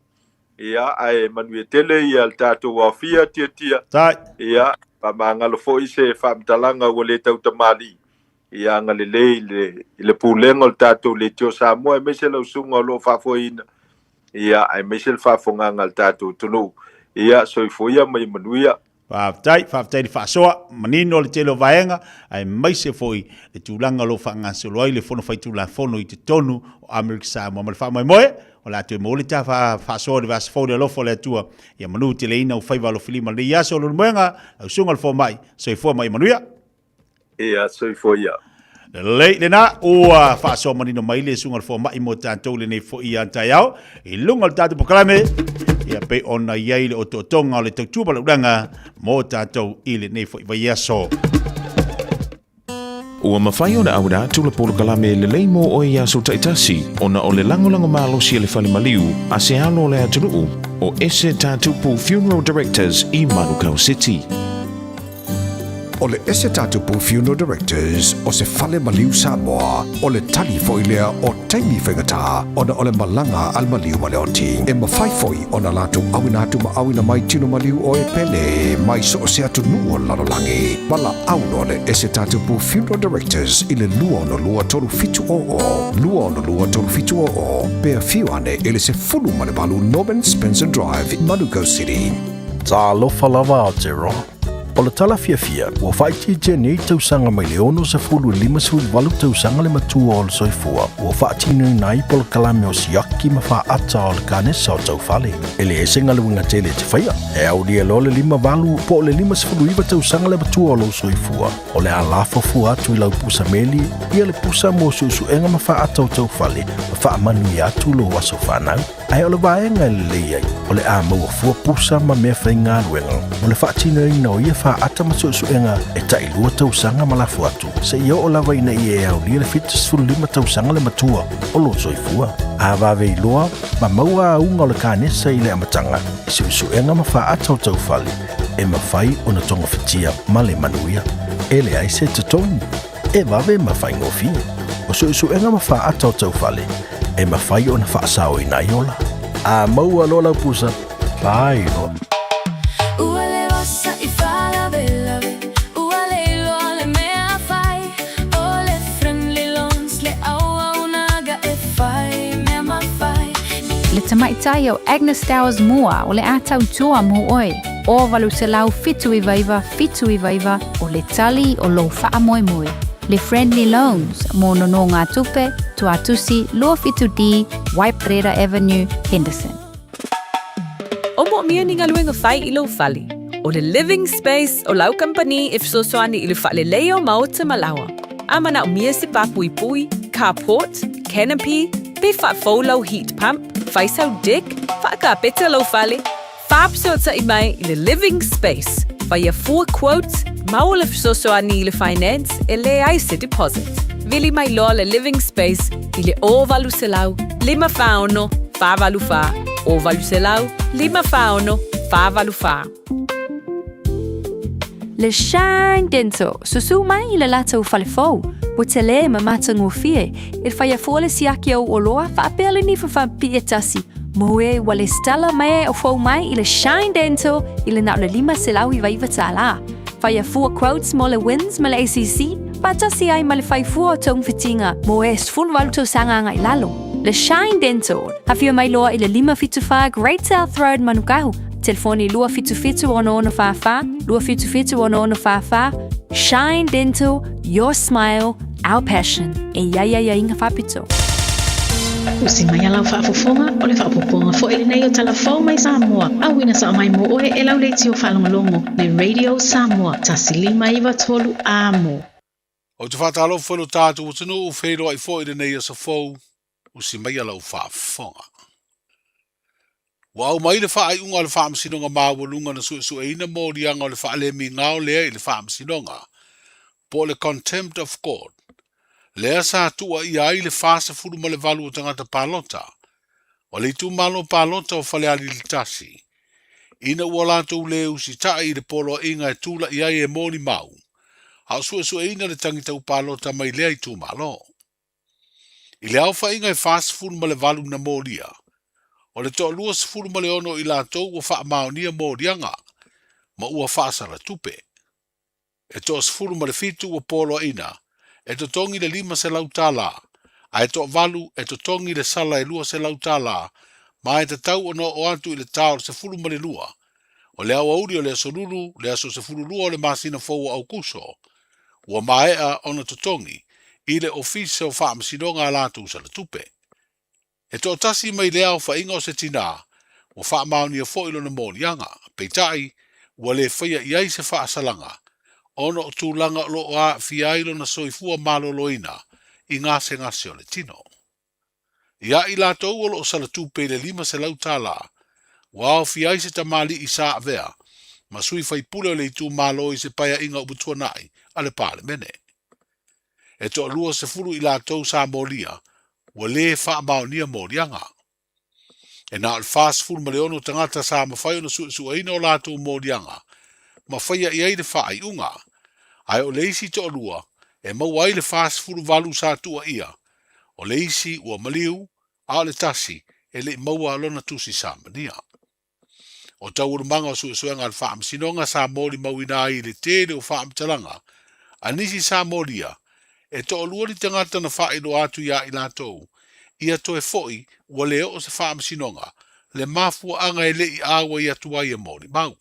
Ia, ae manuia tele ia le tatou aofia Tiatia. Ia, faamagalo foi se faamatalaga ua le tautamalii. Ia agalelei i le, i le pulega o le tatou Leitio Samoa, aemaise lau susuga o lo o faafoeina, ia, aemaise le faafofogaaga a le tatou atunuu. Ia, soifua ia ma ia manuia. Faafetai, faafetai i le faasoa, manino le tele o vaega, aemaise foi le tulaga o lo o faagasolo ai le Fono Faitulafono i totonu o Amerika Samoa. Ma le faamoemoe, o le a toe maua le ta faasoa i le vaiaso fou i le alofa o le Atua. Ia manuteleina ou faiva alofilima i lenei aso, Leulumoega, lau susuga i le Fomai, soifua ma ia manuia. Ia, soifua ia. Lelei lena, ua faasoa manino mai le susuga i le fomai mo tatou lenei foi a taeao i luga o le tatou polokalame, ia pei ona i ai le otootoga o le tautua valaulaga mo tatou i lenei foi vaiaso. Ua mafai ona auina atu le polokalame lelei mo oe i aso taitasi ona o le lagolago malosi a le Fale Maliu a se alo o le atunuu o Ese Tatupu Funeral Directors i Manukau City. O le Ese Tatupu Funeral Directors o se fale maliu Samoa, o le tali foi lea o taimi faigata ona o le malaga a le maliu ma le oti. E mafai foi ona latou auina atu ma auina mai tino maliu o e pele mai so o se atunuu o le lalolagi. Valaau loa le Ese Tatupu Funeral Directors i le 262 3700, 262 3700, pe afio ane i le 18 Norman Spencer Drive, Manukau City. Talofa lava Aotearoa. O le tala fiafia, ua faaitiitia nei tausaga mai le 60 i le 58 tausaga le matua o le soifua ua faatinoina ai polokalame o siaki ma faata o le kanesa o taufale. E leai se galuega tele e te faia, e aulia loa le 58 po o le 59 tausaga le matua o lou soifua, o le a lafo fua atu i lau pusa meli ia le pusa mo suesuega ma faata o taufale ma faamanuia atu lou aso fanau. Ae o le vaega e lelei ai, o le a maua fua pusa ma mea faigaluega mo le faatinoina o ia faata ma suesuega e tailua tausaga ma lafo atu, seia oo lava ina ia e aulia le 75 tausaga le matua o lou soifua. A vave iloa ma maua auga o le kanesa i le amataga i suesuega ma faata o taufale, e mafai ona togafitia ma le manuia. E leai se totogi. E vave ma faigofie. O suesuega ma faata o taufale, e mafai ona faasaoina ai ola. A maua loa lau pusa, pai loa. Ua le osa i faalavelave, ua le iloa le mea fai, o le Friendly Loans le auaunaga e fai mea mafai. Le tamaitai o Agnes Towers Moa o le a tautua mo oe, o 879 79 o le tali o lou faamoemoe. Le Friendly Loans mo nonogatupe, Tuatusi 27D, Waiparera Avenue, Henderson. O moomia ni galuega fai i lou fale. O le Living Space o lau kamupani e fesoasoani i le faaleleia o maota ma laoa. A manaomia se pāpuipui, carport, canopy, pe faafou lau heat pump, fai sau deck, faakapeta lou fale, Faafesootai mai i le Living Space, faia fua quote, maua le fesoasoani i le finance e leai se deposit. Vili mai loa le Living Space i le 0800 546 484, 0800 546 484. Le Shine Dental, susu mai i le latou fale fou, ua tele ma matagofie, e faia fua le siaki o oloa faapea le nifa faapipii e tasi, mo e ua lesitala mai o fou mai i le Shine Dental i le na o le $599 tala. Faia fua quotes mo le WINZ ma le ACC, faatasi ai ma le fai fua o togafitiga mo e 18 tausaga agai lalo. Le Shine Dental, afio mai loa i le 574 Great South Road Manukau, Telefoni 277 6644, 277 6644, Shine Dental, your smile, our passion. E i ai aiaiga faapito. Usi mai a lau faafofoga, o le faaopoopoga foi lenei o Tala Fou mai Samoa, auina sao mai mo oe e lau leitio faalogologo, le Radio Samoa, 1593 Amo. Ou te faatalofa foi i lo tatou atunuu, feiloai foi i lenei aso fou, usi maia lau faafofoga. Ua aumai le faaiuga o le Faamasinoga Maualuga na suesueina moliaga o le faalemigao lea i le Faamasinoga, po o le Contempt of Court, lea sa tuuaia ai le 48 o tagata palota o le itumalo palota o Falealili 1, ina ua latou le usitai i le poloaiga e tulai ai e molimau a o suesueina le tagi tau palota mai lea itumalo. I le aofaiga e 48 na molia, o le toa 26 o i latou ua faamaonia moliaga ma ua faasala tupe. E toa 17 ua poloaiina e totogi le $500, ae toavalu e totogi le sala e $200 ma e tatau ona oo atu i le ta o le 12 o le aoauli o le aso Lulu, le aso 12 o le masina fou o Aukuso, ua maea ona totogi i le Ofisa o Faamasinoga a latou sala tupe. E toatasi mai lea aofaiga o se tinā ua faamaonia foi lona moliaga, peitai, ua le faia i ai se faasalaga ona o tulaga o lo o aafia ai lona soifua maloloina i gasegase o le tino. Ia i latou o lo o sala tupe i le $500, ua aofia ai se tamalii sa avea ma sui faipule o le itumalo i se paeaiga ua tuanai a le Palemene. E toalua sefulu i latou sa molia ua lē faamaonia moliaga. E na o le 46 tagata sa mafai ona suesueina o latou moliaga ma faia i ai le faaiuga, ae o le isi toalua e maua ai le 48 sa tuuaia, o le isi ua maliu, a o le tasi e le i maua lona tusi samania. O taualumaga o suesuega a le Faamasinoga sa molimauina ai i le tele o faamatalaga a nisi sa molia, e toalua ni tagata na faailoa atu iā i latou ia toe fo'i ua le oo se faamasinoga le mafuaaga e le i auai atu ai e molimau.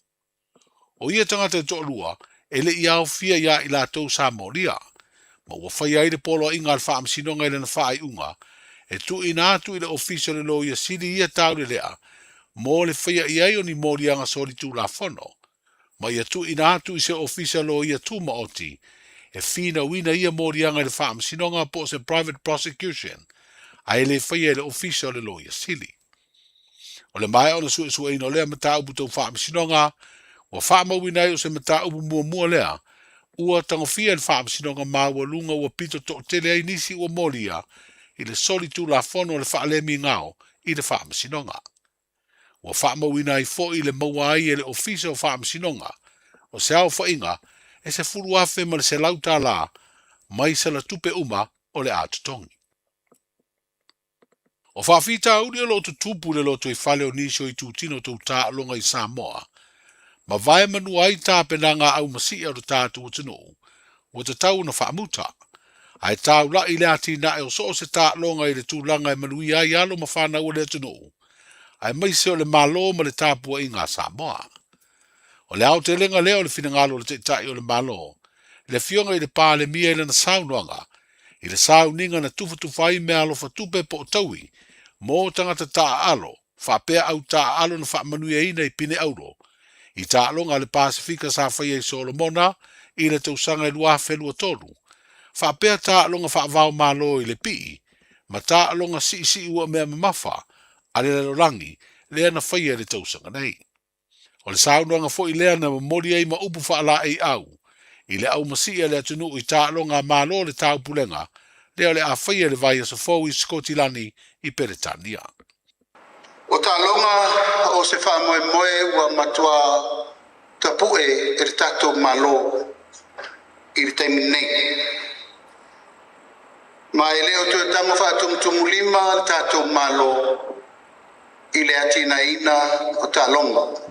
O ia tagata e toalua e le i aofia iā i latou sa molia, ma ua faia ai le poloaiga a le Faamasinoga i lana faaiuga e tuuina atu i le Ofisa o le Loia Sili ia taulelea mo le faia i ai o ni moliaga solitulafono, ma ia tuuina atu i se Ofisa Loia Tumaoti e finauina ia moliaga i le Faamasinoga po o se private prosecution, ae le faia e le Ofisa o le Loia Sili. O le maea ona suesueina o lea mataupu tau faamasinoga, ua faamauina ai o se mataupu muamua lea ua tagofia e le Faamasinoga Maualuga ua pito toatele ai nisi ua molia i le solitulafono o le faalemigao i le Faamasinoga. Ua faamauina ai foi le maua ai e le Ofisa o Faamasinoga o se aofaiga e $10,100 mai salatupe uma o le a totogi. O faafitauli o lo o tutupu i le lotoifale o nisi o itutino tou taaloga i Samoa, ma vae manua ai tapenaga a aumasi'a o le tatou atunuu, ua tatau ona faamuta, ae taula'i le atinae o so o se taaloga i le tulaga e manuia ai alo ma fanau a le atunuu, aemaise o le Malo ma le tapuaiga a Samoa. O le aotelega lea o le finagalo o le Taitai o le Malo, le Afioga i le Palemia i lana saunoaga i le sauniga na tufatufa ai meaalofa tupe po o taui mo tagata taaalo faapea au taaalo na faamanuiaina i pine auro i taaloga a le Pasefika sa faia i Solomona i le tausaga e 2023, faapea taaloga faavaomalo i le pii ma taaloga siisii ua mea mamafa a le lalolagi lea na faia i le tausaga nei. O le saunoaga foi lea na momoli ai ma upu faalaeiau i le aumasii a le atunuu i taaloga a Malo o le Taupulega lea o le a faia i le vaiaso fou i Sikotilani i Peretania. O taaloga o se faamoemoe ua matua tapu'e e le tatou Malo i le taimi nei. Ma e le o toe tago faatumutumulima le tatou Malo i le atinaeina o taaloga.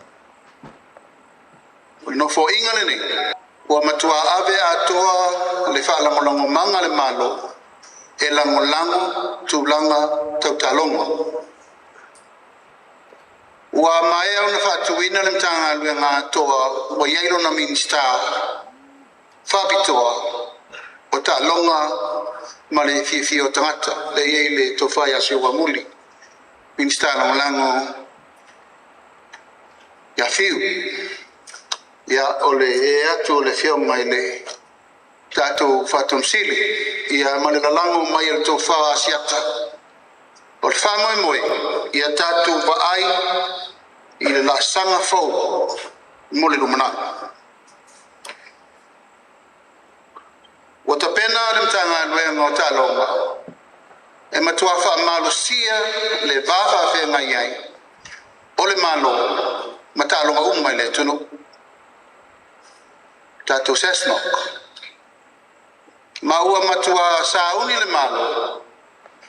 O le nofoaiga lenei, ua matua ave atoa le faalagolagomaga a le Malo e lagolago tulaga tau taaloga. Ua maea ona faatuina le Matagaluega atoa ua i ai lona Minisita faapitoa o taaloga ma le fiafia o tagata. Lea e i ai le Tofa ia Seuamuli, Minisita Lagolago ia Fiu. Ia, o le ee atu o le Afioga i le tatou Faatonu Sili, ia ma le lalago mai o le tofa Asiata. O le faamoemoe, ia tatou vaai i le laasaga fou mo le lumanai. Ua tapena le Matagaluega o Taaloga e matua faamalosia le va faafeagai ai o le Malo ma taaloga uma i le atunuu. Tatou SASNOC. Ma ua matua sauni le Malo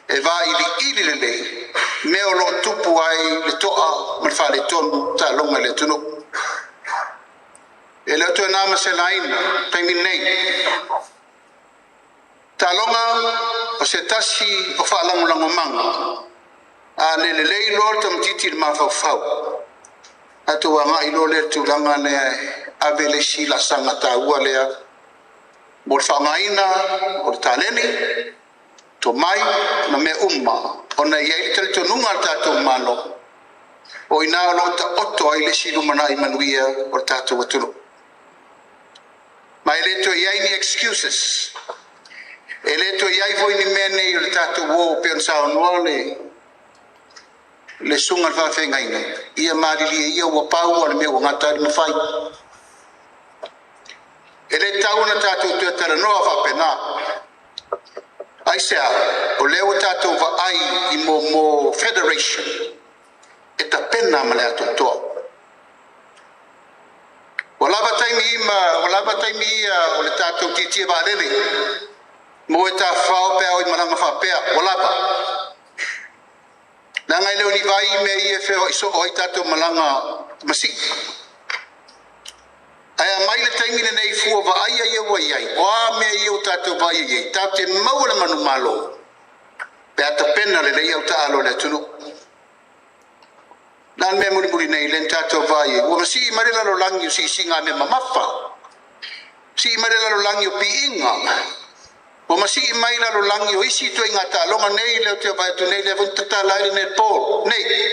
e vailiili lelei mea o lo o tupu ai le toa ma le faaletonu taaloga i le atunuu. E le o toe na ma se laina taimi nei. Taaloga o se tasi o faalagolagomaga a le lelei loa le tamaitiiti i le mafaufau, tatou agai loa lea i le tulaga lea e ave le isi laasaga taua lea mo le faaaogaina o le taleni, tomai ma mea uma ona e i ai le talitonuga a le tatou Malo o i ina o lo o taoto ai le isi lumanai manuia o le tatou atunuu. Ma e le toe i ai ni excuses, e le toe i ai foi ni mea nei o le tatou o pei ona saunoa le le susuga i le faafeagaiga, ia malilie ia ua pau lava le mea ua gata ai le mafai. E le tatau ona tatou toe talanoa faapena. Aisea? O lea ua tatou vaai i mo federation e tapena ma le atoatoa. Ua lava taimi ima, ua lava taimi ia o le tatou tietie vaalele mo e tafafao pe a o i malaga faapea, ua lava. Leaga e le o ni vai i mea ia e feoai soo ai tatou malaga masii. Ae a mai le taimi lenei fua vaaia ia ua i ai, o a mea ia ua tatou vaaia i ai, tatou te maua le manumalo pe a tapena lelei au taaalo a le atunuu. Na le mea mulimuli nei lea na tatou vaai ai, ua masii mai le lalolagi o siisiga mea mamafa, sii mai le lalolagi o piiga, ua masii mai lalolagi o isi ituaiga taaloga nei lea ou te vaai atu nei, lea foi na tatala ai le netball nei, lea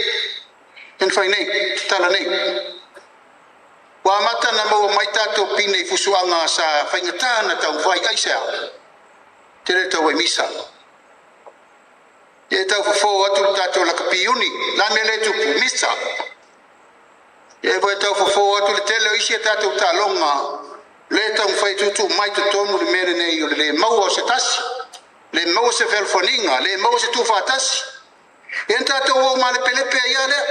na fai nei, tatala nei. Ua amata ona maua mai tatou pine i fusuaga sa faigata ona taumafai, aisea? Tele le tau ai misa. Ia e tau fofo atu le tatou lakapi-uni, la mea lea e tupu, misa. Ia e foi e tau fofo atu le tele o isi a tatou taaloga lea e taumafai e tuutuu mai totonu le mea lenei o le le maua o se tasi, le maua se fealofaniga, le maua se tuufaatasi. Ia na tatou o malepelepe ai lava lea.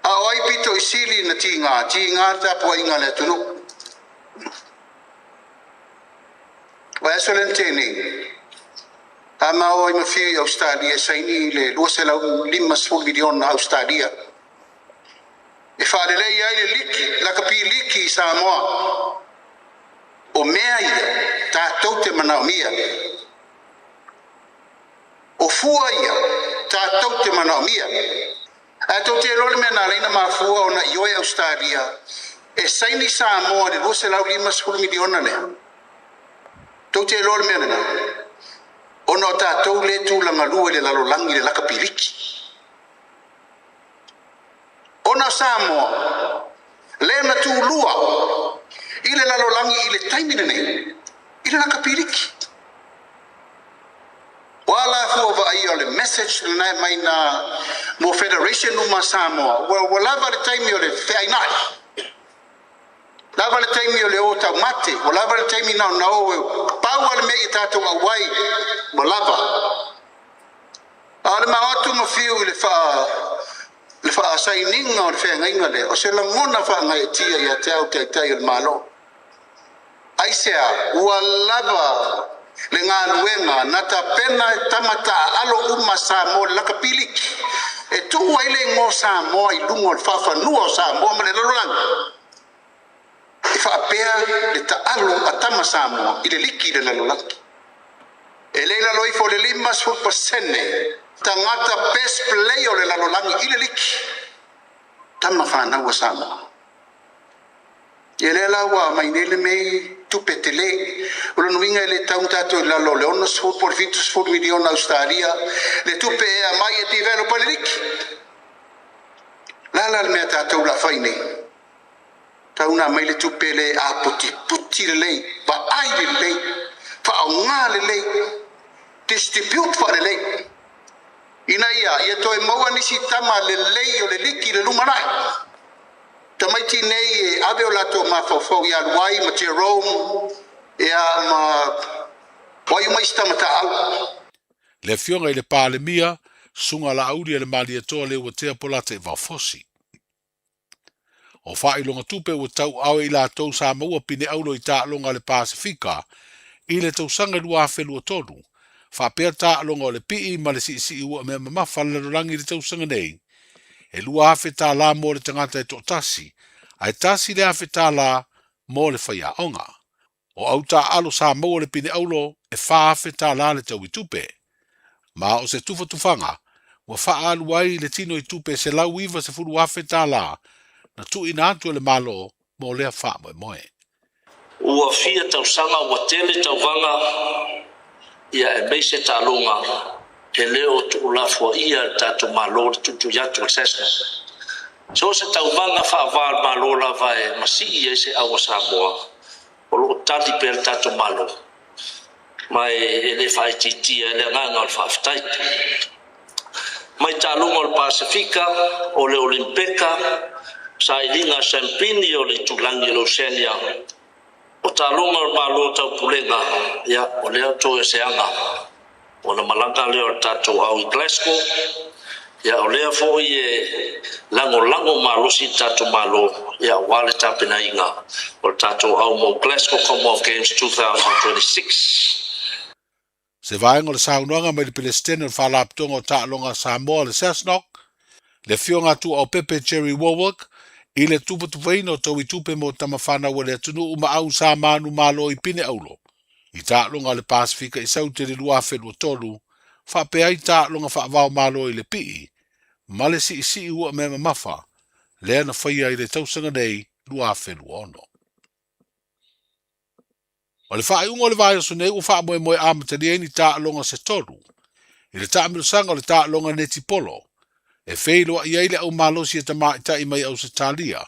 A o ai pito i sili na tiga, tiga le tapuaiga a le atunuu. O le aso lea na tea nei, a ma o ai ma fiu i Ausetalia e saini i le $250 miliona Ausetalia e faalelei ai le liki, lakapi liki i Samoa. O mea ia tatou te manaomia. O fua ia tatou te manaomia. Ae tou te iloa le mea na ala ai ona mafua ona ioe Ausetalia e saini Samoa i le $250 miliona lea? Tou te iloa le mea lena? Ona o tatou lea e tulagalua i le lalolagi i le lakapiliki. Ona o Samoa lea na tulua i le lalolagi i le taimi lenei i le lakapiliki. O a la fua vaaia o le message lena e mai na mo Federation uma a Samoa, ua lava le taimi o le feainai, lava le taimi o le o taumate, ua lava le taimi na ona o e pau lava le mea ia tatou auai, ua lava. A o le mao atu ma fiu i le faa le faasainiga o le feagaiga lea, o se lagona faagaeetia ia te au Taitai o le Malo. Aisea? Ua lava le galuega na tapena e tama taaalo uma Samoa le lakapiliki e tuu ai le igoa o Samoa i luga o le faafanua o Samoa ma le lalolagi. E faapea le taalo a tama Samoa i le liki i le lalolagi. E le i lalo ifo o le 50% tagata best player o le lalolagi i le liki, tama fanau a Samoa. Ia lea la ua aumai nei le mea i Tupe tele. O lona uiga e le tatau ona tatou i lalo o le 60 po o le 70 miliona Ausetalia le tupe e aumai e develop ai le liki. O le a la le mea tatou o le a fai nei? Tau ona aumai le tupe le aputiputi lelei, vaai lelei, faaaoga lelei, distribute faalelei ina ia toe maua nisi tama lelei o le liki i le lumanai. Tamaiti nei e ave o latou mafaufau ia Luai ma Jerome ia ma wai uma isi tama taaau. Le Afioga i le Palemia, Susuga Laauli a le Malietoa Leuatea Polata i Vaofosi. O faailoga tupe ua tauaao e i latou sa maua pine auro i taaloga a le Pasefika i le tausaga 2023, faapea taaloga o le pii ma le siisii ua mea mamafa a le lalolagi i le tausaga nei, e $2,000 mo le tagata e toatasi, ae $1,000 mo le faiaoga. O au taaalo sa maua le pine auro e $4,000 le tau i tupe. Ma o se tufatufaga ua faaalu ai le tino i tupe $190,000 na tuuina atu e le Malo mo lea faamoemoe. Ua fia tausaga ua tele tauvaga ia aemaise taaloga e le o tuulafoaia e le tatou Malo le tuitui atu a le SASNOC. So o se tauvaga faava-o-Malo lava e masii ai se au a Samoa, o lo o tali pea le tatou Malo, ma e le faaitiitia ai le agaga o le faafetai. Mai taaloga o le Pasefika, o le Olimpeka, sailiga sampini o le itulagi o le Oceania, o taaloga o le Malo o Taupulega, ia, o lea toe se aga ona malaga lea o le tatou au i Glasgow, ia, o lea foi e lagolago malosi le tatou Malo, ia, aua le tapenaina o le tatou au mo Glasgow Commonwealth Games 2026. Se vaega o le saunoaga mai le Pelesitene o le Faalapotopotoga o Taaloga a Samoa, le SASNOC, le Afioga a Tuuaopepe Jerry Warwick, i le tufatufaina o taui tupe mo tama fanau a le atunuu ma au sa manumalo i pine auro i taaloga a le Pasefika i Saute i le 2023, faapea ai taaloga faavaomalo i le pii ma le siisii ua mea mamafa lea na faia i le tausaga nei 2026. O le faaiuga o le vaiaso nei ua faamoemoe amatalia ai ni taaloga se tolu i le taamilosaga o le taaloga netipolo e feiloai ai le au malosi a tamaitai mai Ausetalia,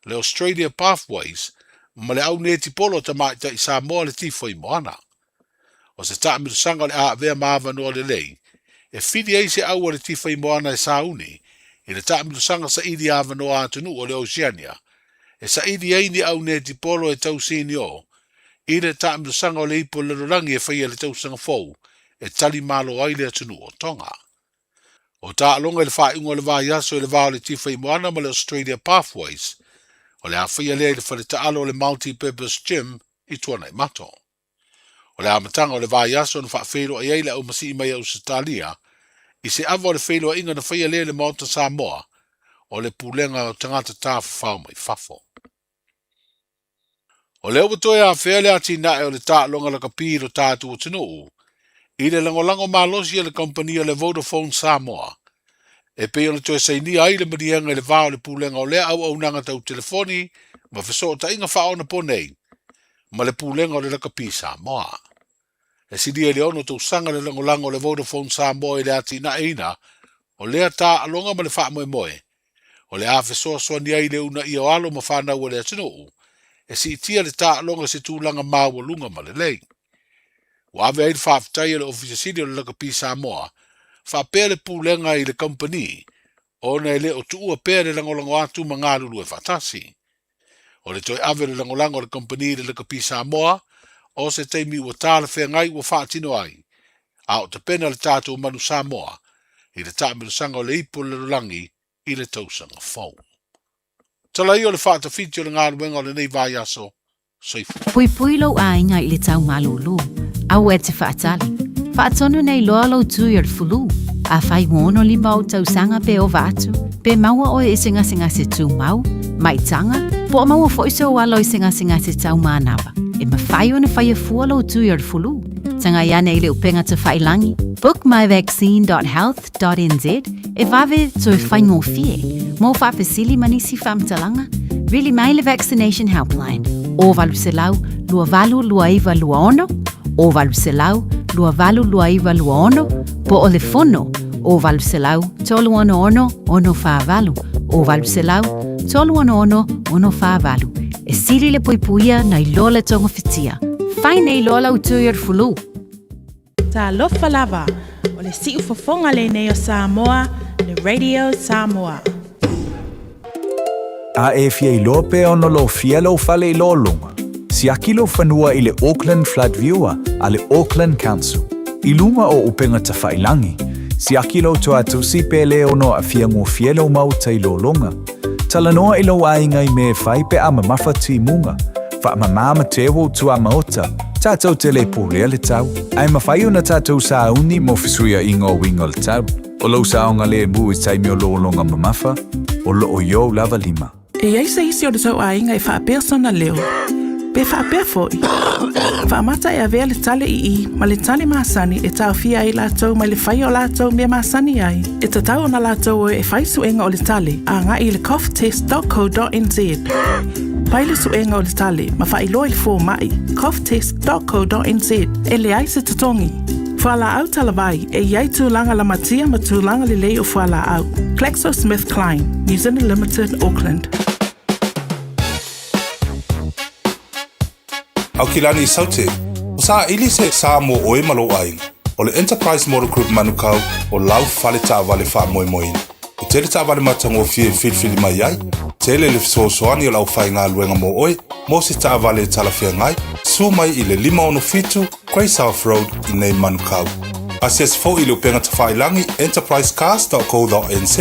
le Australia Pathways ma le au netipolo a tamaitai Samoa le Tifoi Moana. O se taamilosaga o le a avea ma avanoa lelei e fili ai se au a le Tifoi Moana e sauni i le taamilosaga saili avanoa atunuu o le Oceania e saili ai ni au netipolo e tau senior i le taamilosaga o le ipu o le lalolagi e faia i le tausaga fou e tali malo ai le atunuu o Tonga. O taaloga i le faaiuga o le vaiaso i le va o le Tifa i Moana ma le Australia Pathways, o le a faia lea i le fale taalo o le Multi-Purpose Gym i Tuanaimato. O le amataga o le vaiaso na faafeiloai ai le aumasii mai Ausetalia i se ava o le feiloaiga na faia lea i le Maota Samoa o le Pulega o Tagata Tafafao mai Fafo. O lea ua toe afea le atinae o le taaloga lakapi i lo tatou atunuu i le lagolago malosi a le kamupani a le Vodafone Samoa e pei ona toe sainia ai le maliega i le va o le pulega o lea auaunaga tau telefoni ma fesootaiga faaonaponei ma le pulega o le lakapi Samoa. E silia i le ono tausaga le lagolago a le Vodafone Samoa i le atinaeina o lea taaloga ma le faamoemoe o le a fesoasoani ai i le uunaia o alo ma fanau a le atunuu e siitia le taaloga i se tulaga maualuga ma lelei. Ua ave ai le faafetai a le Ofisa Sili o le Lakapi Samoa faapea le pulega i le kamupani ona e le o tuua pea le lagolago atu ma galulue faatasi. O le toe ave o le lagolago a le kamupani i le Lakapi Samoa o se taimi ua talafeagai ua faatino ai, a o tapena le tatou manu Samoa i le taamilosaga o le ipu o le lalolagi i le tausaga fou. Tala ia o le faatafiti o le galuega o lenei vaiaso. Soifua. Puipui lou aiga i le tau malūlū. Aua e te faatali. Faatonu nei loa lou tui o le fulu. Afai ua 65 ou tausaga pe ova atu, pe maua oe i se gasegase tumau, maitaga, po o maua foi sou alo i se gasegase tau manava, e mafai ona faia fua lou tui o le fulu. Tagai ane i le upega tafailangi, bookmyvaccine.health.nz, e vave toe faigofie. Mo faafesili ma nisi faamatalaga, vili mai le Vaccination Helpline, 0800 2829 26, 0800 2829 26, po o le fono 0800 366 648, 0800 366 648. E sili le puipuia nai lo le togofitia. Fai nei loa lau tui o le fulu. Talofa lava, o le siufofoga lenei o Samoa, le Radio Samoa. A e fia iloa pe ono lofia lou fale i lologa, siaki lou fanua i le Auckland Flood Viewer a le Auckland Council. I luga o upega tafailangi, siaki lou toatusi pe le ono aafia gofie lou maota i lologa. Talanoa i lou aiga i mea e fai pe a mamafa timuga. Faamamā ma teu ou tuamaota, tatou te le pulea le tau, ae mafai ona tatou sauni mo fesuiaiga o uiga o le tau. O lou saogalemu i taimi o lologa mamafa, o loo i ou lava lima. E i ai se isi o le tou aiga e faapea sona leo, pe faapea foi, Faamata e avea le tale i i ma le tale masani e taofia ai latou mai le faia o latou mea masani ai, e tatau ona latou o e fai suega o le tale agai i le coughtest.co.nz. Fai le suega o le tale ma faailoa i le fomai, coughtest.co.nz, e leai se totogi. Fualaau talavai, e i ai tulaga lamatia ma tulaga lelei o fualaau. GlaxoSmithKline, New Zealand Limited, Auckland. Aukilani Saute, o saili se sa mo oe ma lou aiga. O le Enterprise Motor Group Manukau o lau fale taavale faamoemoeina. E tele taavale matagofie e filifili mai ai, tele le fesoasoani o le aufaigaluega mo oe mo se taavale e talafeagai, susu mai i le 567 Grey South Road i nei Manukau. Asiasi foi i le upega tafailangi enterprisecars.co.nz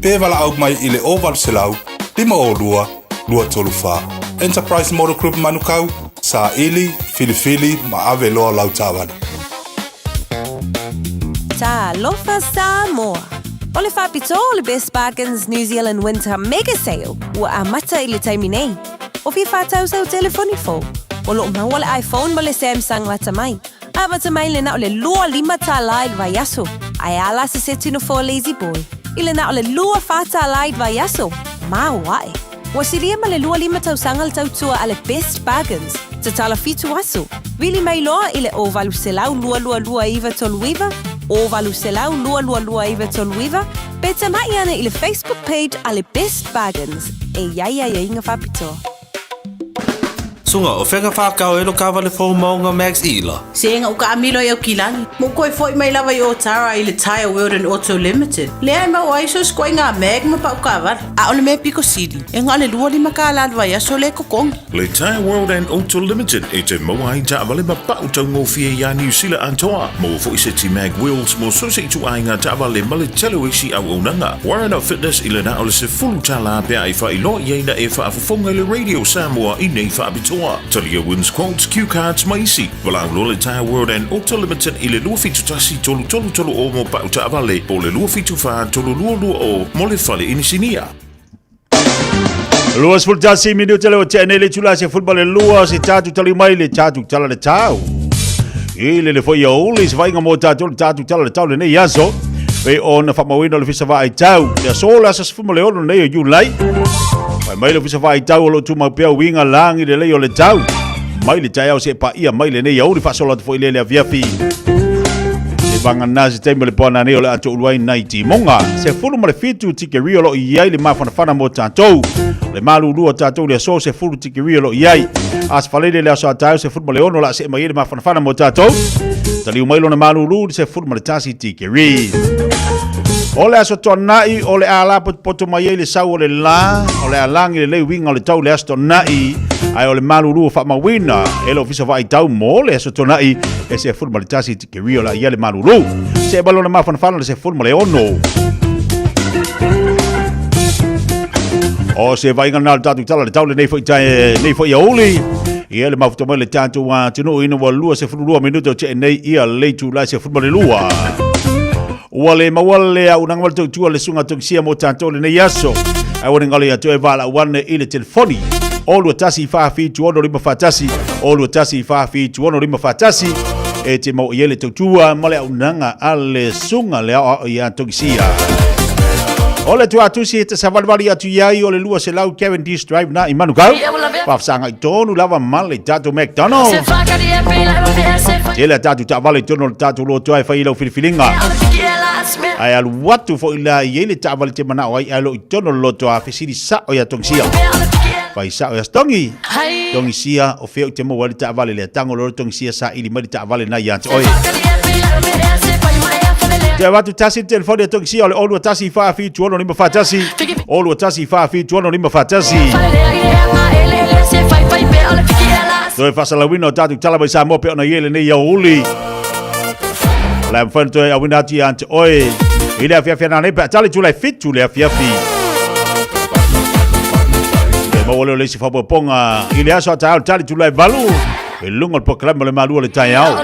pe valaau mai i le 0800 502 234. Enterprise Motor Group Manukau, saili, filifili ma ave loa lau taavale. Talofa Samoa! O le faapitoa o le Best Bargains New Zealand Winter Mega Sale ua amata i le taimi nei. O fia whātau sau telefoni fou. O loo maua le iPhone ma le Samsung lata mai. Amata mai le na o le 25 tālā i le vaiaso. Ae a la se seti no for lazy boy. I le na o le 24 tālā i le vaiaso. Mao ae. Ua silia ma le 25 tausaga le tautua a le Best Bargains. Tatala 7 aso. Vili mai loa i le 0800 222 939, 0800 222 939, pe tamai ana i le Facebook page a le Best Bargains e i ai aiaiga faapitoa. Suga, o fea ka whākau e lo kāwale fō maunga Max Ila? Se nga uka amilo i Aukilani. Mo koe foi mai lava i Otara i le Tyre World and Auto Limited. Lea e mau ai so skoe ngā mag ma pau kāwale. A o le mea piko sili, e ngā le 25 kālā le vaiaso le kokongi. Le Tyre World and Auto Limited e te maua ai taavale ma pau taugofie iā Niu Sila atoa. Maua foi se ti mag wheels mo so se ituaiga taavale ma le tele o isi auaunaga. Warren of Fitness i le na o le $10 pe a e faailoa i ai na e faafofoga i le Radio Samoa i nei faapitoa. Talia wins quotes, cue cards ma isi. Valaau loa le Tyre World and Auto Limited i le 271 333 o mo pau taavale po o le 274 322 mo le fale inisinia. 21 minute le o tea nei le itula 12 se tatou tali mai le tatou tala le tau. I le le foi ia uli se vainga mo tatou le tatou tala le tau lenei aso. Pe ona whamauina o le fisa vaai tau. Le aso le aso 16 nei o Iulai. Mai mai le fisa vaai tau o lo tumau pea uinga langi le lei o le tau. Mai le taeao se paia mai lenei auli faasola atu foi le le afiafi. E vagana se taimi o le poana nei o le ato ulu ai nai timoga. 17 tikeri o lo o i ai le mafanafana mo tatou. O le malulu o tatou le aso 10 tikeri o lo o i ai. A se falele le aso a taeao 16 la se mai ai le mafanafana mo tatou. Taliu mai lona malulu le 11 tikeri. O le aso tuanai o le ala potopoto mai ai le sau o le la, o le alangi le lei uiga o le tau le aso tuanai, ae o le malulu o faamauina e le ofisa vaai tau mo le aso tuanai e 11 tikeri o la ia le malulu. Se e lona mafanafana le 16. O se vaiga na le tatou tala le tau lenei foi tae nei foi auli. Ia le mafuta mai le tatou atunuu ina ua 22 minute o tea nei ia le itula 12. Ua le maua le auaunaga ma le tautua le susuga Togisia mo tatou lenei aso. Ae ua galo ia te oe valaau ane i le telefoni o 21 4 7 6 5 1 o 21 4 7 6 5 1 e te maua i ai le tautua ma le auaunaga a le susuga le aoao ia Togisia. O le tuatusi e te savalivali atu i ai o le 200 Cavendish Drive na i Manukau. Faafesagai tonu lava ma le tatou McDonald. Tele a tatou taavale i totonu o le tatou lotoa e fai i lau filifiliga. Ae alu atu foi la i ai le taavale te manao ai ae lo i totonu o le lotoa fesili sao ia Tongisia. Fai sao ia Tongi. Tongisia o fea ou te maua ai le taavale lea. Tago loa le Tongisia saili mai le taavale na ia te oe. Te avatu tasi le telefoni a Tongisia o le 021 4 7 6 5 1. 021 4 7 6 5 1. Toe faasalauina o tatou tala mai Samoa pe ona i ai lenei aoauli. O le a mafai ona toe auina atu ia te oe i le afiafi ananei pe a tali tula e 7 le afiafi. Toe maua lea o le isi faaopoopoga i le aso a taeao tali tula e 8 i luga o le polokalame o le malu o le taeao.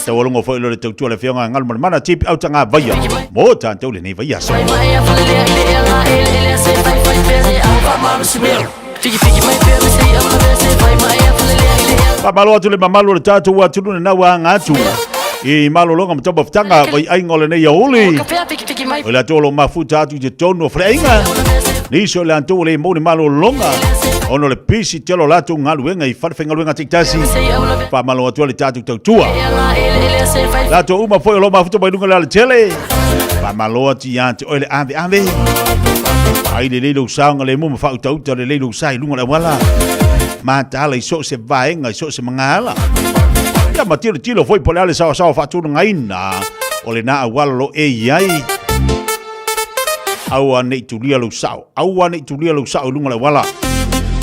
Taualogo foi lo le tautua le afioga a Galumalemana Tipi Autaga Vaia mo tatou lenei vaiaso. Faamalo atu le mamalu o le tatou atunuu lena ua aga atu i malologa ma taumafataga vaiaiga o lenei aoauli. O i latou o lo o mafuta atu i totonu o faleaiga, nisi o i latou ua le maua ni malologa ona o le pisi tele o latou galuega i falefaigaluega taitasi. Faamalo atu ai le tatou tautua. Latou uma foi o lo o mafuta mai luga o le alatele. Faamalo atu ia te oe le ave ave. Ai lelei lou saogalemu ma faautauta lelei lou sa i luga o le auala. Mataala i so o se vaega i so o se magaala. Ia ma tilotilo foi po o le a le saoasaoa faatulagaina o lena auala o lo o e i ai. Aua ne i tulia lou sao. Aua ne i tulia lou sao i luga o le auala.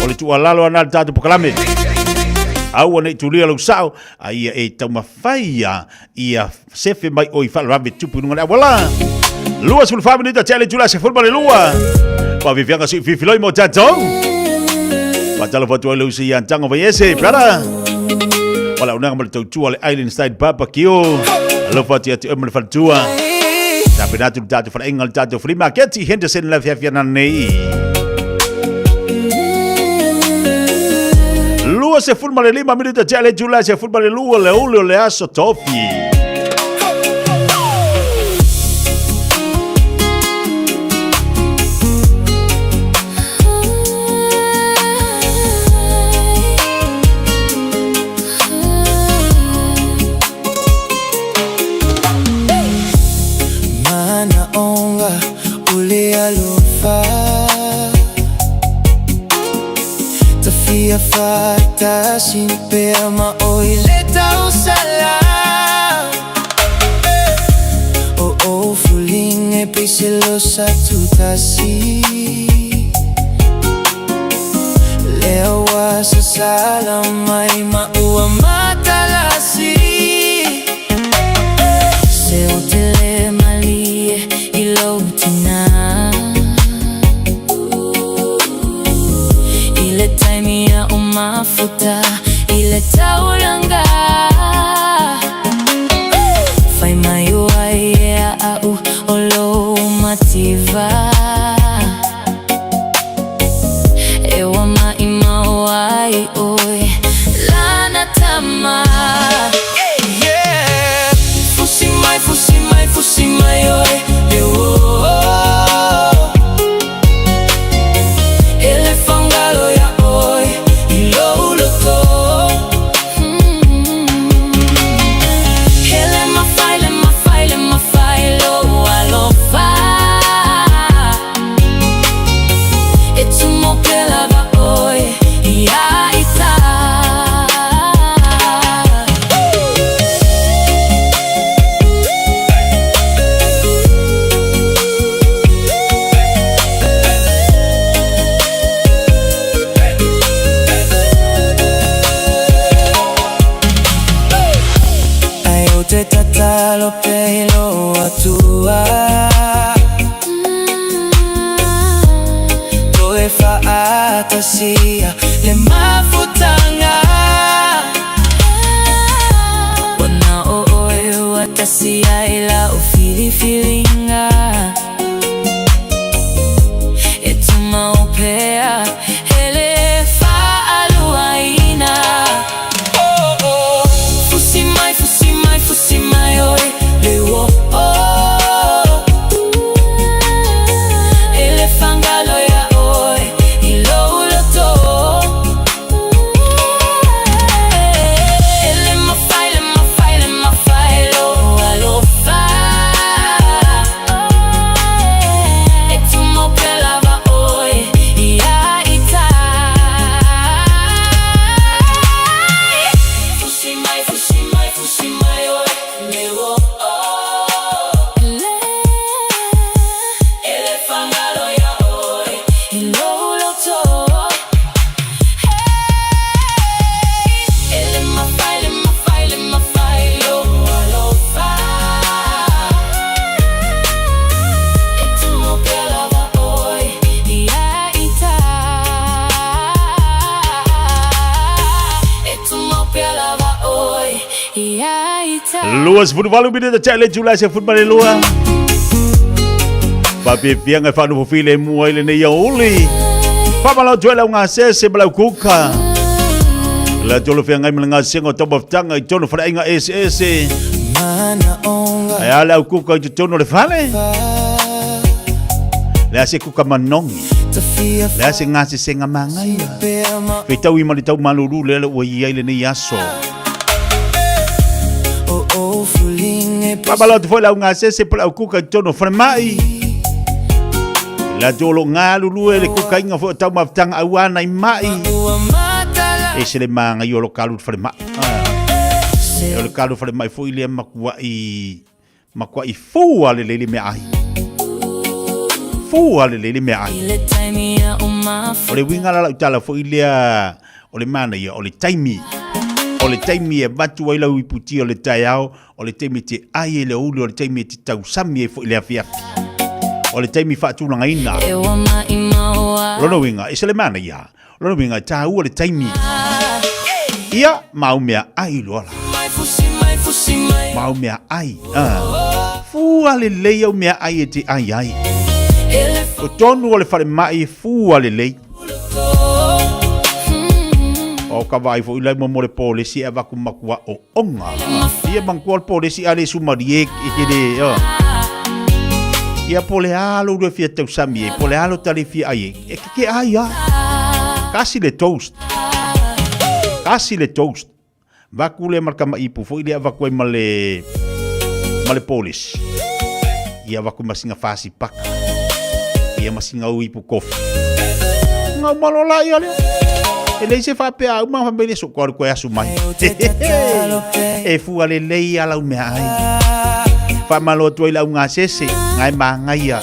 O le tuualalo lena i le tatou polokalame. Aua ne i tulia lou sao, a ia e taumafai ia ia sefe mai oe i faalavelave tupu i luga o le auala. 24 minita tea le itula 12. Faafiafiaga sii fifiloi mo tatou. Faatalofa atu ai le uso ia Tago Vaiese, brother. O le auaunaga ma le tautua le Island Style Barbecue. Alofa atu ia te oe ma le faletua. Tapena atu le tatou faleaiga le tatou flea market i Henderson le afiafi ananei. 25 minita tea le itula 12 le aoauli o le aso tofi. Manaonga o le alofa Tafia faatasi pea ma oe le tausala O ou fuliga e pei se losa tutasi Lea ua sasala mai ma ua matalasi Se ou te le malie i lou tina I le taimi a o mafuta i le taulaga Fai mai ua ia a'u o lou mativa E ua maʻimau ai ʻoe lana tama Yeah Fusi mai, fusi mai, fusi mai ʻoe e oh E le faugalo iā ʻoe i lou loto E le mafai, le mafai, le mafai lou alofa E tumau pea lava ʻoe iā ita. Ai ou te tatalo pea i lou Atua Toe faatasia le mafutaga Ua na o oe ua tasi ai lau filifiliga E tumau pea e le faaluaina Oh oh Fusi mai, fusi mai, fusi mai oe le uo oh. 28 minute te le tula se futbal e lua. Faafiafiaga e faanofo filemu ai lenei aoauli. Faamalo atu ai lau gasese ma lau kuka. La tolo feagai ma le gasega o taumafataga i totonu o faleaiga eseese. Ae a le au kuka i totonu o le fale? Le a se kuka manogi? Le a se gasesega magaia? Fetaui ma le taumalulu lea ua i ai lenei aso. Faamalo atu foi lau gasese po le au kuka i totonu o falemai. La latou o lo o galulue le kukaiga foi o taumafataga aua nai mai. E se le magaia o lo kalu le falemai. E o le kalu falemai foi lea makuai makuai fua lelei le meaai. Fua lelei le meaai. O le uiga la lau tala foi lea o le manaia o le taimi. O le taimi e avatu ai lau iputi o le taeao, o le taimi e te ai ai le aoauli, o le taimi e te tausami ai foi le afiafi. O le taimi faatulagaina. Lona uiga, e se le manaia. Lona uiga, e tāua le taimi. Ia, ma au mea ai loa la. Ma au mea ai. Ah. Fua lelei au mea ai e te ai ai. Totonu o le falemai, fua lelei. O ka vaai foi lai mo mo le polesi e avaku makua o onga. Ia mangkua le polesi a le sumarie e ke le o. Ia po le alo le fia tausami e, po le alo tali fia ai e, e ke ke ai a. Kasi le toast. Kasi le toast. Vaku le ma le kama ipu foi le avaku ai ma le ma le polesi. Ia vaku ma singa fasi paka. Ia ma singa ui ipu kofi. Ngau malo la ia lea. E leai se faapea au ma fai mai le so koa koe asu mai. E fua lelei a lau mea ai. Faamalo atu ai lau gasese, ngai magaia.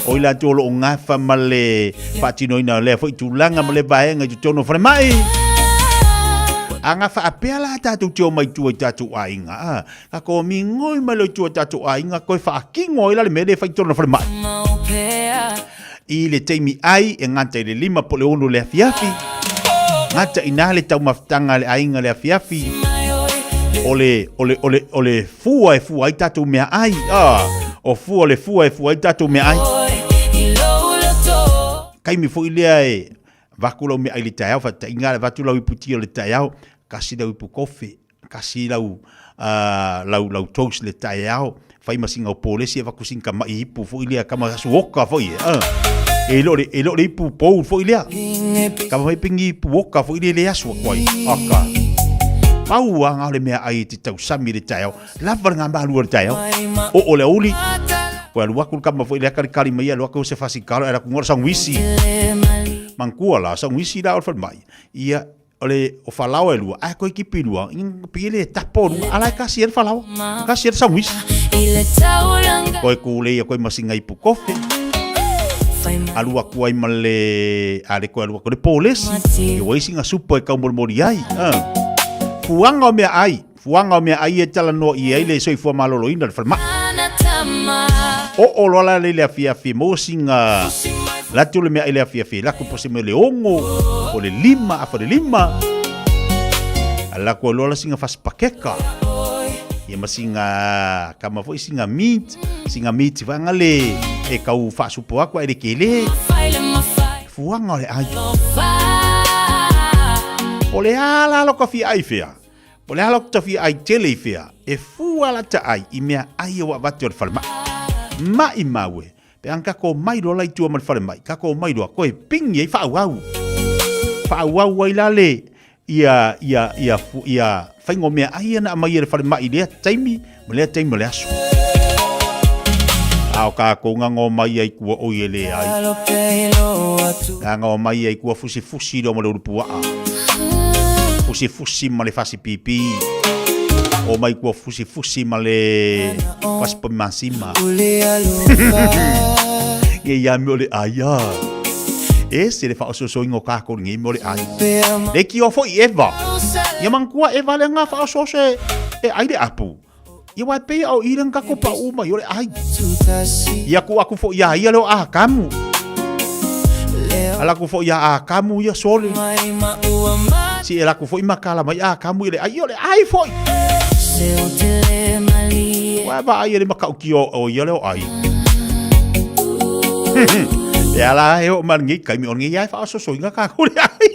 O i latou o lo o gafa ma le faatinoina o lea foi tulaga ma le vaega i totonu o falemai. A gafa apea la tatou te omai tua i tatou aiga, a, ka ko migoi mai loa i tua i tatou aiga, koe faakino ai la le mea lea e fai i totonu o falemai. I le taimi ai e gata i le 5 po o le 6 le afiafi, gata i ina le taumafataga a le aiga le afiafi, o le, o le, o le, o le fua e fua ai tatou meaai, a, o fua o le fua e fua ai tatou meaai. Taimi foi lea e vaku lau meaai i le taeao, faataitaiga e avatu lau iputi o le taeao, kasi lau ipu kofe, kasi lau lau lau toast le taeao, fai ma sina polesi e avatu sina tamai ipu foi lea, tama asu oka foi e, e le o le, e le o le ipu pou foi lea, tama fai pe ni ipu oka foi lea le asu atu ai, aka. Pau lava na o le meaai e te tausami i le taeao, lava le gamalu o le taeao, oo le aoauli, koe alu atu le tama foi lea kalikali mai alu atu se fasikalo, ae alu atu ngoa le saguisi. Manatua la, saguisi la o le falemai, ia o le o falaoa e lua, ae koe kipi lua, pi le tapo luga, ala e kasi e le falaoa, kasi e le saguisi. Koe kūlei a koe masinga ipu kofe, alu atu ai ma le, a le koe alu atu le polesi, i ua isi nga supo e kaumolimoli ai. Fuaga o mea ai, fuaga o mea ai e talanoa i ai le soifua maloloina le falemai. Oo loa la le afiafi maua singa latu le mea ai le afiafi lako po se mea le 6 po le 5 afa le 5. Lako loa la singa fasi pakeka. Ia ma singa kama foi singa meat, singa meat vaega le e kau faasupo aku ai le kele. Fuaga o le ai. O le a la lo ka fia ai fea. Po le a lau tafia ai tele i fea, e fua la ta ai i mea ai e ua avatu e le falemai. Maimau e, pe ana kako mai loa la i tua ma le falemai, kako mai loa, koe pingi ai faaauau. Faaauau ai la le, ia, ia, ia, ia faiga o mea ai ia na aumai e le falemai i lea taimi ma lea taimi o le aso. A o kākou nganga o mai ai kua oi e le ai. Nganga o mai ai kua fusifusi loa ma le ulupuaa. Fusifusi ma le fasi pipi. O mai kua fusifusi ma le fasi pomimasima. Ia ia me o le ai a. E se le whaososoinga o kākou lenei me o le ai. Le ki o foi Eva. Ia manatua Eva le nga whaososo e, e ai le apu. Ia wai pei au i le kako pa uma i o le ai. Ia ku aku fo ia ia le o a kamu. Ala ku fo ia a kamu ia sole. Si e laku fo i makala mai a kamu i le ai o le ai foi. Ua vaai e le matautia o ia le o ai. E ala e o ma lenei taimi o lenei ai faasosoina tatou le ai.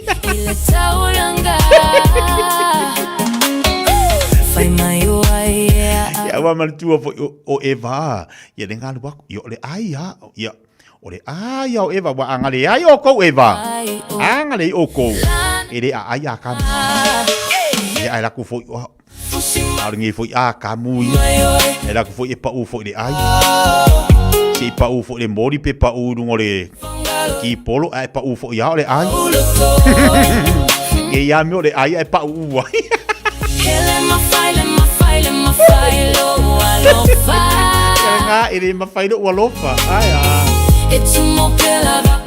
Ia ua manatua foi o Eva, ia le galu aku, ia o le ai a, ia o le ai a o Eva, ua aga le ai o kou Eva. Aga le o kou. E le a ai a kamu. Ia ai laku foi o A o lenei foi a kamu ia. E laku foi e pau foi le ai. Se i pau foi le moli pe pau i luga o le kipolo ae pau foi a o le ai. E ia mea o le ai ae pau u ai. Nga e le mawhai lo alofa. Ai a.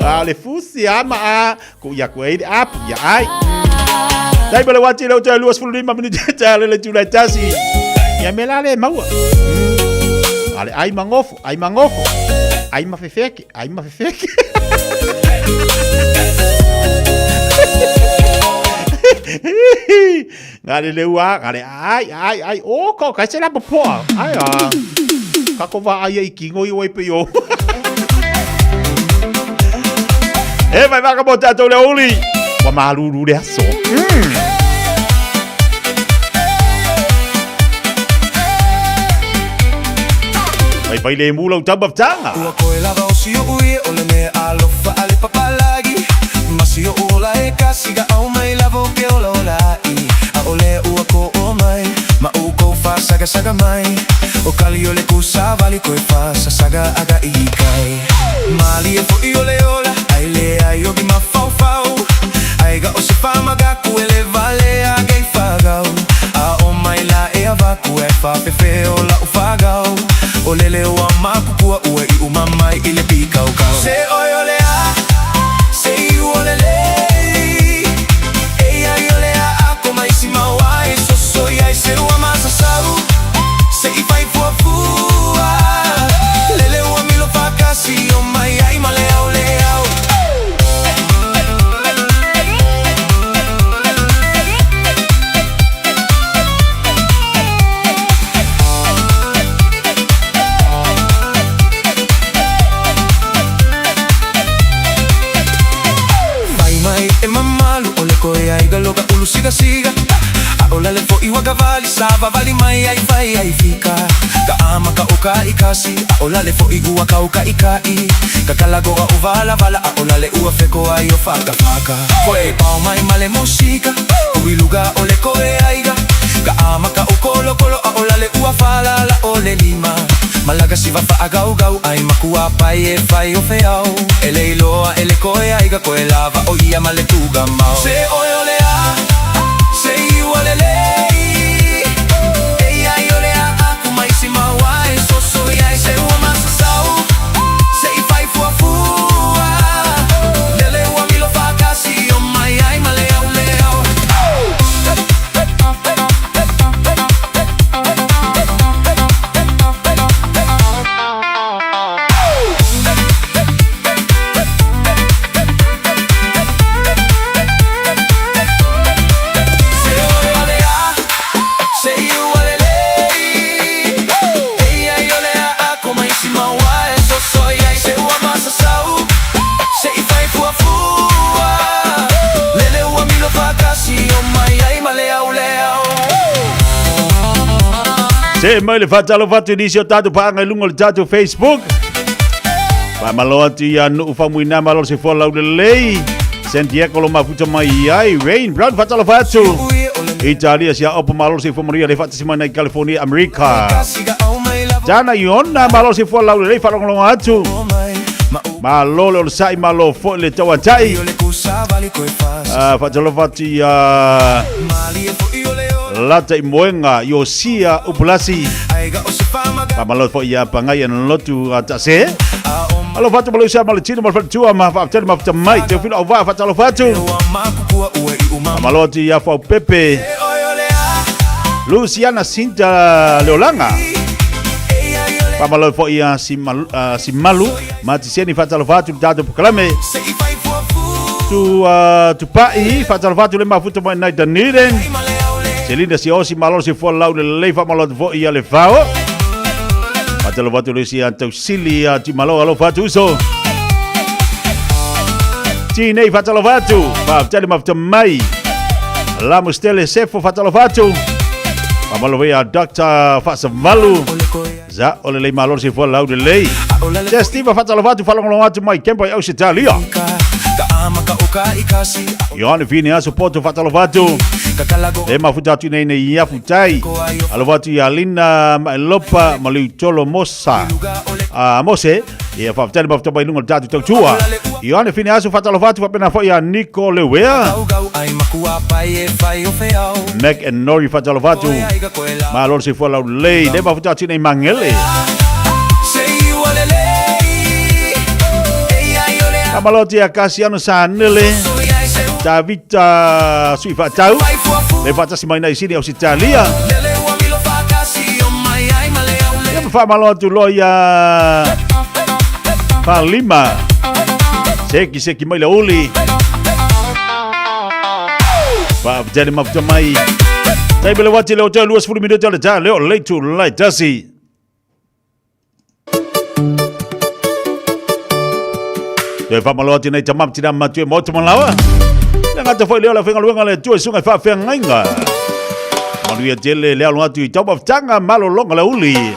A le fusi a ma a. Ko ia koe ai le apu ia ai. Tai ma le wati le o toe 25 minute ta le le tūlai tasi. Ia me la le maua. A le ai mangofo, ai mangofo. Ai mawhewheke, ai mawhewheke. Ngā le leua, ngā le ai, ai, ai, o, ko, kai se la popoa. Ai a. Ka ko wā ai i kingo i oi pe o. E vai vaka mo tātou le uli. Wa malulu le aso. Vai vai le mula u tamba ftanga. Ua koe lava o si o'u ie o le mea alofa a le papalagi Ma si o'u ola e kasi ga au mai lava o ke ola ola i ʻAʻole ua kō o mai ma ʻoukou whasagasaga mai O kali o le kūsāwali koe whasasaga aga i kai Mālie foʻi o le ola ai le ai ogi mafaufau Ai ga o se whamagaku e le vale a gei whagau A o mai la e avaku e whawhewhe o lau whagau O lele o a makukua ua i uma mai i le pīkaukau Se oi o le a, se i u o le lei Eia i o le a ako mai si mau ai Soso i ai se ua masasau Se i fai fuafua Lele ua milo whakasi O mai ai ma le au le au. Fai mai e mamalu o le koe ai ga loka ulu siga siga A o lale fo iwa ka vali sa vavali mai ai fai ai fika Ka ama ka o ka i kasi A o lale fo i ua kau ka i ka i Ka kalagoa o vala vala A o lale ua feko ai o faka faka Koe pao mai male mosika O i luga o le koe aiga Ka ama ka o kolo kolo A o lale ua falala o le lima Malaga siva faagaugau ai makua pai e fai o feau E le iloa e le koe aiga koe lava o ia ma le tuga mau Se oe o le a, se i ua lelei Eia i o le a aku mai si mau ai Soso i ai se ua masasau Se i fai fuafua Lele ua milo whakasi o mai ai ma le au le au. Se mai le faatalofa atu i nisi o tatou paaga i luga o le tatou Facebook. Faamalo atu ia Nuu Faumuina malo se fua laulelei. San Diego lo mafuta mai ai. Rain Brown faatalofa atu. Italia sia opo malo se fua maria le faatasi mai nei California Amerika. Jana Iona malo se fua laulelei faalogologo atu. Malo le olosai malo foi le tauatai. Faatalofa atu ia Lata i Moenga, Iosia Upulasi. Faamalo foi ia Pangai ana lotu a Tase. Alofa atu Malaysia ma le tino ma le faletua ma faafetele ma mai Teofilo Auvaa faatalofa atu. Faamalo atu ia Fau Pepe. Luciana Sinta Leolanga. Faamalo foi ia Simalu, Simalu Matiseni faatalofa atu le tatou prokalame. Tu tupai faatalofa atu le mafuta mai nai Dunedin. Selina Siaosi, malo le soifua laulelei, faamalo atu foi ia Lefao. Faatalofa atu le isi ia Tausili ia Timalo, alofa atu uso. Tinei, faatalofa atu. Faafetai le mafuta mai. Lamustele Sefo, faatalofa atu. Faamalo foi ia Dr. Faasavalu. Za o lelei malo le soifua laulelei. Sestiva, faatalofa atu, faalogologo atu mai Kempa i Ausetalia. Ioane Fini aso poto faatalofa atu. E mafuta atu nei nei ia futai. Alofa atu ia Lina Maelopa ma Liutolo Mosa. Ah, Mose, ia faafetai le mafuta mai luga o le tatou tautua. Ioane Fini aso faatalofa atu faapena foi ia Nico Lewea. Mac and Nori faatalofa atu. Malo le soifua laulelei. Le mafuta atu nei Mangele. Faamalo ia Kasiano Sanele. Tavita Suifaatau. Le faatasi mai nai sini Ausitalia. Ia ma faamalo atu loa ia Falima. Seki seki mai le uli. Faafetai le mafuta mai. Taimi le wati le o te 20 minute o le tā leo lei tu lai tasi. Toe faamalo atu nei tama ma tina matua e maota malawa. Le gata foi lea o le faigaluega le Atua i susuga i faafeagaiga. Manuia tele le alo atu i taumafataga malologa le uli.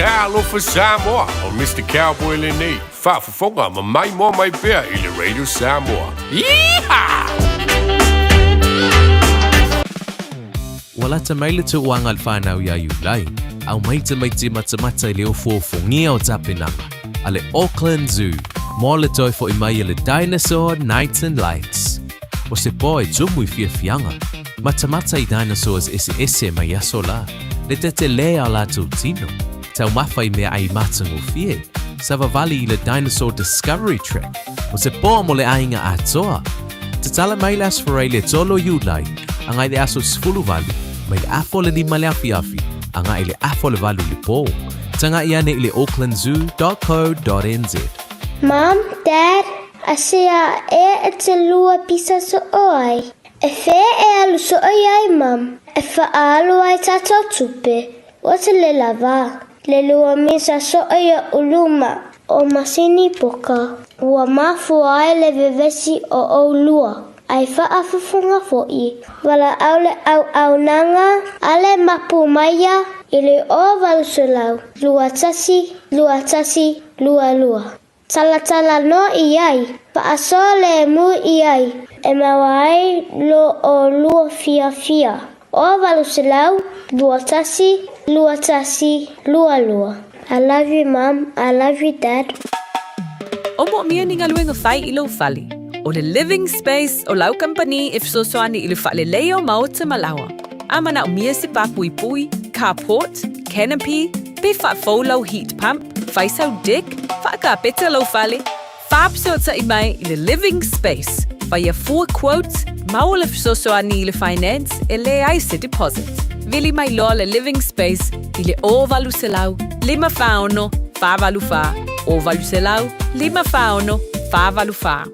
Talofa Samoa, o Mr. Cowboy lenei, faafofoga ma maimoa mai pea i le Radio Samoa. Yeehaw! Ua lata mai le tauaga a le whānau iā Iulai, aumai tamaiti matamata i le ofoofogia o tapenaga a le Auckland Zoo mo le toe fo'i mai a le Dinosaur Nights and Lights. O se po e tumu i fiafiaga, matamata i dinosaurs eseese mai aso la, le tetelē a o latou tino, taumafa i meaai matagofie, savavali i le Dinosaur Discovery Track, o se po mo le aiga atoa. Tatala mai le Aso Faraile e 3 o Iulai, agai le aso 18, mai le afa o le 5 le afiafi, agai le afa o le 8 i le po. Taga'i ane i le aucklandzoo.co.nz. Mom, Dad, asea ea e te lua pisa so'o ai? E fea e alu so'o i ai, Mom? E fa'aalu ai tatou tupe. Ua te le lava. Le lua misa so'o i luma o masini poka. Ua mafua ai le vevesi o ʻolua. Ai faafofoga foʻi. Valaau le auaunaga a le mapu maia i le 0800 21 21 22. Talatalanoa i ai, faasoa lemu i ai, e maua ai lo ʻolua fiafia. 0800 21 21 22. I love you mom, I love you dad. O moomia ni galuega fai i lou fale. O le Living Space o lau kamupani e fesoasoani i le faaleleia o maota ma laoa. A manaomia se pāpuipui, carport, canopy, pe faafou lau heat pump, fai sau deck, faakapeta lou fale, faafesootai mai i le Living Space, faia fua quote, maua le fesoasoani i le finance e leai se deposit. Vili mai loa le Living Space i le 0800 546 484, 0800 546 484.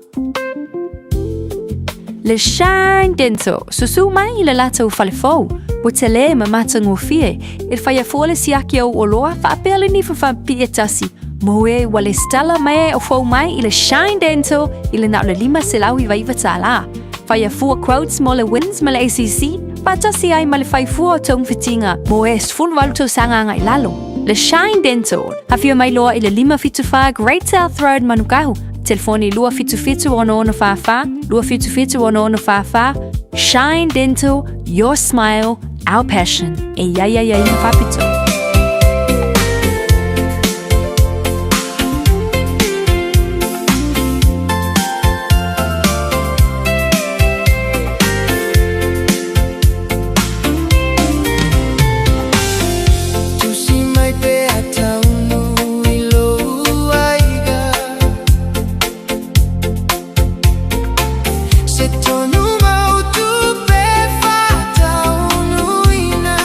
Le Shine Dental, susu mai i le latou fale fou, ua tele ma matagofie, e faia fua le siaki o ou oloa faapea le nifa faapipii e tasi, mo e ua lesitala mai o fou mai i le Shine Dental i le na o le $599 tālā. Faia fua quotes mo le WINZ ma le ACC, faatasi ai ma le fai fua o togafitiga mo e 18 tausaga agai lalo. Le Shine Dental, afio mai loa i le 574 Great South Road Manukau, Telefoni 277 6644, 277 6644, Shine Dental, your smile, our passion. E ia ia ia ia faapito. Tusi mai pea taunu i lou aiga Se tonu mau tupe faataunuina.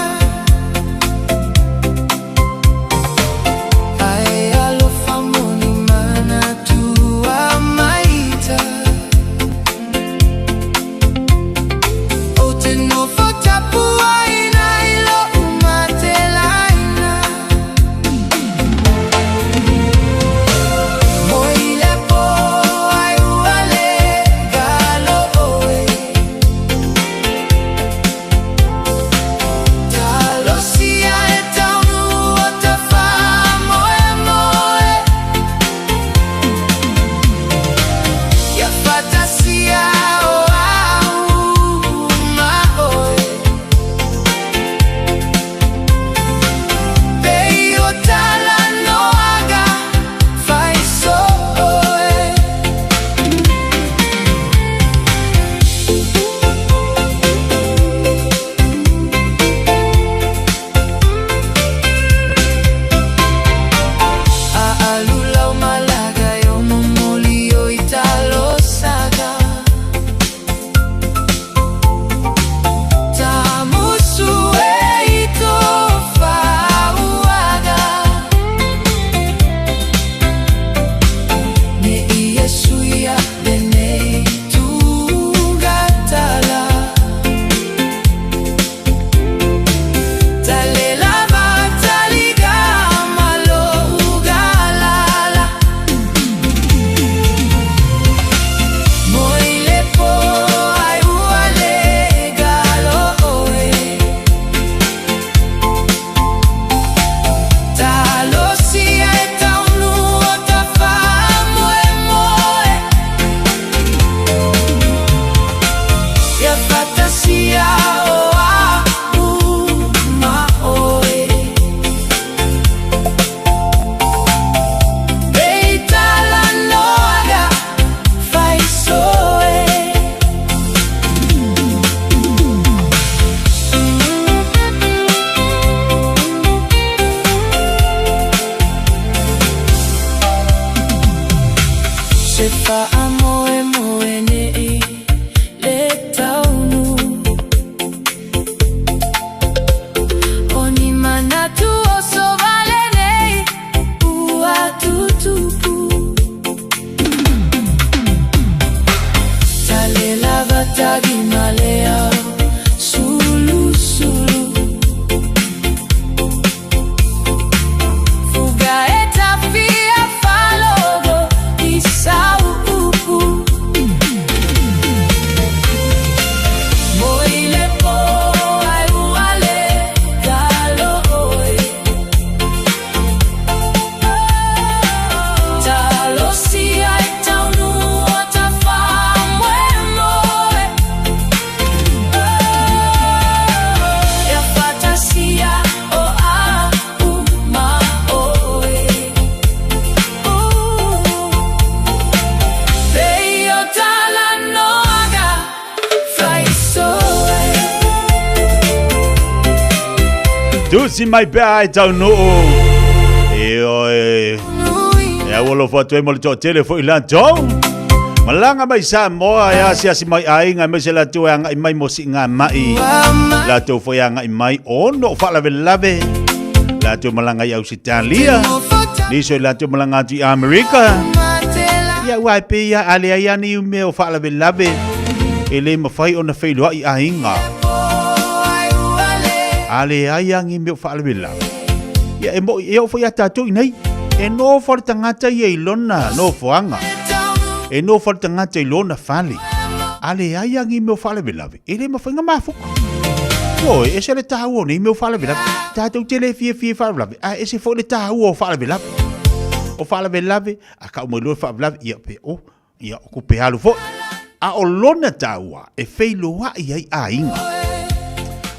Faamoemoe nei le taunu O ni manatu oso vale nei ua tutupu Tale lava tagi malea sulu sulu Fuga e tafia falogo i sau upu Moi le po ai ua le talo oi Talosia e taunu o ta faamoemoe Ia fatasia o a uma oe Pei o talanoaga faisoe. Tusi mai pea e taunuu. E oe. E au alofa atu ai mo le toatele foi latou. Malaga mai Samoa e asiasi mai aiga aemaise latou e agai mai mo siigamai. Latou foi e agai mai ona o faalavelave. Latou malaga i Ausitalia. Nisi o latou malaga atu i Amerika. Ia ua e pei ia a leai lava ni mea o faalavelave e le mafai ona feiloai aiga. A leai lava ni mea o faalavelave. Ia e mo'i e oo foi ia tatou i nei. E nofo le tagata ia i lona nofoaga. E nofo le tagata i lona fale. A leai lava ni mea o faalavelave, e le mafai ona mafuta. Ioe, e ese le taua o nei mea o faalavelave. Tatou te le fiafia i faalavelave, ae ese foi le taua o faalavelave. O faalavelave, a kau mai loa le faalavelave, ia pe o, ia o kupe alu foi. A o lona taua e feiloai ai aiga.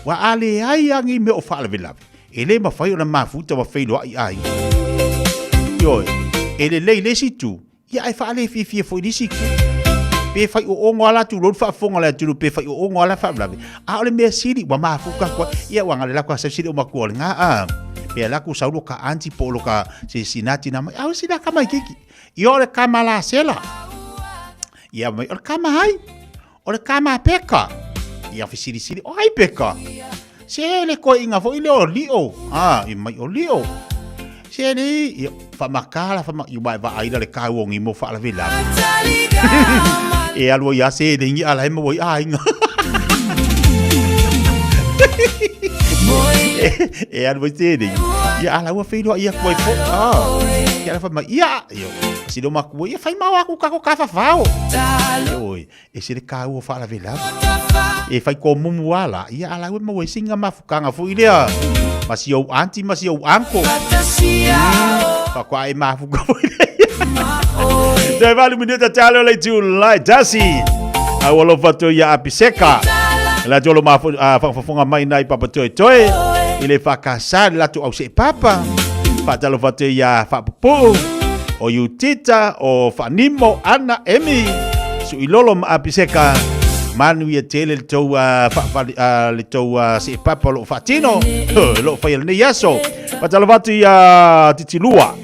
Ua a leai lava ni mea o faalavelave, e le mafai ona mafuta ma feiloai aiga. Ioe, e lelei i le isi itu, ia ae faalefiafia foi i le isi itu. Pe fai oogo lava la tulou le faafofoga a le atunuu, pe fai oogo lava la faalavelave, a o le mea sili ua mafuta atu ai. Ia ua gale lako a sau sili o matua o le ga a. Pe ala atu sau lo ka aunty po o lo ka se sina tina mai. Au sina kama i keiki. Ia o le kama la sela. Ia mai o le kama ai. O le kama peka. Ia fesilisili o ai peka. Se le koiga foi le o lio. Ah, i mai o lio. Se le ia whamakala whama i wai wa aira le kau o ngimo whaalavelave. E alu ia se le ngi ala he mo i ainga. E alu i te le. Ia ala ua whiroa ia koe po. Ah. Ia ala whama ia. Ia si lo makua ia whai mau aku kako ka whawhao. Oi, e se le kāua whaalavelave. E whai ko mumu ala, ia ala ue mau e singa mafukanga fo i lea. Ma si ou auntie, ma si ou uncle. Whakoa e mafuka fo i lea. Te valu minuta talo le tu lai tasi. Au alofa atu ia Apiseka. La tolo ma whakafafonga mai nai papa toi toi. I le whakasa le latu au se papa. Whatalofa atu ia Whapupu. O Yutita, o Whanimo, Ana, Emi. Suilolo ma Apiseka. Manu ia tele le tou le tou se papa lo whatino. Lo whai lenei aso. Whatalofa atu ia Titilua.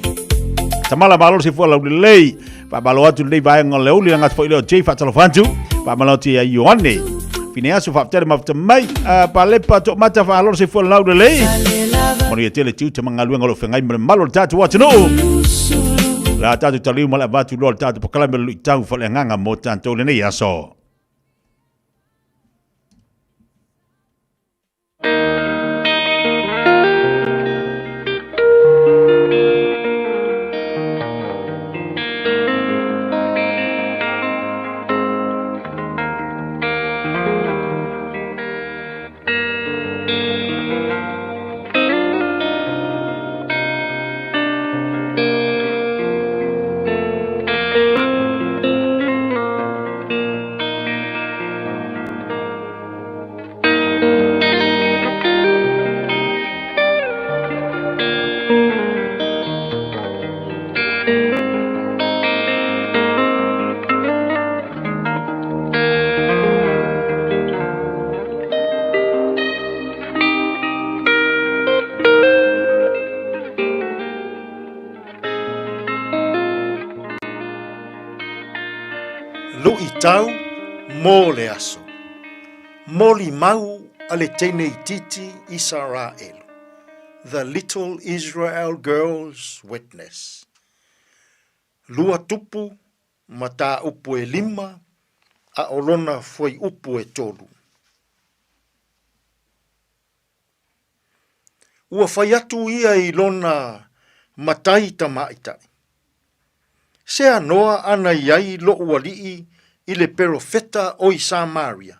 Tamala malo se fua lau lelei. Faamalo atu lenei vaega o le aoauli le gata foi lea o Jay faatalofa atu. Faamalo atu ia Ioane. Fineaso faafetai le mafuta mai. Palepa Toomata faaloalo soifua lau lelei. Manuia tele tiute ma galuega o lo o feagai ma le mamalu o le tatou atunuu. La tatou taliu ma le avatu loa le tatou polokalame o le luitau faaleagaga mo tatou lenei aso. Tau mo le aso. Molimau a le teine itiiti Isaraelu, The Little Israel Girl's Witness. Luatupu mataupu e lima a o lona fuaiupu e tolu. Ua fai atu ia i lona matai tamaitai, Se anoa ana i ai loʻu aliʻi i le perofeta o i Samaria,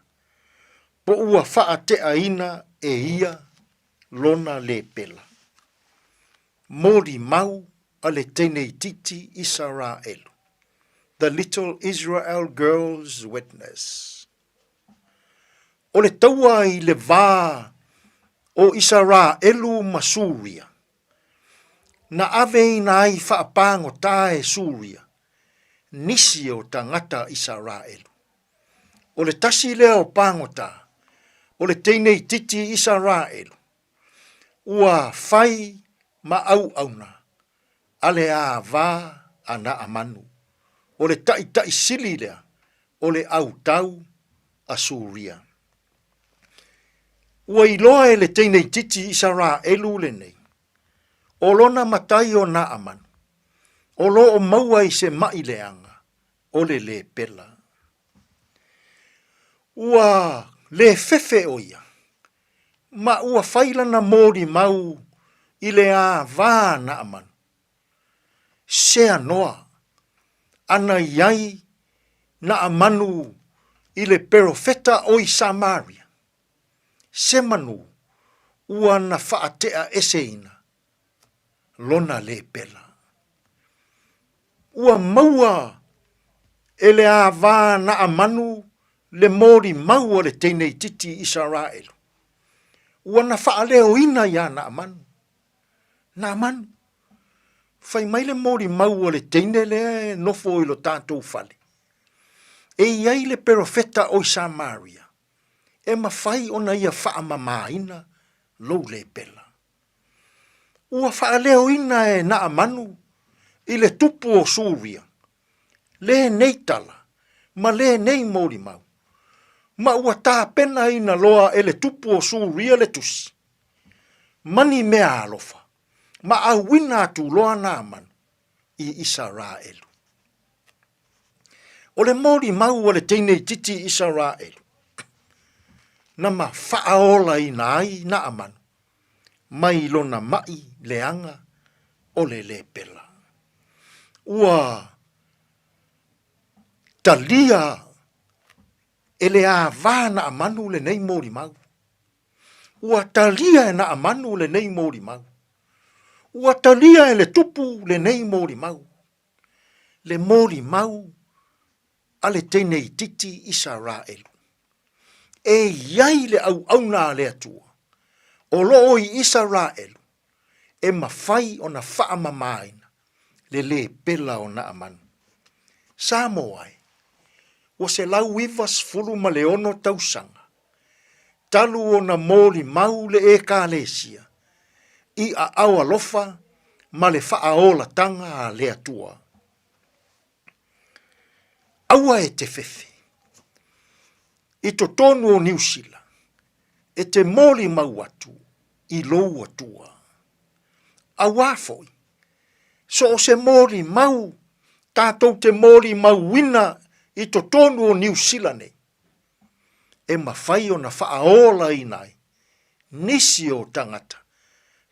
po ua faateʻaina e ia lona lepela. Molimau a le teine itiiti Isaraelu, The Little Israel Girl's Witness. O le taua i le va o Isaraelu ma Suria, na aveina ai faapagota e Suria nisi o tagata Isaraelu. O le tasi lea o pagota o le teine itiiti Isaraelu, ua fai ma auauna a le ava a Naamanu, o le taʻitaʻi sili lea o le autau a Suria. Ua iloa e le teine itiiti Isaraelu lenei, o lona matai o Naamanu, o lo o maua i se maʻi leaga o le lepela. Ua le fefe ʻo ia, ma ua fai lana molimau i le ava Naamanu. Sea noa ana i ai Naamanu i le perofeta o i Samaria, se manu ua na faatea eseina lona lepela. Ua maua e le ava Naamanu le molimau a le teine itiiti Isaraelu. Ua na faaleoina iā Naamanu. Naamanu, fai mai le molimau a le teine lea e nofo i lo tatou fale. E i ai le perofeta o i Samaria, e mafai ona ia faamamaina lou lepela. Ua faaleoina e Naamanu i le tupu o Suria lenei tala ma lenei molimau, ma ua tapenaina loa e le tupu o Suria le tusi, ma ni mea alofa, ma auina atu loa Naamanu i Isaraelu. O le molimau a le teine itiiti Isaraelu, na ma faaolaina ai Naamanu mai lona maʻi leaga o le lepela. Ua talia e le ava Naamanu lenei molimau. Ua talia e Naamanu lenei molimau. Ua talia e le tupu lenei molimau. Le molimau a le teine itiiti Isaraelu. E i ai le auauna a le Atua o lo o i Isaraelu e mafai ona faamamaina le lepela o Naamanu. Samoa e, ua 196 tausaga talu ona molimau le Ekalesia i aao alofa ma le faaolataga a le Atua. Aua e te fefe i totonu o Niu Sila e te molimau atu i lou Atua. Auā foi, so o se molimau tatou te molimauina i totonu o Niu Sila nei, e mafai ona faaolaina ai nisi o tagata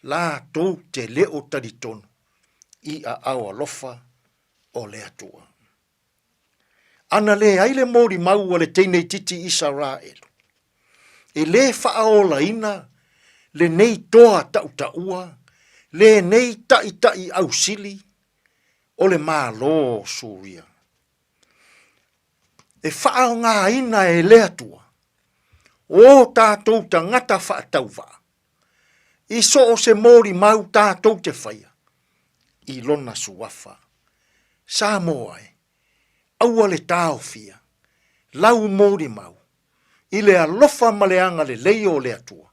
latou te le o talitonu i aao alofa o le Atua. Ana leai le molimau a le teine itiiti Isaraelu, e lē faaolaina lenei toa tautaua, lenei taʻitaʻi ausili o le Malo o Suria. E faaaogaina e le Atua o tatou tagata faatauvaa i so o se molimau tatou te faia i lona suafa. Samoa e, aua le taofia lau molimau i le alofa ma le agalelei o le Atua,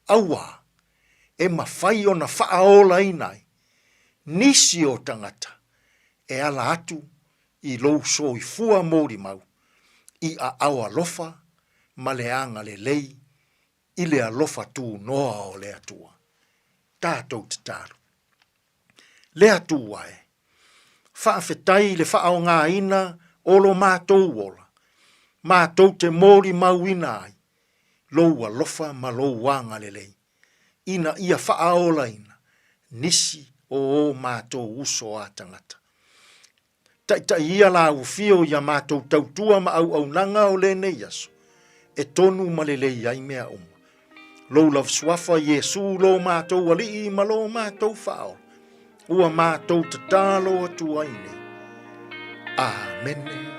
auā e mafai ona faaolaina ai nisi o tagata e ala atu i lou soifua molimau. i aao alofa ma le agalelei i le alofa tunoa o le Atua. Tatou tatalo. Le Atua e, faafetai i le faaaogaina o lo matou ola, matou te molimauina ai lou alofa ma lou agalelei, ina ia faaolaina nisi o o matou uso a tagata. Taitaia lauafio i a matou tautua ma auaunaga o lenei aso, e tonu ma lelei ai mea uma. Lou lava suafa Iesu lo matou Alii ma lo matou Faaola, ua matou tatalo atu ai nei. Amene.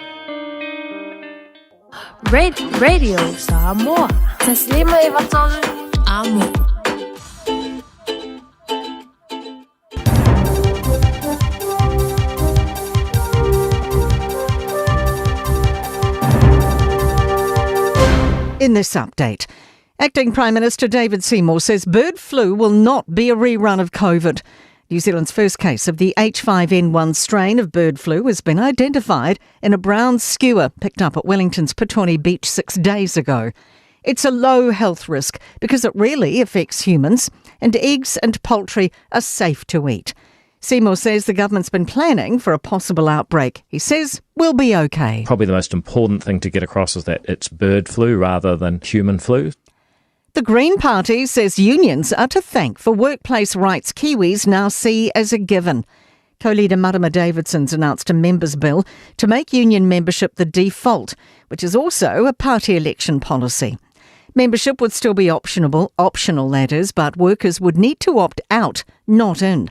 Radio Samoa. Taslima Ivatolu. Amo. In this update, Acting Prime Minister David Seymour says bird flu will not be a rerun of COVID. New Zealand's first case of the H5N1 strain of bird flu has been identified in a brown skua picked up at Wellington's Petone Beach six days ago. It's a low health risk because it rarely affects humans, and eggs and poultry are safe to eat. Seymour says the government's been planning for a possible outbreak. He says we'll be okay. Probably the most important thing to get across is that it's bird flu rather than human flu. The Green Party says unions are to thank for workplace rights Kiwis now see as a given. Co-leader Marama Davidson's announced a members bill to make union membership the default, which is also a party election policy. Membership would still be optional, optional that is, but workers would need to opt out, not in.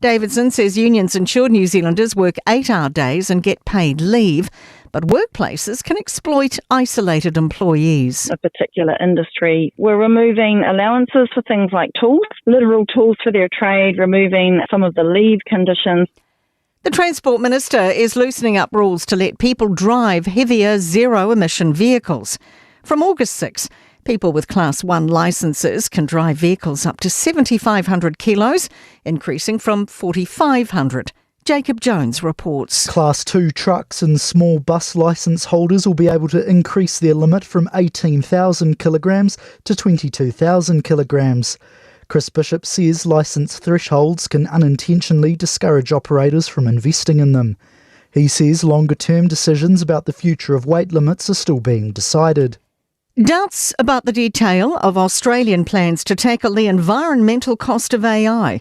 Davidson says unions ensure New Zealanders work eight hour days and get paid leave, but workplaces can exploit isolated employees. A particular industry. We're removing allowances for things like tools, literal tools for their trade, removing some of the leave conditions. The Transport Minister is loosening up rules to let people drive heavier zero emission vehicles. From August 6, people with Class 1 licences can drive vehicles up to 7,500 kilos, increasing from 4,500. Jacob Jones reports. Class 2 trucks and small bus licence holders will be able to increase their limit from 18,000 kilograms to 22,000 kilograms. Chris Bishop says licence thresholds can unintentionally discourage operators from investing in them. He says longer term decisions about the future of weight limits are still being decided. Doubts about the detail of Australian plans to tackle the environmental cost of AI.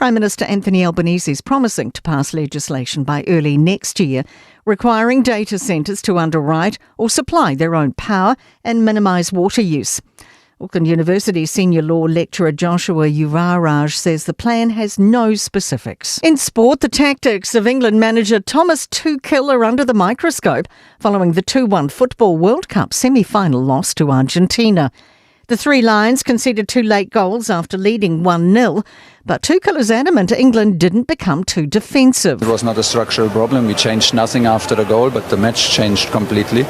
Prime Minister Anthony Albanese is promising to pass legislation by early next year requiring data centres to underwrite or supply their own power and minimise water use. Auckland University senior law lecturer Joshua Yuvaraj says the plan has no specifics. In sport, the tactics of England manager Thomas Tuchel are under the microscope following the 2-1 Football World Cup semi-final loss to Argentina. The Three Lions conceded two late goals after leading 1 0, but Tuchel is adamant England didn't become too defensive. It was not a structural problem. We changed nothing after the goal, but the match changed completely.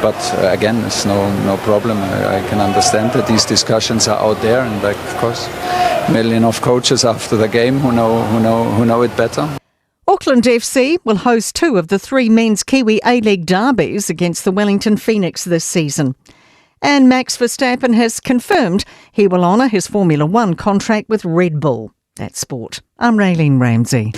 But uh, again, it's no, no problem. I, I can understand that these discussions are out there, and like, of course, million of coaches after the game who know, who know, who know it better. Auckland FC will host two of the three men's Kiwi A-League derbies against the Wellington Phoenix this season. And Max Verstappen has confirmed he will honour his Formula One contract with Red Bull. That's sport. I'm Raylene Ramsey.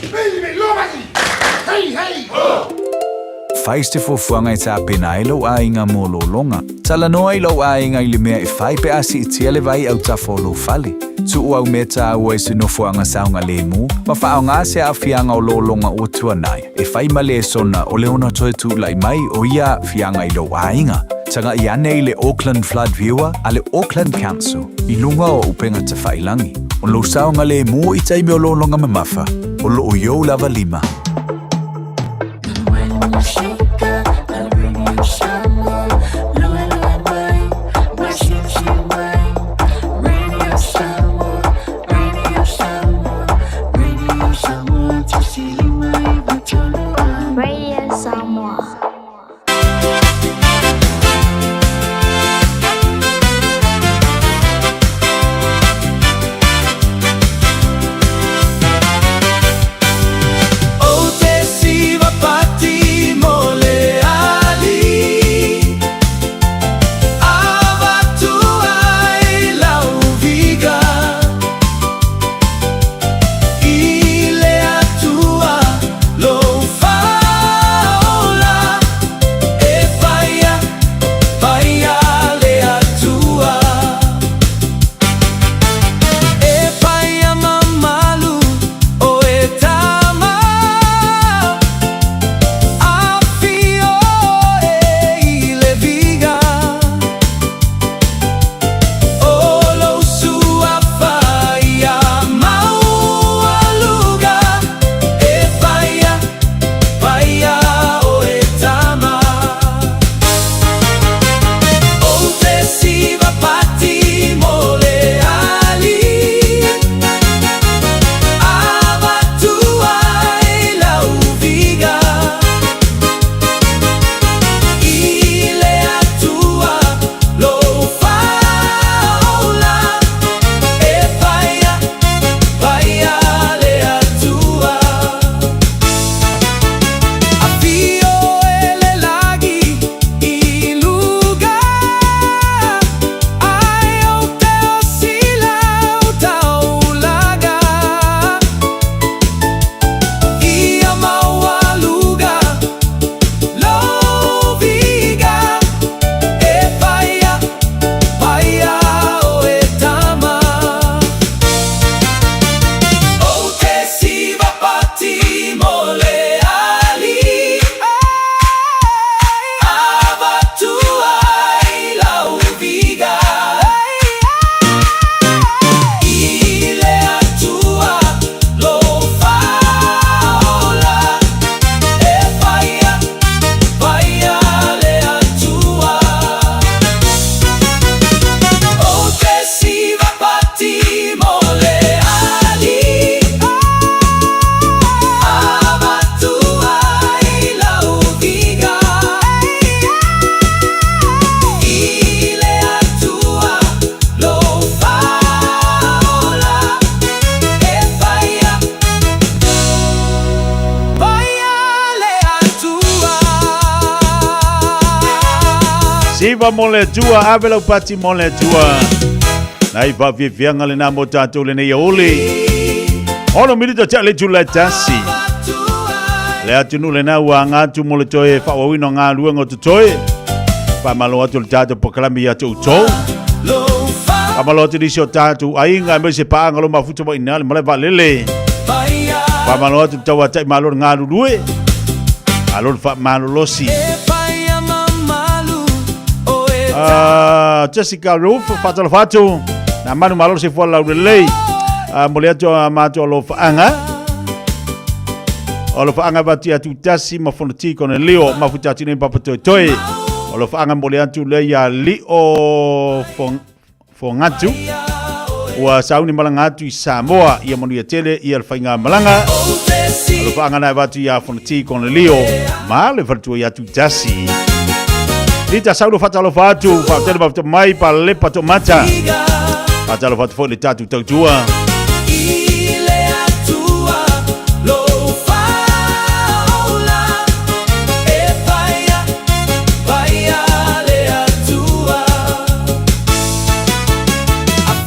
Fai se fuafuaga e tapena ai lou aiga mo lologa. Talanoa i lou aiga i le mea e fai pe a siitia le vai autafa o lou fale. Tuu au mea taua i se nofoaga saogalemu ma faaaoga se aafiaga o lologa ua tuanai e fai ma lesona o le ono toe tulai mai o ia aafiaga i lou aiga. Tagai ane i le Auckland Flood Viewer a le Auckland Council i luga o upega tafailangi. O lou saogalemu i taimi o lologa mamafa, o loo i ou lava lima. Radio Samoa. Siva mo le Atua, ave lau pati mo le Atua. Nai faafiafiaga lenā mo tatou lenei aoauli. Ono minita tea le itula e tasi. Le atunuu lenā ua aga atu mo le toe faaauauina o galuega o totoe. Faamalo atu le tatou polokalame ia te outou. Faamalo atu nisi o tatou aiga aemaise paaga o lo mafuta mai i ina le malae vaalele. Faamalo atu le tauatai malo le galulue. Malo le faamalolosi. Ah, Jessica Roof, faatalofa atu. Na manu malo se fua laulelei. Ah, mole atu a matou alofaaga. O alofaaga vati atu tasi ma fonoti kona lio mafuta atu nei papa toe toe. O alofaaga mole atu le ia lio fong Fogatu. Ua sauni malaga atu i Samoa ia manuia tele ia le faigamalaga. Alofaaga na avatu ia Fonoti Konelio ma le faletua ia Tutasi. Rita Saulo faatalofa atu, faatele mafuta mai palepa tomata. Faatalofa atu foi le tatou tautua.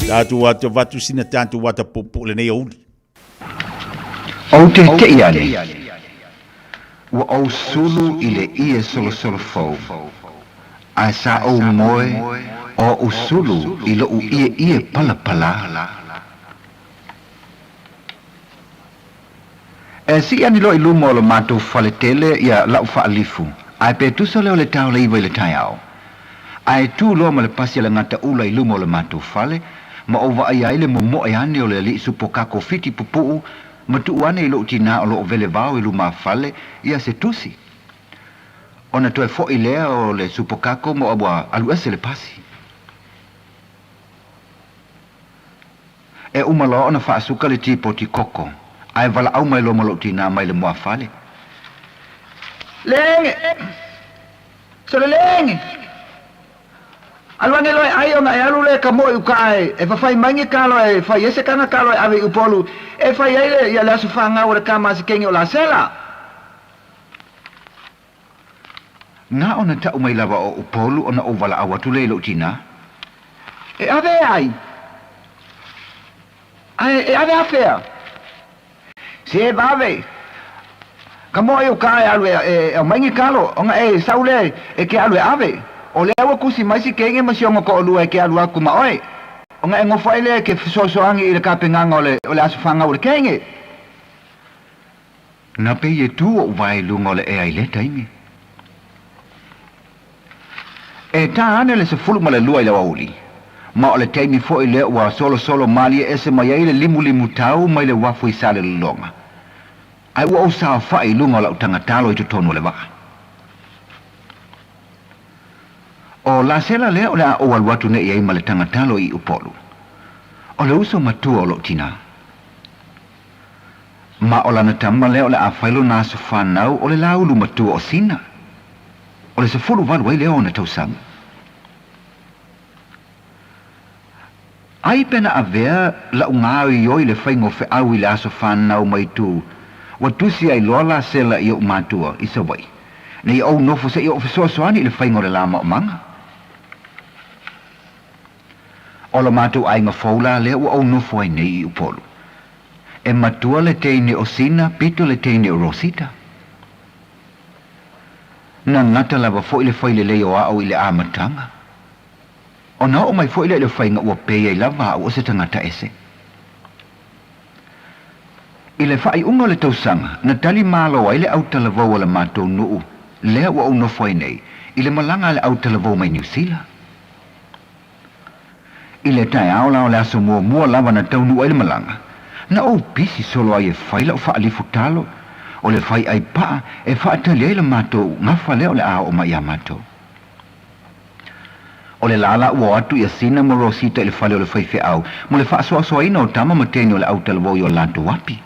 Tatou ata vatu sina tatou ata puupuu lenei aoauli. Ou te te'i ane, ua ou sulu i le ie solosolo fou, ae sa ou moe o ou sulu i lo'u ieie palapalā. E si'i ane loa i luma o lo matou fale tele ia la'u fa'alifu, ae pe tusa lea o le tao le iva i le taeao. Ae tu loa ma le pasi a le gata ula i luma o le matou fale, ma ou va'aia ai le momo'e ane o le ali'i supokako fiti pupu'u ma tu'u ane i lo'u tinā o lo'o vele vao i lumā fale ia se tusi. Ona toe fo'i lea o le supokako ma ua alu ese le pasi. E uma loa ona faasuka le tipoti koko, ae valaau mai loa ma lou tinā mai le muafale. Lege! Sole lege! Alu ane loa e ai ona e alu lea ka moe i uka ae e fafai mai ni kalo e fai ai se kana kalo e ave i Upolu e fai ai le ia le aso fangau o le kama a se kenge o Lasela. Na ona ta'u mai lava o Upolu ona ou valaau atu lea i lou tinā. E ave e ai? Ae e ave afea? Se vave! Ka moe i uka e alu e aumai ni kalo, ona e sau lea e ke alu e ave. O lea ua kusi mai si kenge ma si ona to'alua e ke alu aku ma oe. Ona e nofo ai lea e ke fesoasoani i le kapenaga o le aso fangau o le kenge. Na pei e tu o'u vae i luga o le ea i lea taimi. E tā ane le 12 i le aoauli, ma o le taimi foi lea ua solosolo malie ese mai ai le limulimu tau mai le uafu i Salelologa. Ae ua ou saofa'i i luga o la'u tagatalo i totonu o le va'a. O Lasela lea o le a ou alu atu nei ai ma le tagatalo i Upolu. O le uso matua o lo'u tinā. Ma o lana tama lea o le a fai lona aso fanau o le lāulu matua o Sina. O le 18 ai lea o ona tausaga. Ai pe na avea la'u gaoioi le faiga o fe'au i le aso fanau mai tu, ua tusi ai loa Lasela i o'u matua i Savaii, ne i ou nofo se'i o'u fesoasoani i le faiga o le la maomaga. O lo matou aiga fou la lea ua ou nofo ai nei i Upolu. E matua le teine o Sina, pito le teine o Rosita. Na gata lava foi le fai lelei o a'u i le amataga. Ona oo mai foi lea i le faiga ua pei ai lava a'u o se tagata ese. I le faaiuga o le tausaga, na tali malo ai le autalavou a le matou nuu lea ua ou nofo ai nei, i le malaga a le autalavou mai Niu Sila. I le taeao la o le aso muamua lava na taunuu ai le malaga, na ou pisi solo ai e fai la'u faalifu talo, o le fai ai pa'a e fa'atali ai le matou gafa lea o le a oo mai iā matou. O le lā la ua o atu ia Sina ma Rosita i le fale o le faifeau mo le fa'asoasoaina o tama ma teine o le autalavou i o latou api.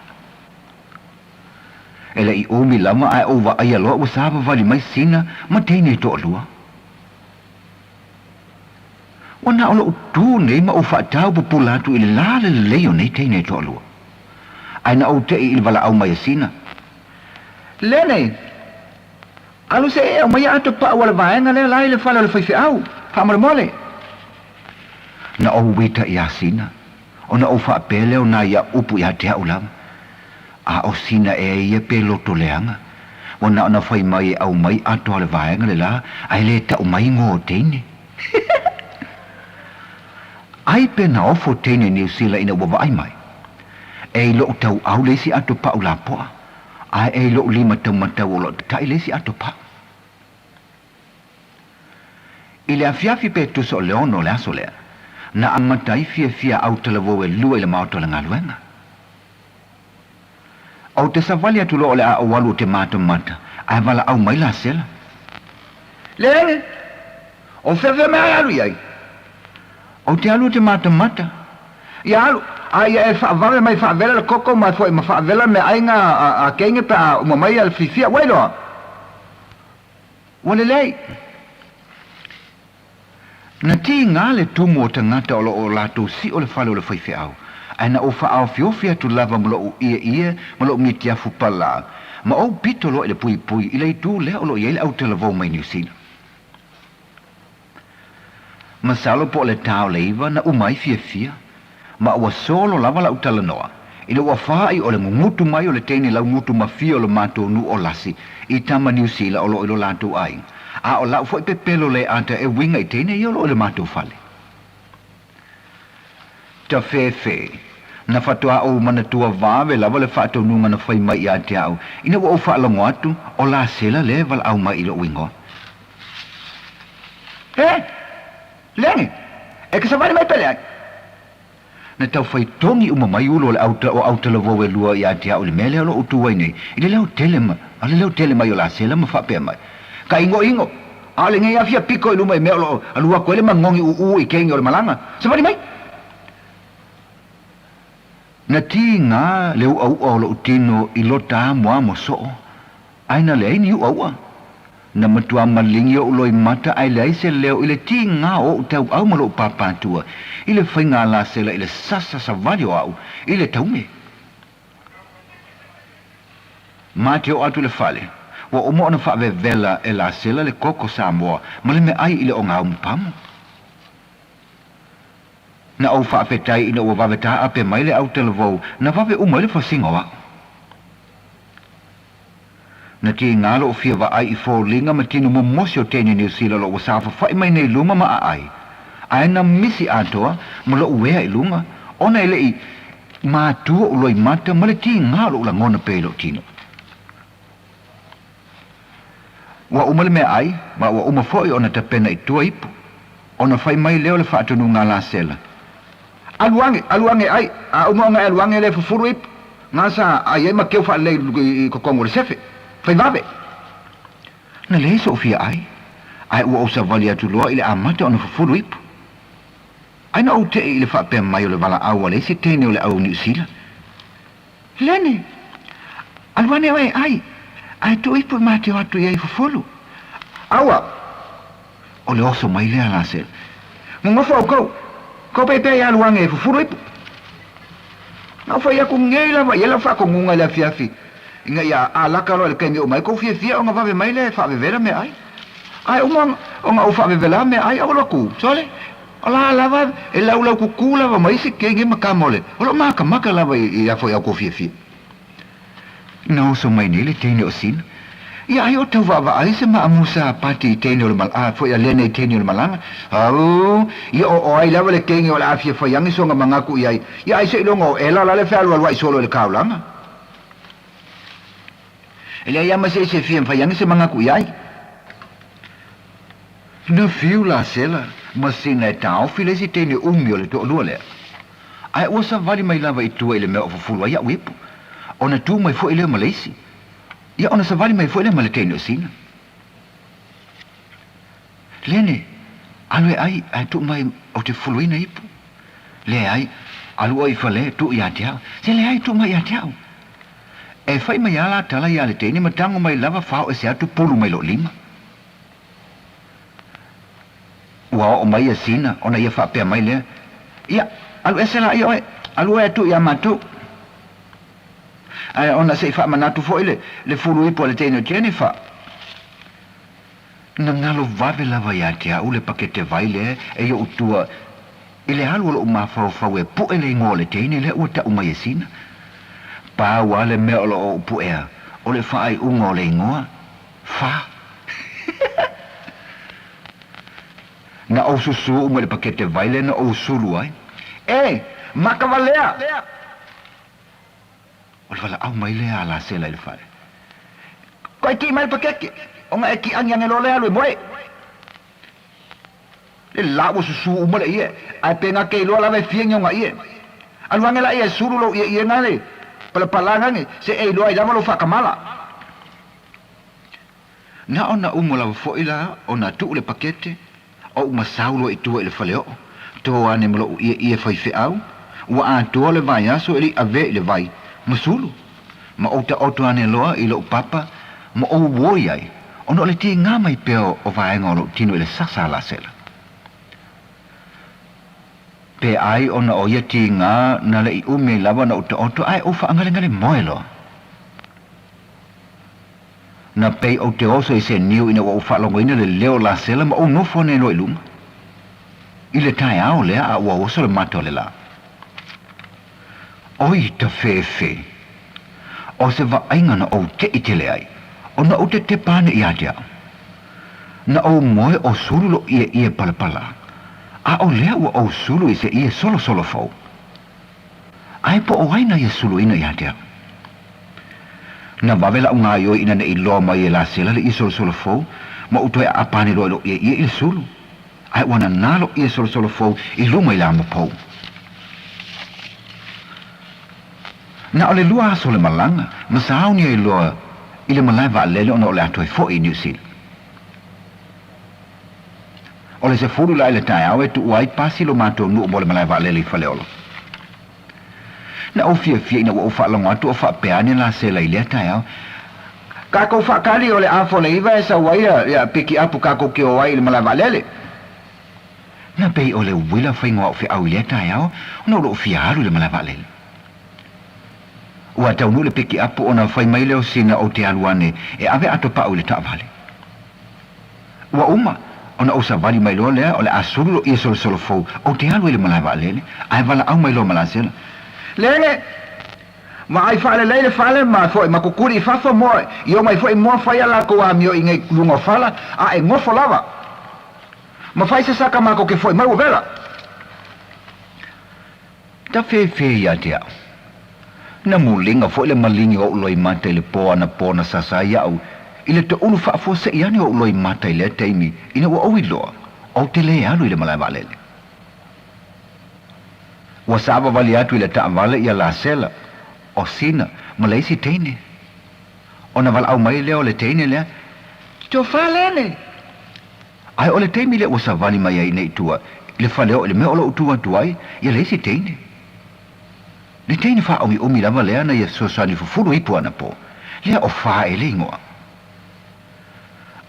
E le i umi lava ae ou va'aia loa ua savavali mai Sina ma teine e to'alua. Ua na o lo'u tu nei ma ou fa'atau pupula atu i le lā le lelei o nei teine e to'alua. Ae na ou te'i i le valaau mai a Sina. Lene! Alu se i e aumaia ato pa'u a le vaega lea la i le fale o le faifeau, faamolemole. Na ou uita iā Sina, ona ou faapea lea o nai a'u upu ia te a'u lava, A o Sina ea ia pe loto leaga? Ua na ona fai mai e aumai ato a le vaega le la, ae le ta'u mai igoa o teine. Ai pe na ofo teine Niu Sila ina ua vaai mai. E i lo'u tau'au le isi ato pa'u lapo'a, ae e i lo'u lima taumatau o lo'o ta'i le isi ato pa'u. I le afiafi pe tusa o le ono o le aso lea, na amata ai fiafia au talavou e lua i le maota o le galuega. Ou te savali atu loa o le a ou alu ou te matamata, ae valaau mai Lasela. Leaga, o feafea mea e alu i ai? Ou te alu ou te matamata. Ia alu, a ia e faavave mai faavela le koko ma foi ma faavela le meaaiga a Kenge pe a uma mai le fiafia. Ua iloa? Ua lelei. Na tiga le tumu o tagata o lo o latou sio le fale o le faifeau, ae na ou faaofiofi atu lava ma lo'u ieie ma lo'u mitiafu palā, ma ou pito loa i le puipui i le itu lea o lo o i ai le autalavou mai Niu Sila. Masalo po o le ta o le iva na uma ai fiafia, ma ua solo lava la'u talanoa, ina ua fāʻi o le gugutu mai o le teine laugutu mafia o lo matou nuu o Lasi i tama Niu Sila o lo o i lo latou aiga, a o la'u foi pepelo le ata e uiga i teine ia o lo o i lo matou fale. Tafefe. Na faatoa ou manatua vave lava le faatonuga na fai mai ia te au, ina ua ou faalogo atu o Lasela lea e valaau mai i lo'u igoa. He! Leni, e te savali mai pele ai. Na tau fai togi uma mai ulu o le auta o autalavou e lua ia te a'u i le mea lea o lo'u tu ai nei, i le leo tele ma, a le leo tele mai o Lasela ma faapea mai, Ka ingoingo, a'ole nei afia piko i luma i mea o lo'o alu aku ai le magogi uu i kegi o le malaga. Savali mai! Na tiga le u'au'a o lo'u tino i lota amoamo so'o, ae na leai ni u'au'a. Na matua malingi o'u loimata ae leai se leo i le tiga o o'u tau'au ma lo'u pāpātua i le faiga a Lasela i le sasa savali o a'u i le taume. Ma te oo atu i le fale, ua uma ona faavevela e Lasela le koko Samoa ma le meaai i le ogaumu pamo. Na ou faafetai ina ua vave taape mai le autalavou, na vave uma ai le fasiga o a'u. Na tiga lo'u fia vaai i foliga ma tino momosi o teine Niu Sila o lo o ua saofafai mai nei luma ma aai, ae na misi atoa ma lo'u ea i luga, ona e le'i matua o'u loimata ma le tiga o lo'u lagona pea i lo'u tino. Ua uma le meaai, ma ua uma foi ona tapena i tua ipu, ona fai mai lea o le faatonuga a Lasela, Alu age, alu age ai, a uma ona e alu age lea fufulu ipu, ga sa ai ai ma keu faalelei i totonu o le sefe, fai vave. Na leai so'u fia ai, ae ua ou savali atu loa i le amata ona fufulu ipu. Ai na ou te'i i le faapea mai o le valaau a le isi teine o le au Niu Sila, Lene, alu ane oe e ai, ae tuu ipu e mateo atu i ai fufulu. Aua! O le oso mai lea Lasel. Gogofo oukou, kou pei pea i alu ane e fufulu ipu. Na ou fai aku nei lava i ai lau faakonuga i le afiafi, ina ia alaka loa i le taimi e uma ai kou fiafia ona vave mai lea e faavevela meaai. Ae uma ona ou faavevelā meaai, aua loa ku, sole! O la lava e laulau kukū lava mai se kenge ma kamole, o lo'o makamaka lava i a foi au fiafia. Na oso mai nei le teine o Sina, ia ai o tau vaavaai se maamu sa pati i teine o le mal a foi a lene i teine o le malaga. Au, ia o o ai lava le kenge o le a fia fai ange songa mangaku i ai, ia ai seiloga o ela la le fealualua'i solo i le kaulaga. E leai a ma se isi e fia fai ange se mangaku i ai. Na fiu Lasela ma sina e taofi le isi teine umi o le toalua lea. Ae ua savali mai lava i tua i le mea o fufulu ai a'u ipu. Ona tu mai foi lea ma le isi. Ia ona savali mai foi lea ma le teine o Sina. Lene, alu e ai ae tuu mai ou te fufuluina ipu. Leai, alu oe i fale, tuu ia te au. Se leai, tuu mai ia te au. E fai mai a la tala ia le teine ma tago mai lava fao ese atu pulu mai lo'u lima. Ua oo mai ia Sina ona ia faapea mai lea, Ia, alu ese laia oe, alu oe atu iā matou. Ae ona se i faamanatu foi le, le fulu ipu a le teine o Jennifer. Na galo vave lava ia te a'u le pakete vai lea e i o'u tua i le alu o lo'u mafaufau e pu'e le igoa o le teine lea ua ta'u mai e Sina. Pau a le mea o lo'o o'u pu'ea o le faaiuga o le igoa, Fa. Na ou susū uma i le pakete vai lea na ou sulu ai. E! Maka walea! O le valaau mai lea a Lasela i le fale. Koe kii mai le pakeke, ona e kii agiagi loa lea alu e moe. Le la ua susū uma le ie, ae pe gake iloa lava e fia ni ona ie. Alu ane la ia e sulu lou ieie nga le palapala ngage, se e iloa ai lava lou faakamala. Na ona uma lava foi la ona tuu le pakete, Ou masau loa i tua i le faleoo, tō ane ma loʻu ʻieʻie faifeau, ua atoa le vaiaso e le i avea i le vai, ma sulu. Ma ou taoto ane loa i loʻu papa ma ou uoi ai, ona o le tigā mai pea o vaega o loʻu tino i le sasa a Lasela. Pe ai ona o ia tigā na le i umi ai lava ona ou taoto ae ou faagalegale moe loa. Na pei ou te oso i se niu ina ua ou faalogoina le leo o Lasela ma ou nofo ane loa i luga. I le taeao lea a ua oso le mata o le lā. Oi ta fefe! O se vaaiga na ou teʻi tele ai, ona ou tetepa ane iā te au. Na ou moe o sulu loʻu ʻieʻie palapala, a o lea ua ou sulu i se ʻie solosolo fou. Ae po o ai na ia suluina iā te au? Na vave la'u gaioi ina ne'i loa mai e Lasela le ie solosolo fou, ma ou toe aapa ane loa i lo'u ieie i le sulu. Ae ua nanā lo'u ie solosolo fou i luma i le ama pou. Na o le lua aso o le malaga, ma sauni ai loa i le malae vaalele ona o le a toe fo'i i Niu Sila. O le sefulu la i le taeao e tuua ai pasi lo matou nuu mo le malae vaalele i Faleolo. Na ou fiafia ina ua ou faalogo atu o faapea ane Lasela i lea taeao, Kakou faakali o le afa o le iva e sau ai ia pikiapu kakou ke o ai i le malae vaalele. Na pei o le uila faiga o au feau i lea taeao ona o lou fia alu i le malae vaalele. Ua taunuu le pikiapu ona fai mai lea o sina ou te alu ane e ave ato pau i le taavale. Ua uma ona ou savali mai loa lea o le a sulu loʻu ie solosolo fou, ou te alu ai i le malae vaalele, ae valaau mai loa ma Lasela. Lele! Vaai faalelei le fale ma foʻi ma kukuli i fafo moa i o mai foʻi moa fai a lakou amio i nei luga o fala, a e gofo lava. Ma fai se saka makou ke foʻi mai ua wela. Ta fefe ia te au. Na muliga foi le maligi o ou loimata i le po anapo na sasa ai iaʻu i le toʻulu faafuaseʻi ane o ou loimata i lea taimi ina ua ou iloa ou te lē alu i le malae vaalele. Ua saavavali atu i le taavale ia Lasela, o Sina, ma le isi teine. Ona valaau mai lea o le teine lea, Tofa lele! Ae o le taimi lea ua savali mai ai nei i tua i le fale o i le mea o loʻu tu atu ai ia le isi teine. Le teine faaʻomiʻomi lava lea na ia fesoasoani fufulu ipu anapo, lea o Fa e le igoa.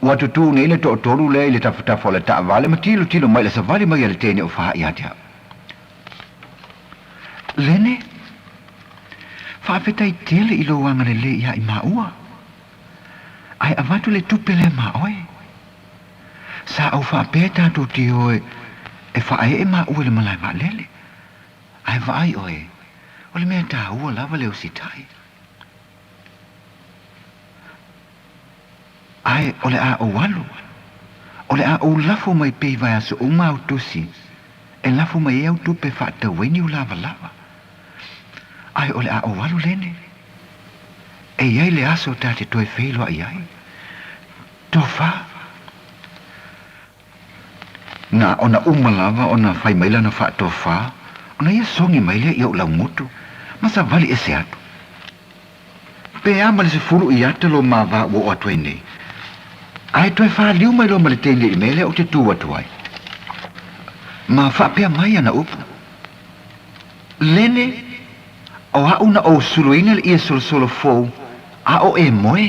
Ua tutū nei le toatolu lea i le tafatafa o le taavale ma tilotilo mai i le savali mai a le teine o Fa ia te au. Lene, faafetai tele i lou agalelei iā i māua. Ae avatu le tupe lea ma oe. Sa ou faapea tatou te o e faaee maua i le malae vaalele. Ae vaai oe, o le mea taua lava le usitai. Ae o le a ou alu, o le a ou lafo mai pea i vaiaso uma au tusi e lafo mai ai au tupe faatau ai niu lavalava. Ae o le a ou alu lene. E i ai le aso ta te toe feiloai ai. Tofa. Na ona uma lava ona fai mai lana faatofa, ona ia sogi mai lea i ou laugutu, ma savali ese atu. Pe a ma le sefulu i ata lo ma va ua oo atu ai nei. Ae toe faliu mai loa ma le teine i le mea lea ou te tu atu ai. Ma faapea mai ana upu, Lene, o a'u na ou suluina le ie solosolo fou, a o e moe?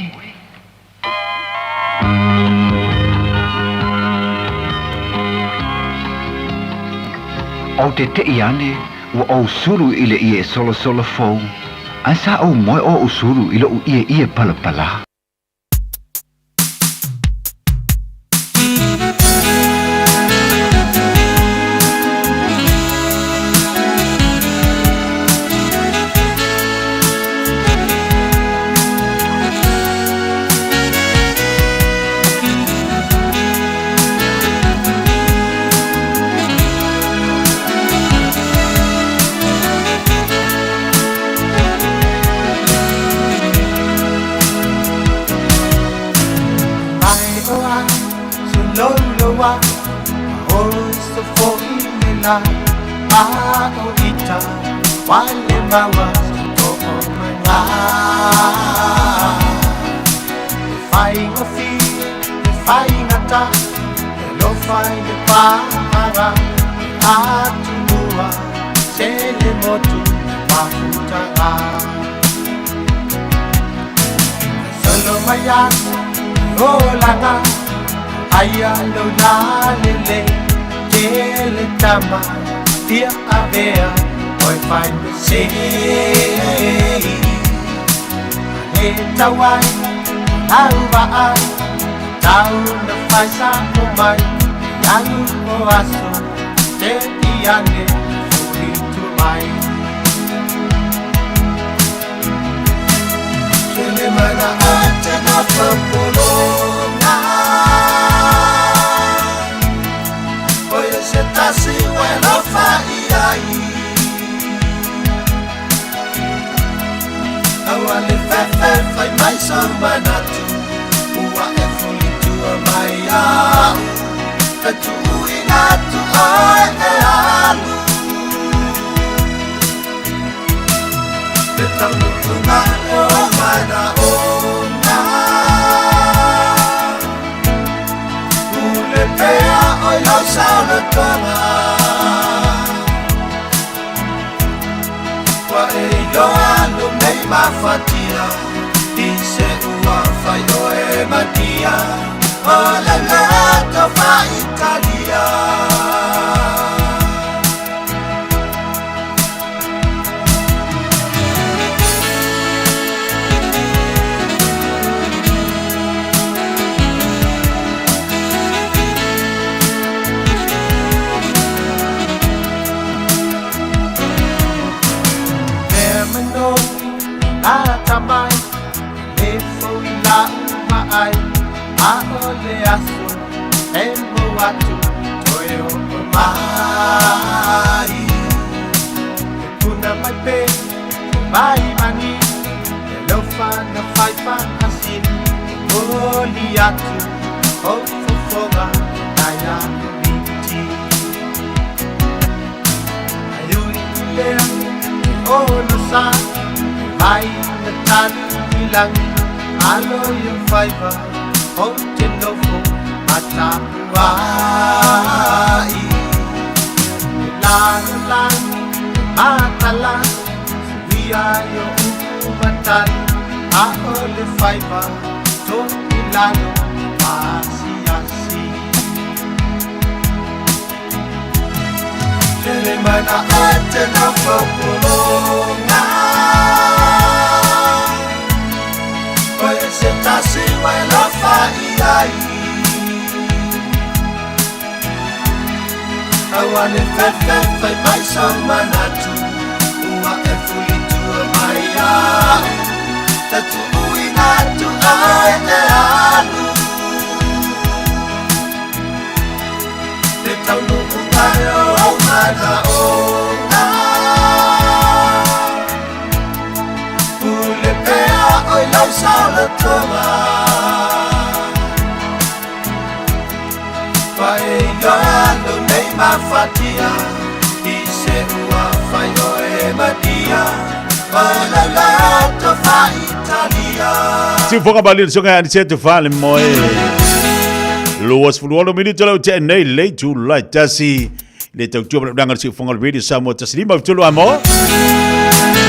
Ou te teʻi ane, ua ou sulu i le ie solosolo fou, ae sa ou moe oʻu sulu i loʻu ieie palapala. la a o ita wale maua to o mai ngā. E whaingawhie, e whaingata, e lofa i le pāhara, atunua, se le motu mafutaga. Solo mai aso, olaga, aia lo la lele, tele tama, fia avea, oi fai me sei. Le tauai, au vaai, tau na fai sa o mai, alu o aso, te iane, fuli tu mai. Tele mana ate na whapolonga. Oia se tasi wena whai ai. Aua le fefe whai mai sa manatu. Ua e fulitua mai au. E tuuina atu ai e alu. Te taunukunga o mana ona. Ule pea oi lau saolotoga. Ua e iloa lo nei mafatia. I se ua whai oe matia. O le leto whaitalia. Mea manogi a tamai, le foi la uma ai, a o le aso, e mo atu, toe o o mai. E puna mai pe, mai mani, e lofa na faifa asini, moli atu, o fofoga, nai a miti. Ai ui lea, o no sa, mai na tali i langi, alo i o faiva, o te nofo, matapuai. E lalo langi, matala, suia i o upu matali, a o le faiva, to i lalo, pasiasi. Tele mana ate na whapolonga. Oia se tasi wai lofa i ai. Aua le fefe whai mai sa manatu. Ua e fulitua mai au. Ta tuuina atu ai e alu. Te taunuunga o mana ona. Ule pea oi lau saolotoga. Ua e iloa lo nei mafatia. I se ua whai oe matia. O lau lato whaitalia. Siufoga ba le songa ani se te fale moe. 26 minuto lau te nei le tu lai tasi. Le tautua ma le siufoga o le Radio Samoa tasi lima tolu a mo.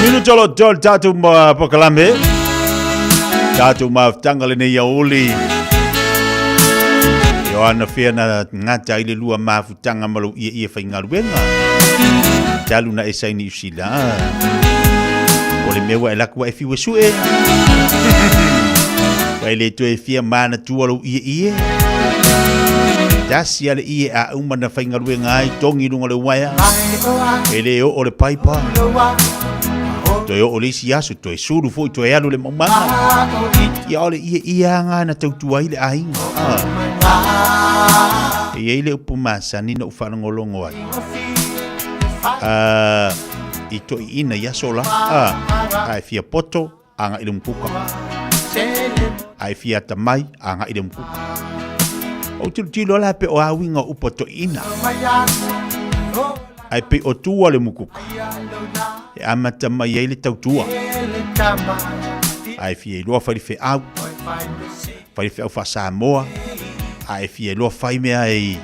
Minuto lo tol tatu ma pokalame. Tatu mafutanga le nei aoli. Ioana fea na ngata i le lua mafutanga ma lou ie ie whaingaluenga. Talu na e saini usila. O le mea ua e laku wa e fiu e sue. Wa e le toe fia mana tua lou ie ie. Tasi ale ie a uma na whaingaluenga ai tongi lunga le waia. E le o o le paipa. Toe o o le isi aso, toe sulu foi, toe alu le maumanga. Ia o le ie ie anga na tautua ai le aiga. E iai le upu masani na u whaalongolongo ai. I toi ina i aso la. A e fia poto, anga i le mukuka. A e fia atamai, anga i le mukuka. O tilo tilo la pe o awinga upo toi ina. Ae pei o tua le mukuka e amata mai ai le tautua. A e fia iloa fai le feau, fai le feau faa-Samoa, a e fia iloa fai mea i,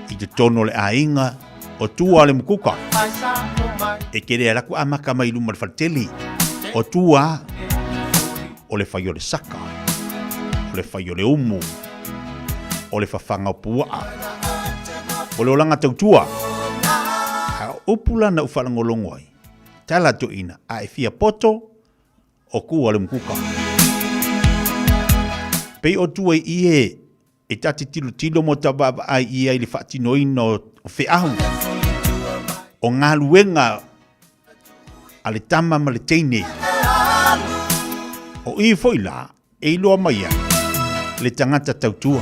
i totonu o le aiga, o tua le mukuka. E te le alaku amata mai i luma o le faletele. O tua o le fai o le saka, o le fai o le umu, o le fafaga o puaa, o le olaga tautua. A o upu la na ou faalogologo ai, tala toeaina, a e fia poto, o kua le mukuka. Pei o tua i ie e ta te tilotilo mo ta vaavaai i ai i le faatinoina o feahu, o galuega a le tama ma le teine. O i foi la, e iloa mai ai le tagata tautua.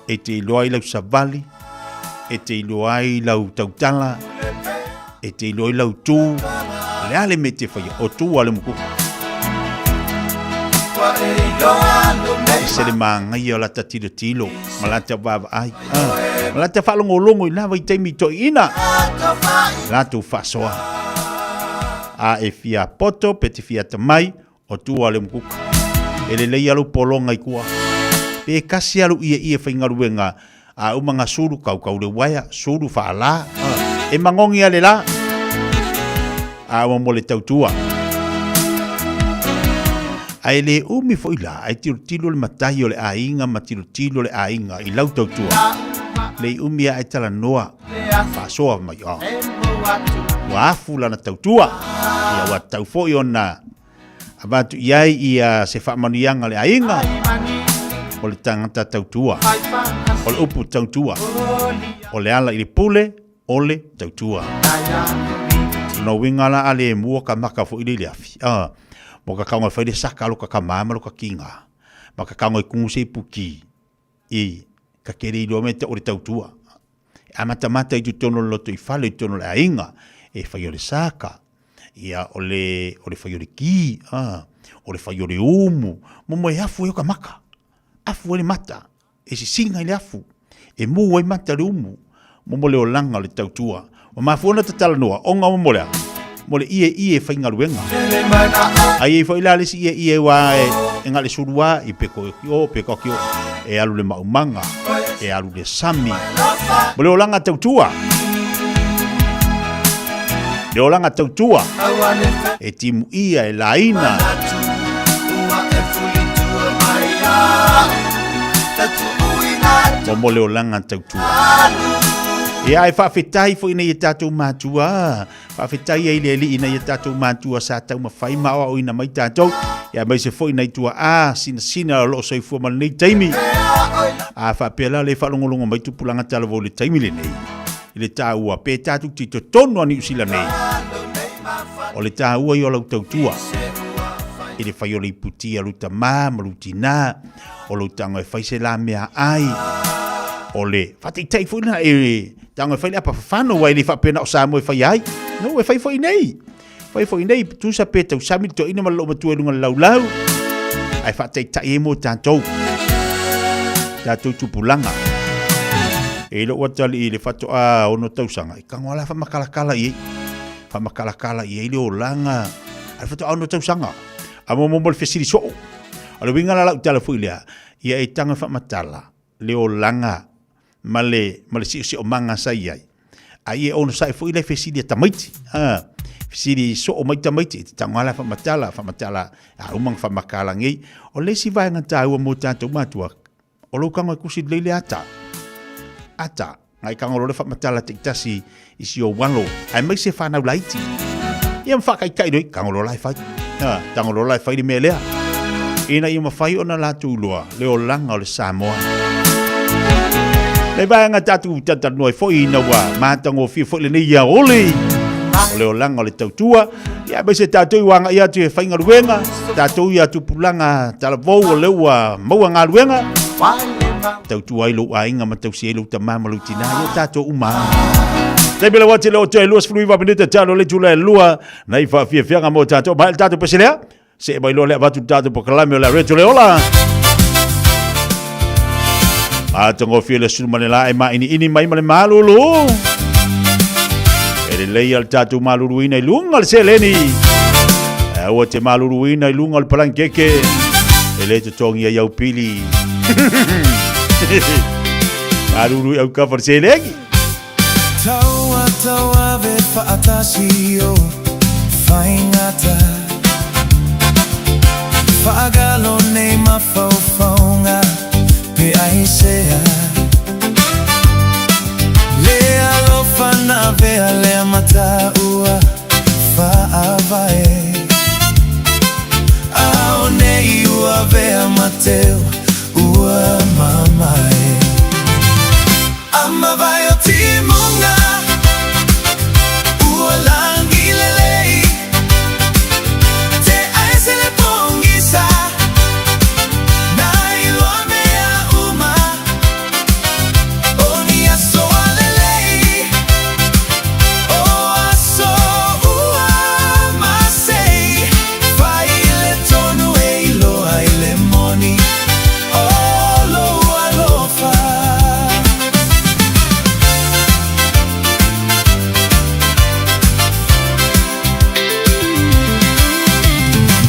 E te iloa ai lau savali, e te iloa ai lau tautala, e te iloa ai lau tū, le a le mea e te faia, o tū a le mukuka. E se le māngaia o lata tilotilo ma lata vaavaai. Ah, ma lata faalogologo i la vaitaimi toeaiina. Latou faasoa. A e fia poto pe te fia atamai, o tua le mukuka. E lelei lava lou pologa i tua. Pe kasi lava lou ieie faigaluega, a uma na sulu, kaukau le uaea, sulu faala. E magogi lava le la. A ua mo le tautua. Ae le umi foi la, ae tilotilo le matai o le aiga ma tilotilo le aiga i lau tautua. Le umi lava ae talanoa, faasoa mai, oh. Ua afu lana tautua. Ia ua tatau foi ona avatu i ai ia se faamanuiaga o le aiga o le tagata tautua. O le upu tautua, o le ala i le pule, o le tautua. Lona uiga la a le mua ka maka foi le i le afi. Ah, mo ka kaunga fai le saka lo ka kamā ma lo ka kinga. Ma ka kaunga i kungu se i puki. I, ka kere i loa me te o le tautua. E amatamata i totonu o le loto i fale, i totonu o le aiga, e fai o le saka, ia o le, o le fai o le ki, ah, o le fai o le umu, mo mo e afu e o ka maka, afu e le mata. E sisiga i le afu, e mū ai mata o le umu, momo le olaga o le tautua. Ua mafua ona tatalanoa, ona o momo le a? Mo le ieie faigaluega. A i ai foi la le isi ieie ua e, e gale sulu a i peko ki o, peko ki o, e alu le maumaga, e alu le sami. Mo le olaga tautua. Le olaga tautua. E timuia, e laina. Mo le olaga tautua. Ia, e faafetai foi nei e tātou mātua. Faafetai ai le Alii nai a tātou mātua sa taumafai ma aoaoina mai tātou. Ia, aemaise foi nai tuaa sinasina o lo o soifua ma lenei taimi. A faapea la le faalogologo mai tupulaga talavou i le taimi lenei. I le taua, pe tatou te i totonu a Niu Sila nei, o le taua ia o lau tautua i le fai o le iputi a lou tamā ma lou tinā, o lou tago e fai se la mea ai, o le faataitai foi lena e tago e fai le apa fafano, aua e le faapea na o Samoa e faia ai. No, e fai foi nei. Fai foi nei, tusa pe tausami le toeaina ma le loomatua i luga o le laulau, ae faataitai ai mo tatou, tatou tupulaga. E i lou atalii i le faatoa ono tausaga, i tago lava la faamakalakala i ai, faamakalakala i ai le olaga, a le faatoa ono tausaga. A mo mo le fesili soo. O le uiga la lau tala foi lea, ia e tago e faamatala le olaga ma le, ma le siosiomaga sa i ai. A ia onosai foi le fesili a tamaiti. A, fesili soo mai tamaiti, e te tago lava la faamatala, faamatala, a uma ona faamakala nei. O le isi vaega taua mo tatou matua, o lou tago e kusi lelei le ata. Ata, ngai tago loa le faamatala taitasi i si ou alo, aemaise fanau laiti. Ia ma faataitai loa, tago loa la e fai. Ha, tago loa la e fai le mea lea. Ina ia mafai ona latou iloa le olaga o le Samoa. Le vaega tatou talatalanoa ai foi ina ua matagofie foi lenei aoli o le olaga o le tautua. Ia aemaise tatou i ua agai atu e faigaluega, tatou ia tupulaga talavou o lea ua maua galuega. Tautua ai lou aiga ma tausi ai lou tama ma lou tina, ia tatou uma. Taimi le wati le o te 29 minute talo le tula e lua nai faafiafiaga mo tatou. Mai le tatou pese lea, see mai loa le avatu le tatou polokalame o le Areto le Ola. Matagofie le sulumanela e mainiini mai ma le malulu. E lelei a le tatou maluluina i luga o le seleni. Aua te maluluina i luga o le palankeke. E le totogi ai au pili. Malulu i au kafa le seleni. Taua tauave faatasi o Faigata Faagalo nei mafaufauga pe aisea Le alofa na avea lea mataua faavae Ao nei ua avea mateo ua mamae. Amavae o timuga, ua langi lelei, Te aese le pogisa, na iloa mea uma, O ni aso a lelei, o aso ua masei, Fai le tonu e iloa i le moni. O lou alofa.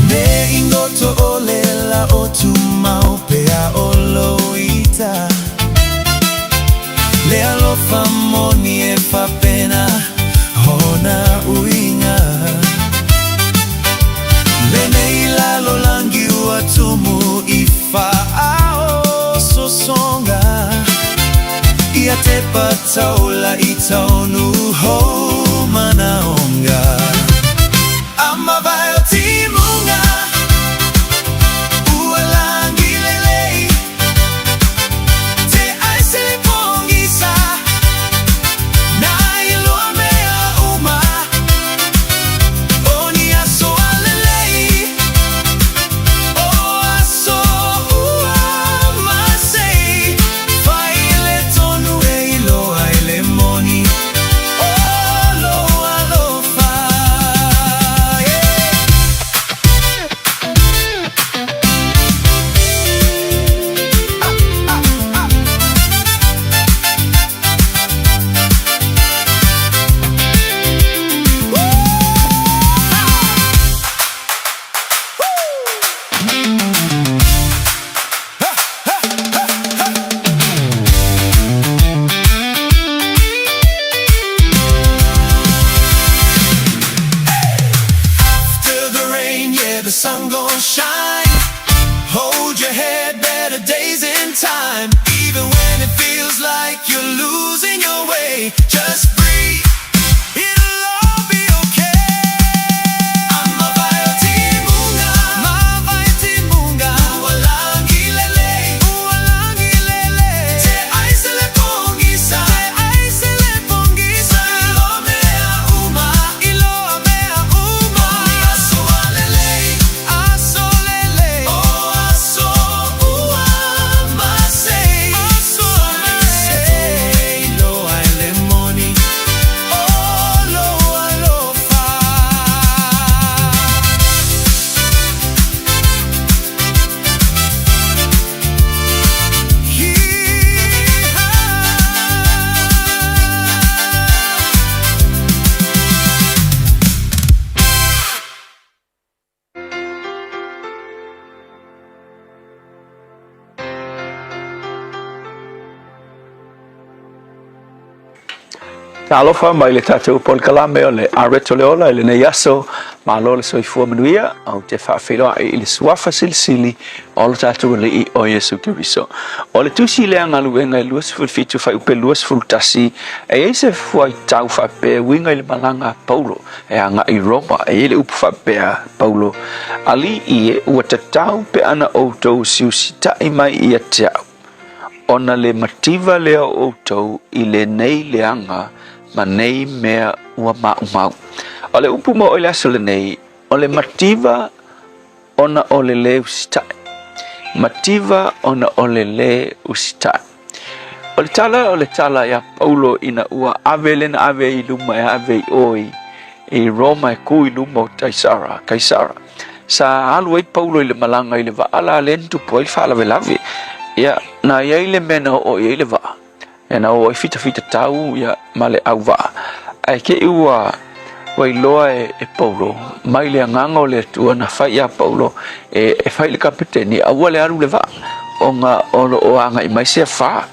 Me ingoto o le la o tumau pea o lou ita. Le alofa moni e fapena hona uiga. Lenei lalolangi ua tumu i faaososoga Ia tepa taula i taunu hou manaonga Amavae o timuga Ua langi lelei Te aise le pogisa Na iloa mea uma O ni aso a lelei O aso ua masei Fai le tonu e iloa i le moni O lou alofa yeah. After the rain, yeah, the sun gon' shine. Hold your head, better days in time. Even when it feels like you're losing your way, just breathe. It'll all be okay. Amavae o timuga, mavae timuga. Ua langi lelei, ua langi lelei. Te aise le pogisa, te aise le pogisa. Iloa mea uma, iloa mea uma. O ni aso a lelei, aso lelei. O aso ua masei, aso masei. Iloa i le moni. O lou alofa. Talofa mai le tatou polokalame o le Areto le Ola i lenei aso, malo le soifua manuia, ou te faafeiloai i le suafa silisili o lo tatou Alii o Iesu Keriso. O le tusi lea galuega e 27 fuaiupe 21, e i ai se fuaitau faapea e uiga i le malaga a Paulo e agai i Roma, e i ai le upu faapea, Paulo, Alii e, ua tatau pe ana outou siusitai mai ia te au, ona le mativa lea o outou i lenei leaga ma nei mea ua maumau. O le upu mo i le aso lenei, o le mativa ona o le lē usitai. Mativa ona o le lē usitai. O le tala o le tala iā Paulo ina ua ave lena ave i luma e ave i o i, i Roma e kū i luma o Kaisara, Kaisara. Sa alu ai Paulo i le malaga i le vaa la lea na tupu ai le faalavelave. Ia, na i ai le mea na oo i ai le vaa, ia na oo ai fitafitatau ia ma le auvaa, ae te i ua ua iloa e, e Paulo mai le agaga o le Atua na fai ia Paulo e, e fai i le kapeteni aua le alu le vaa ona o lo o agai mai se afa.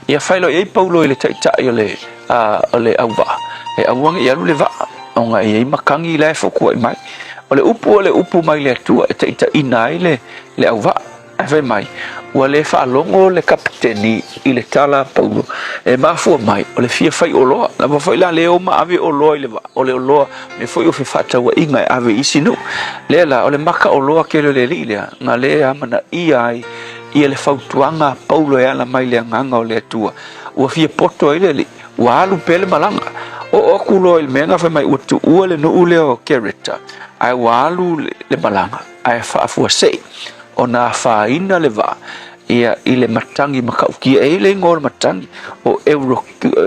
Ia fai loa i ai Paulo i le taitai o le, o le auvaa e aua ne i alu le vaa ona e i ai matagi la e fotuai mai. O le upu o le upu mai le Atua e taitaiina ai le, le auvaa. Ae fai mai, ua le faalogo le kapeteni i le tala a Paulo, e mafua mai o le fia fai oloa. Lava foi la le o ma ave oloa i le vaa, o le oloa mea foi o fefaatauaiga e ave i isi nuu. Lea la, o le maka oloa tele o le alii lea, na le amanaia ai ia le fautuaga a Paulo e ala mai le agaga o le Atua. Ua fia poto ai le alii, ua alu pea le malaga. Oo atu loa i le mea na fai mai ua tuua le nuu lea o Kereta, ae ua alu le malaga, ae faafuasei ona afaina le vaa ia i le matagi matautia. E i ai le igoa o le matagi o Euro,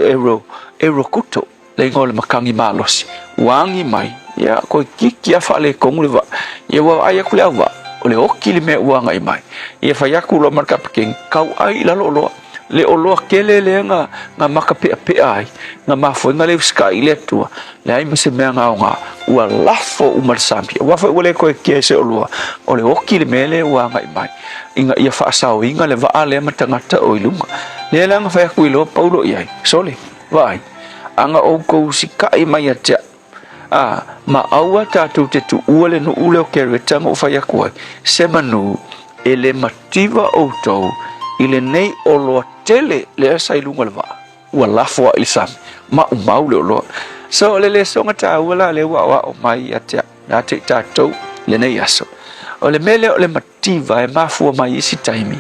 Euro, Eurokuto, le igoa o le matagi malosi. Ua agi mai, ia, toeitiiti lava faaletonu le vaa. Ia ua vaai atu le auvaa, o le oti le mea ua agai mai. Ia fai atu loa ma le kapeteni, tauai i lalo oloa. Le oloa tele lea na, na makapeapea ai, na mafua ai na le usitai i le Atua, leai ma se mea na aoga, ua lafo uma le sami. Aua foi ua le toe kea se oloa, o le oti le mea lea ua agai mai, ina ia faasaoina le vaa lea ma tagata o i luga. Lea la na fai atu i loa Paulo i ai, Sole, vaai, a na outou usitai mai ia te au, a, ma aua tatou te tuua le nuu lea o Kereta na ou fai atu ai, se manu e le mativa outou i lenei oloa tele lea sa i luga o le vaa. Ua lafo ai i le sami, maumau le oloa. So, o le lesoga taua la lea ua aoao mai ia te au, ia te i tatou i lenei aso. O le mea lea o le mativa e mafua mai i isi taimi,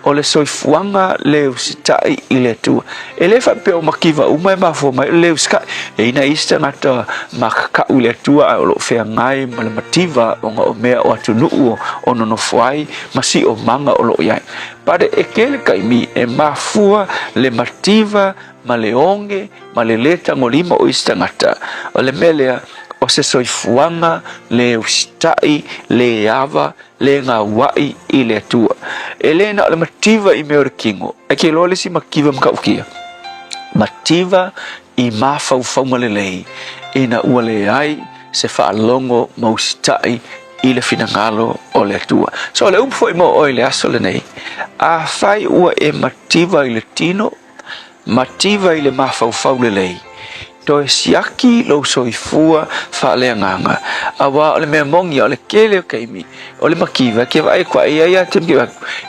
o le soifuaga le usitai i le Atua. E le faapea o mativa uma e mafua mai o le le usitai. E i ai nai isi tagata makakau i le Atua ae o lo o feagai ma le mativa ona o mea o atunuu o nonofo ai ma siomaga o lo o i ai. But e tele taimi e mafua le mativa ma le oge ma le le tagolima o isi tagata. O le mea lea, o se soifuaga le usitai, le ava, le gauaʻi i le Atua. E le na o le mativa i mea o le kino, ae ke iloa le isi mativa matautia. Mativa i mafaufauga lelei ina ua leai se faalogo ma usitai i le finagalo o le Atua. So o le upu foi mo oe i le aso lenei, afai ua e mativa i le tino, mativa i le mafaufau lelei, toe siaki lou soifua faaleagaga, aua o le mea moni o le tele o taimi, o le mativa e te vaai atu ai ai a te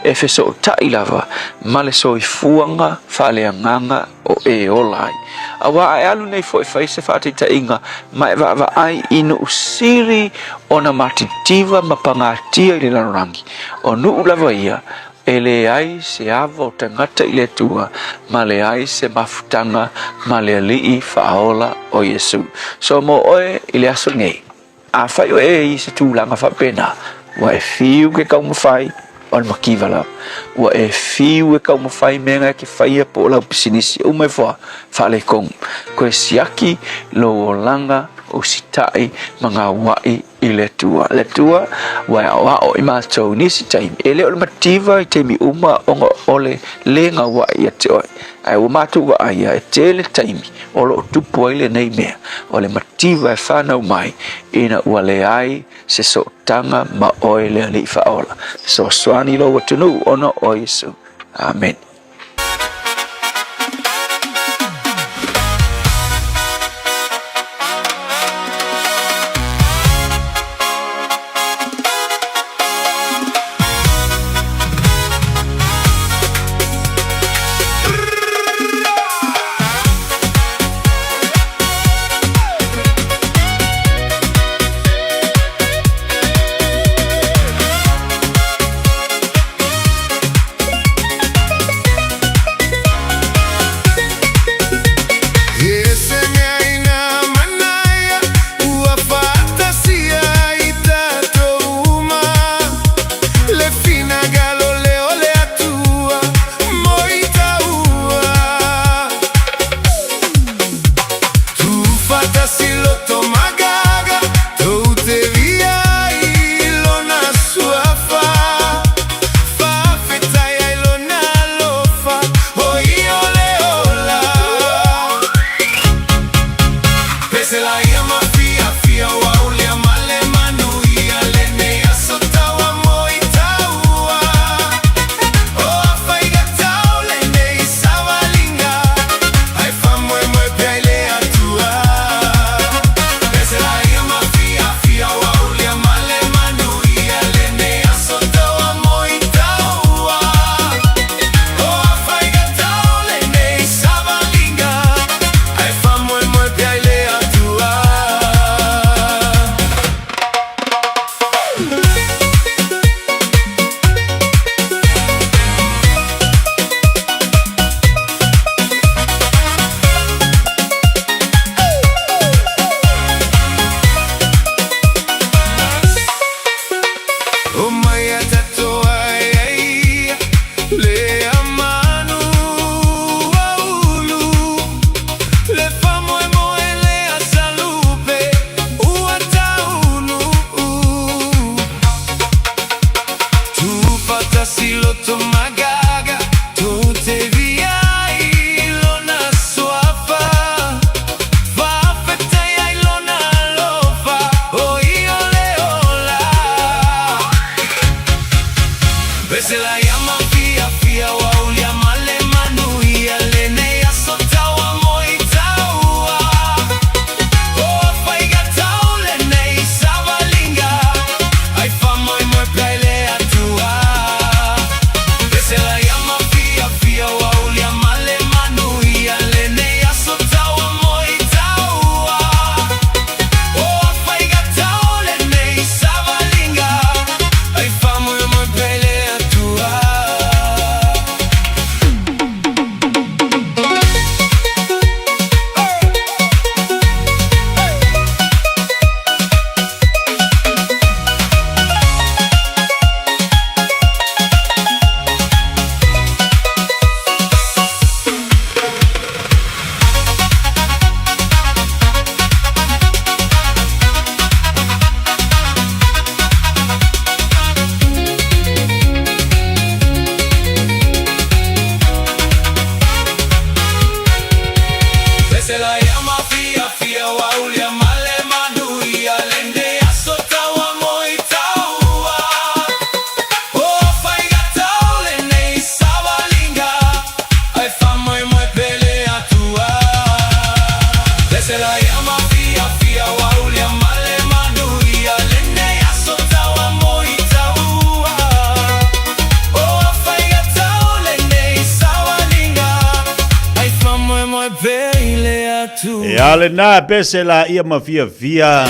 e fesootai lava ma le soifuaga faaleagaga o e ola ai. Aua a e alu nei foi e fai se faataitaiga ma e vaavaai i nuu sili ona matitiva ma pagatia i le lalolagi, o nuu lava ia e leai se ava o tagata i le Atua ma leai se mafutaga ma le Alii Faaola o Iesu. So mo oe i le aso nei, Afai o e i se tulaga faapena, ua e fiu ke taumafai, o le mativa lava. Ua e fiu e taumafai mea na e te faia po o lau pisinisi, uma ifo a faaletonu. Toe siaki lou olaga usitai ma gauaʻi i le Atua. Le Atua, ua e aoao i matou i nisi taimi, e le o le mativa i taimi uma ona o le le gauaʻi ia te oe. Ae ua matou vaaia e tele taimi o lo o tupu ai lenei mea, o le mativa e fanau mai ina ua leai se sootaga ma oe le Alii Faaola. Fesoasoani i lou atunuu ona o Iesu. Amene. Ia lena pese la ia ma fiafia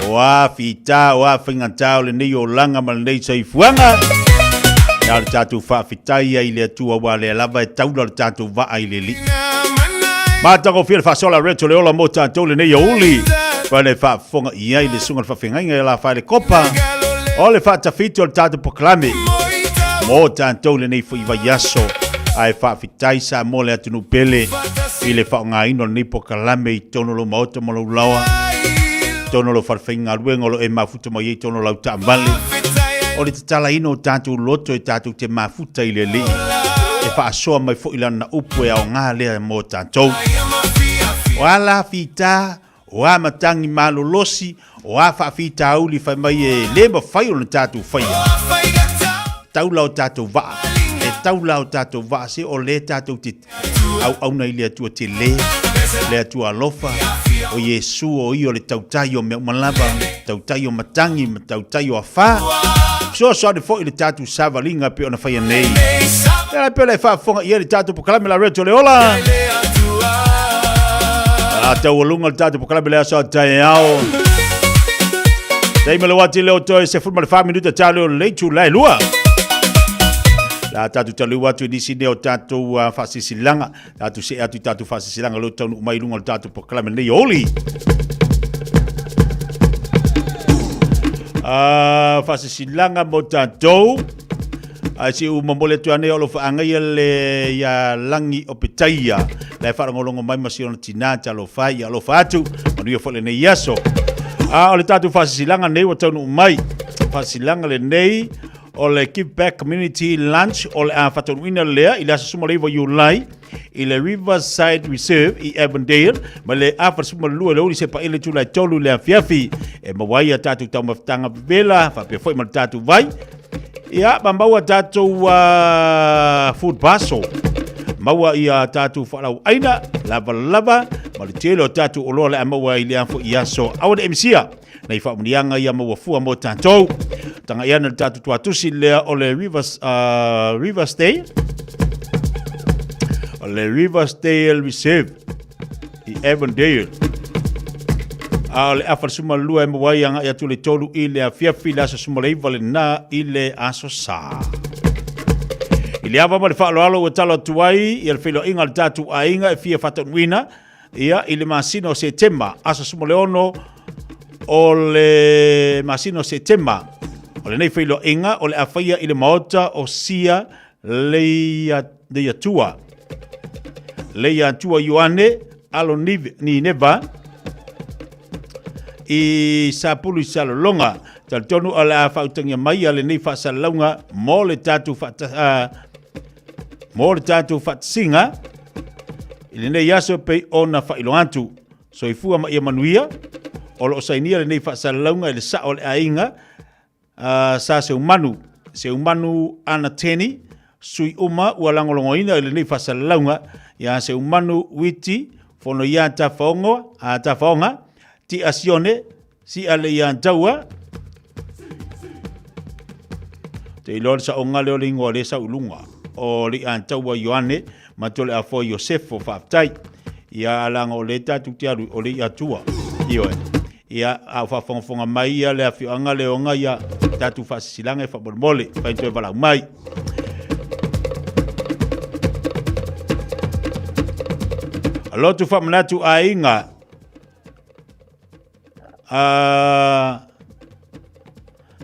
o a fita o a faigata o lenei olaga ma lenei soifuaga. Ia o le tatou faafetai ai i le Atua aua o lea lava e taula le tatou vaa i le Alii. Matagofie le faasoa la Reto le ola mo tatou lenei aoauli. Fa le faafofoga i ai le susuga i le faafeagaiga ia Lafaele Kopa o le faatafiti o le tatou polokalame mo tatou lenei foi vaiaso. Ae faafetai Samoa le atunuu pele i le faaaogaina o lenei polokalame i totonu o lou maota ma lou laoa, totonu o lou falefaigaluega o lo o e mafuta mai ai totonu o lau taavale. O le tatalaina o tatou loto e tatou te mafuta i le Alii e faasoa mai foi lana upu e aoga lea mo tatou. O a la fita, o a matagi malolosi, o a faafitauli fai mai e le mafai ona tatou faia, taula o tatou vaa, e taula o tatou vaa se o lea tatou te auauna i le Atua tele, le Atua alofa, o Iesu o ia o le tautai o mea uma lava, tautai o matagi ma tautai o afā. Fesoasoani foi i le tatou savaliga pei ona faia nei. E pei ona e faafofoga i ai le tatou polokalame la Radio Le Ola. A taualuga le tatou polokalame le aso a taeao. Taimi le wati leo toe 14 minuta tau leo le itula e lua. La tatou taliu atu i nisi nei o tatou uh, faasilasilaga, tatou see atu i tatou faasilasilaga leo taunuu mai i luga o le tatou polokalame nei oli. Uh, faasilasilaga mo tatou Ae se u momoli atu anei o lo faagaia le ia Lagi o Petaia la e faalogologo mai ma si ona tinā talofa ai, ia alofa atu, manuia foi lenei aso. A o le tatou faasilasilaga nei ua taunuu mai, faasilasilaga lenei o le Give Back Community Lunch o le a faataunuuina lea i le aso 19 Iulai i le Riverside Reserve i Avondale mai le 42 i le aoauli seia paia le itula e 3 i le afiafi e maua ai a tatou taumafataga vevela faapea foi ma le tatou vai Ia, ma maua tatou uh, food parcel. Maua ia tatou faalauaina, lavalava, ma le tele o tatou oloa le a maua i le afo i aso. Aua ne i misia, nei faamuniaga ia maua fua mo tatou. Tagai ane le tatou tuatusi lea o le Rivers, uh, Riversdale. O le Riversdale Reserve. i Avondale. A o le afa le suma lua e maua ai agai atu le tolu i le afiafi le aso suma le iva lena i le aso sa. I le ava ma le faaaloalo ua talo atu ai ia le feiloaiga a le tatou aiga e fia faataunuuina ia i le masina o Setema, aso suma le ono o le masina o Setema. O lenei feiloaiga o le a faia i le maota o Sia Leiatua. Leiatua Ioane alo Nineva i Sapulu i Salelologa. Talitonu o le a faautagia mai a lenei faasalalauga mo le tatou faata, uh, mo le tatou faatasiga i lenei aso pei ona faailoa atu. Soifua ma ia manuia, o lo o sainia lenei faasalalauga i le sao o le aiga A sa Seumanu, Seumanu Anateni, sui uma ua lagolagoina i lenei faasalalauga ia Seumanu Witi Fono ia Tafaogo, a Tafaoga, Tia Sione, Sia le ia Taua, Te iloa le saoga lea o le ingoa lea sau i luga o le ia Taua Ioane ma tole afoa Iosefo faafetai. Ia alaga o lea tatou te alu o le ia tua. Ioe. Ia, a o faafogafoga mai ia le afioaga le oga ia tatou faasisilaga e faamolemole, fai toe valaau mai. Lotu faamanatu aiga. Uh,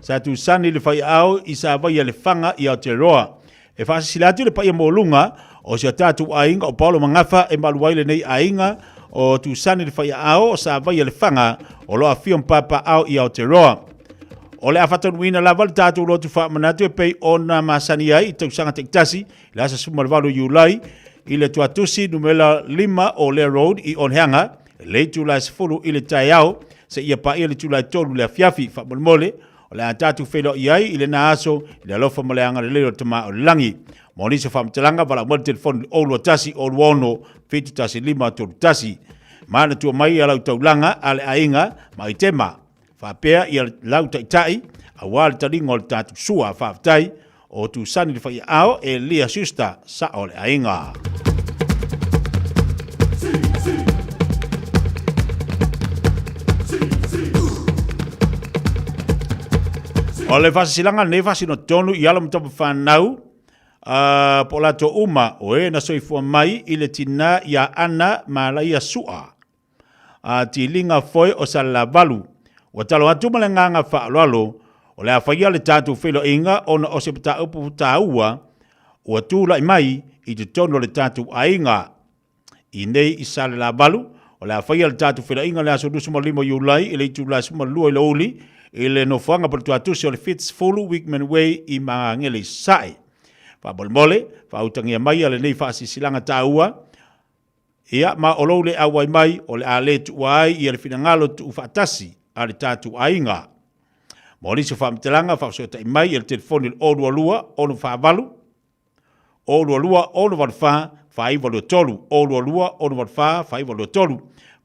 sa tusani le faiaao i Savaia le Faga i Aotearoa. E faasilasila atu le paia maualuga o si o tatou aiga o Paolo Magafa e malu ai lenei aiga o Tusani le Faiaao o Savaia le Faga o lo o afio ma Papaao i Aotearoa. O le a faataunuuina lava le tatou lotu faamanatu e pei ona masani ai i tausaga taitasi i le aso 18 Iulai i le tuatusi numera 5 o Lea Road i Onehanga i le itula e 10 i le taeao seia paia le itula e 3 i le afiafi. Faamolemole, O le a tatou feiloai ai i lena aso i le alofa ma le agalelei o le Tama o le Lagi. Mo nisi o faamatalaga, valaau mai le telefoni i le 021 026 715 31. Manatua mai ia lau taulaga a le aiga ma aitema, faapea ia lau taitai, aua le taliga o le tatou sua. Faafetai o Tusani le Faiaao, Elia Schuster, sao o le aiga. O le faasilasilaga lenei e faasino tonu i alo ma tama fanau, a, po o latou uma o e na soifua mai i le tinā iā Ana Malaia Su'a, a tiliga foi o Salelavalu. Ua talo atu ma le agaga faaaloalo, o le a faia le tatou feiloaiga ona o se mataupu taua ua tulai mai i totonu o le tatou aiga. I nei i Salelavalu, o le a faia le tatou feiloaiga i le aso 25 o Iulai i le itula e 12 i le aoauli i le nofoaga paletuatusi o le 70 Wickman Way i Magagele i Sasae. Faamolemole, faautagia maia lenei faasilasilaga taua, ia, ma o lou le auai mai o le a le tuua ai ia le finagalo tuufaatasi a le tatou aiga. Mo nisi o faamatalaga, faafesootai mai i le telefoni i le 022 648 022 684 4923, 022 684 4923.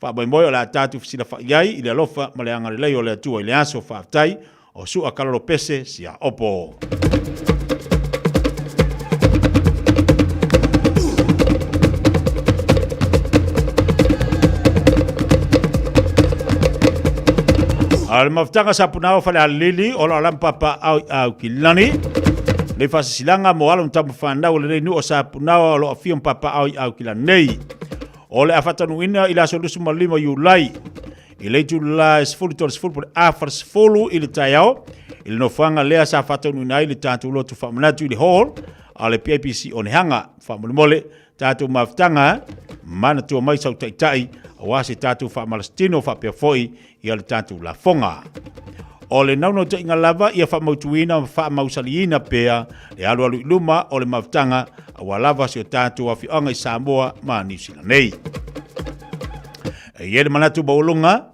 Faamoemoe o le a tatou fesilafai ai i le alofa ma le agalelei o le Atua i le aso. Faafetai. O Su'a Kalolo Pese Siaopo. A le mafutaga sa punao fale alili o lo alam papa au au kilani. Nei faasisilaga mo alo ma tama fanau o lenei nuu o Sapunaoa o lo o afio ma papaaao i Aukilani nei. O le a faataunuuina i le aso 25 Iulai i le itula e 13:30 po o le afa 10 i le taeao i le nofoaga lea sa faataunuuina ai le tatou lotu faamanatu i le hall a le PIPC Onehanga. Faamolemole tatou mafutaga manatua mai sau taitai aua se tatou faamalasitino faapea foi ia le tatou lafoga. O le naunautaiga lava ia faamautuina ma faamausaliina pea le alualu i luma o le mafutaga aua lava si o tatou afioaga i Samoa ma Niu Sila nei. E i ai le manatu maualuga,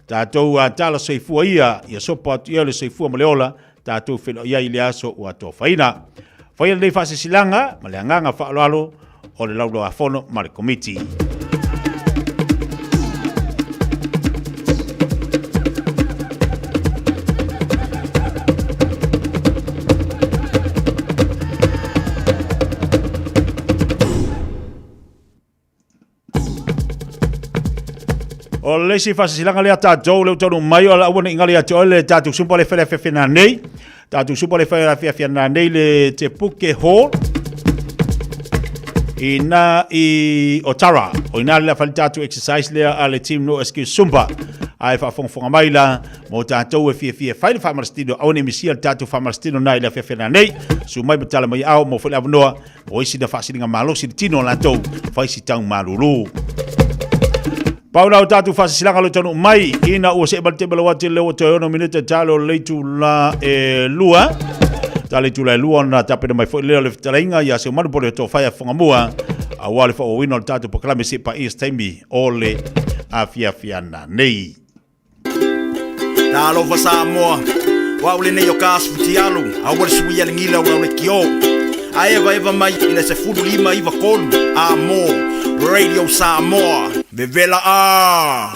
tatou a tala soifua ia, ia sopo atu ia le soifua ma le ola, tatou feiloai ai i le aso ua atofaina. Faia lenei faasilasilaga ma le agaga faaaloalo o le Laulau-a-Fono ma le Komiti. O le isi faasilasilaga lea tatou lea ua taunuu mai o le aua ne i galo ia te oe le tatou supa le fele afiafi nanei. Tatou supa le fele afiafi nanei le Te Puke Hall i na i Otara. O ina le fale tatou exercise lea a le team No Excuse Zumba. Ae faafogafoga mai la mo tatou e fiafia e fai le faamalositino aua ne i misia le tatou faamalositino na i le afiafi nanei. Susu mai ma tala mai ao mo foi le avanoa O isi na faasiliga malosi le tino o latou, fai si tau malulu. Pau la o tatou faasisilaga lo taunuu mai, ina ua see mai le taimi lau atu le ua toe ono minute talo le itula e lua. Talo itula e lua ona tapena mai foi lea o le fetalaiga ia Seumanu po o le Tofaia Fogamua aua le faaauauina o le tatou polokalame se paia se taimi o le afiafiana nei. Talofa Samoa, o au lenei o Kas Futialu, aua le suia le gila o lau lekiō. A evaeva mai i le 1593 a mō Radio Samoa, vevela ā!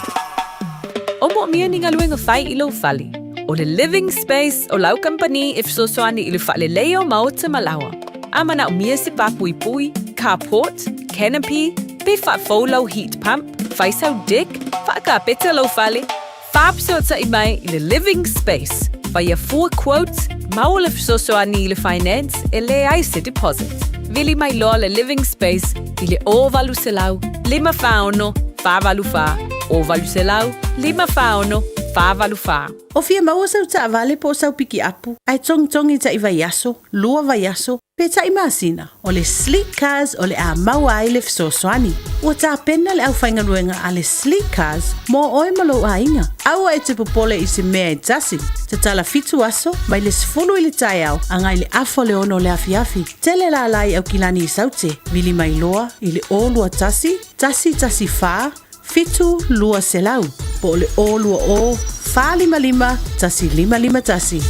O moomia ni galuega fai i lou fale. O le Living Space o lau kamupani e fesoasoani i le faaleleia o maota ma laoa. A manaomia se pā puipui, carport, canopy, pe faafou lau heat pump, fai sau deck, faakapeta lou fale, faafesootai mai i le Living Space, faia fua quote, maua le fesoasoani i le finance e leai se deposit. Vili mai loa le Living Space i le 0800 546 484, 0800 546 484. O fia maua sau taavale po o sau pikiapu ae togitogi taʻi vaiaso, lua vaiaso, pe taʻi masina, o le Sleek Cars o le a maua ai le fesoasoani. Ua tapena le aufaigaluega a le Sleek Cars mo oe ma lou aiga. Aua e te popole i se mea e tasi. Tatala fitu aso, mai le 10 i le taeao agai le afa o le ono o le afiafi. Tele lala i Aukilani i Saute, vili mai loa i le 021 114 7 200, po o le 020 455 1551.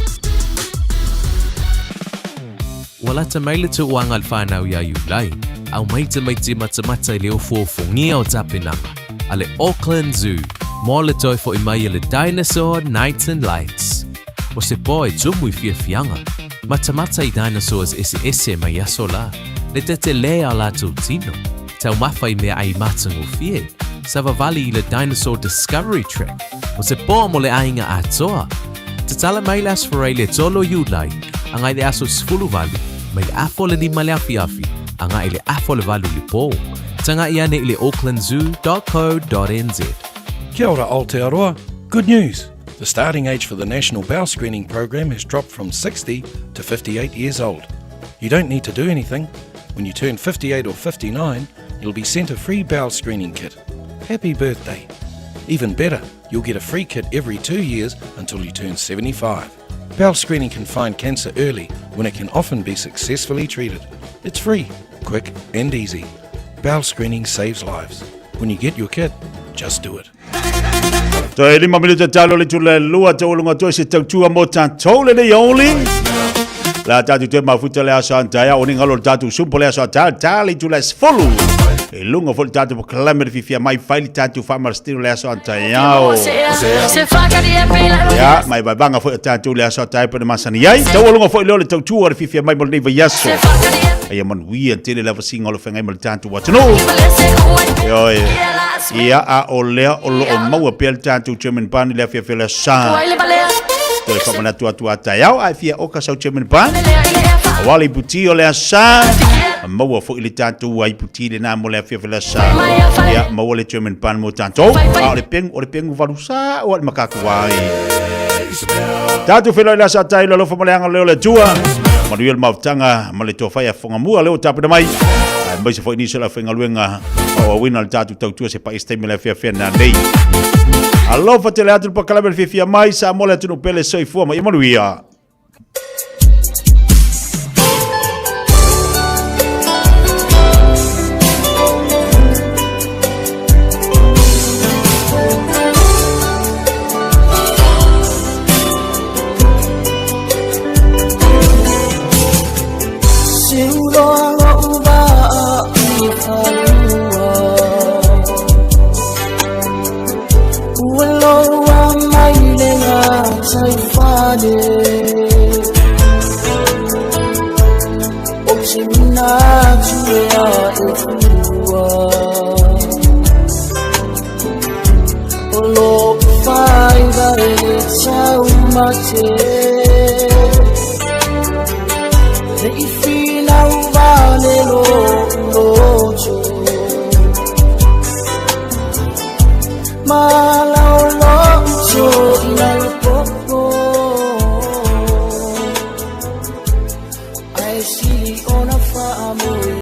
Ua lata mai le tauaga a le whanau i a Iulai, aumai tamaiti matamata i le ofuofungia o tapenaga a le Auckland Zoo mo le toe fo'i mai a le Dinosaur Nights and Lights. O se po e tumu i fiafiaga, matamata i dinosaurs eseese mai aso la, le tetelē a latou tino. Taumafa i meaai matagofie, savavali i le Dinosaur Discovery Track, o se po mo le aiga atoa. Tatala mai le Aso Faraile le 3 o Iulai agai i le aso 18 mai le afa o le 5 i le afiafi agai i le afa o le 8 i le pō. Taga'i ane i le aucklandzoo.co.nz. Kia ora Aotearoa. Good news! The starting age for the National Bowel Screening Program has dropped from 60 to 58 years old. You don't need to do anything. When you turn 58 or 59, you'll be sent a free bowel screening kit. Happy birthday! Even better, you'll get a free kit every two years until you turn 75. Bowel screening can find cancer early when it can often be successfully treated. It's free, quick, and easy. Bowel screening saves lives. When you get your kit, just do it. Toe lima minuta talo le tula lua te olonga toe se tautua mo tātou le nei oli. La tātou te mafuta le aso antaia o ni ngalo le tātou sumpo le aso antaia tā le tula sfulu. E lunga fo le tātou po kalame le fifia mai fai le tātou whamarastino le aso antaia o. Ia, mai vaivanga fo le tātou le aso antaia pene masani ai. Tau olonga fo le ole tautua le fifia mai mo le nei vaiaso. Aia manuia tele lava singa o le whangai mo le tātou atunuu. Ioe. Ia, a o lea o loo maua pea le tatou German Barn i le afiafi o le aso Sa. Toe faamanatu atu a taeao a e fia oka sau German Barn. Aua le iputi o le aso Sa. Maua foi le tatou iputi lena mo le afiafi o le aso Sa. Ia, maua le German Barn mo tatou. A o le pengu, o le pengu valu sa o le makaku ai. Tatou feiloai le aso a taeao i le alofa ma le agalelei o le Atua. Manuia le mafutaga ma le tofa ia Fogamua lea ua tapena mai. Aemaise foi nisi o le aufaigaluega faaauauina le tatou tautua se paʻi se taimi le afiafi nanei. Alofa tele atu le pakalame le fiafia mai Samoa le atunuu pele soifua ma ia manuia. Mate.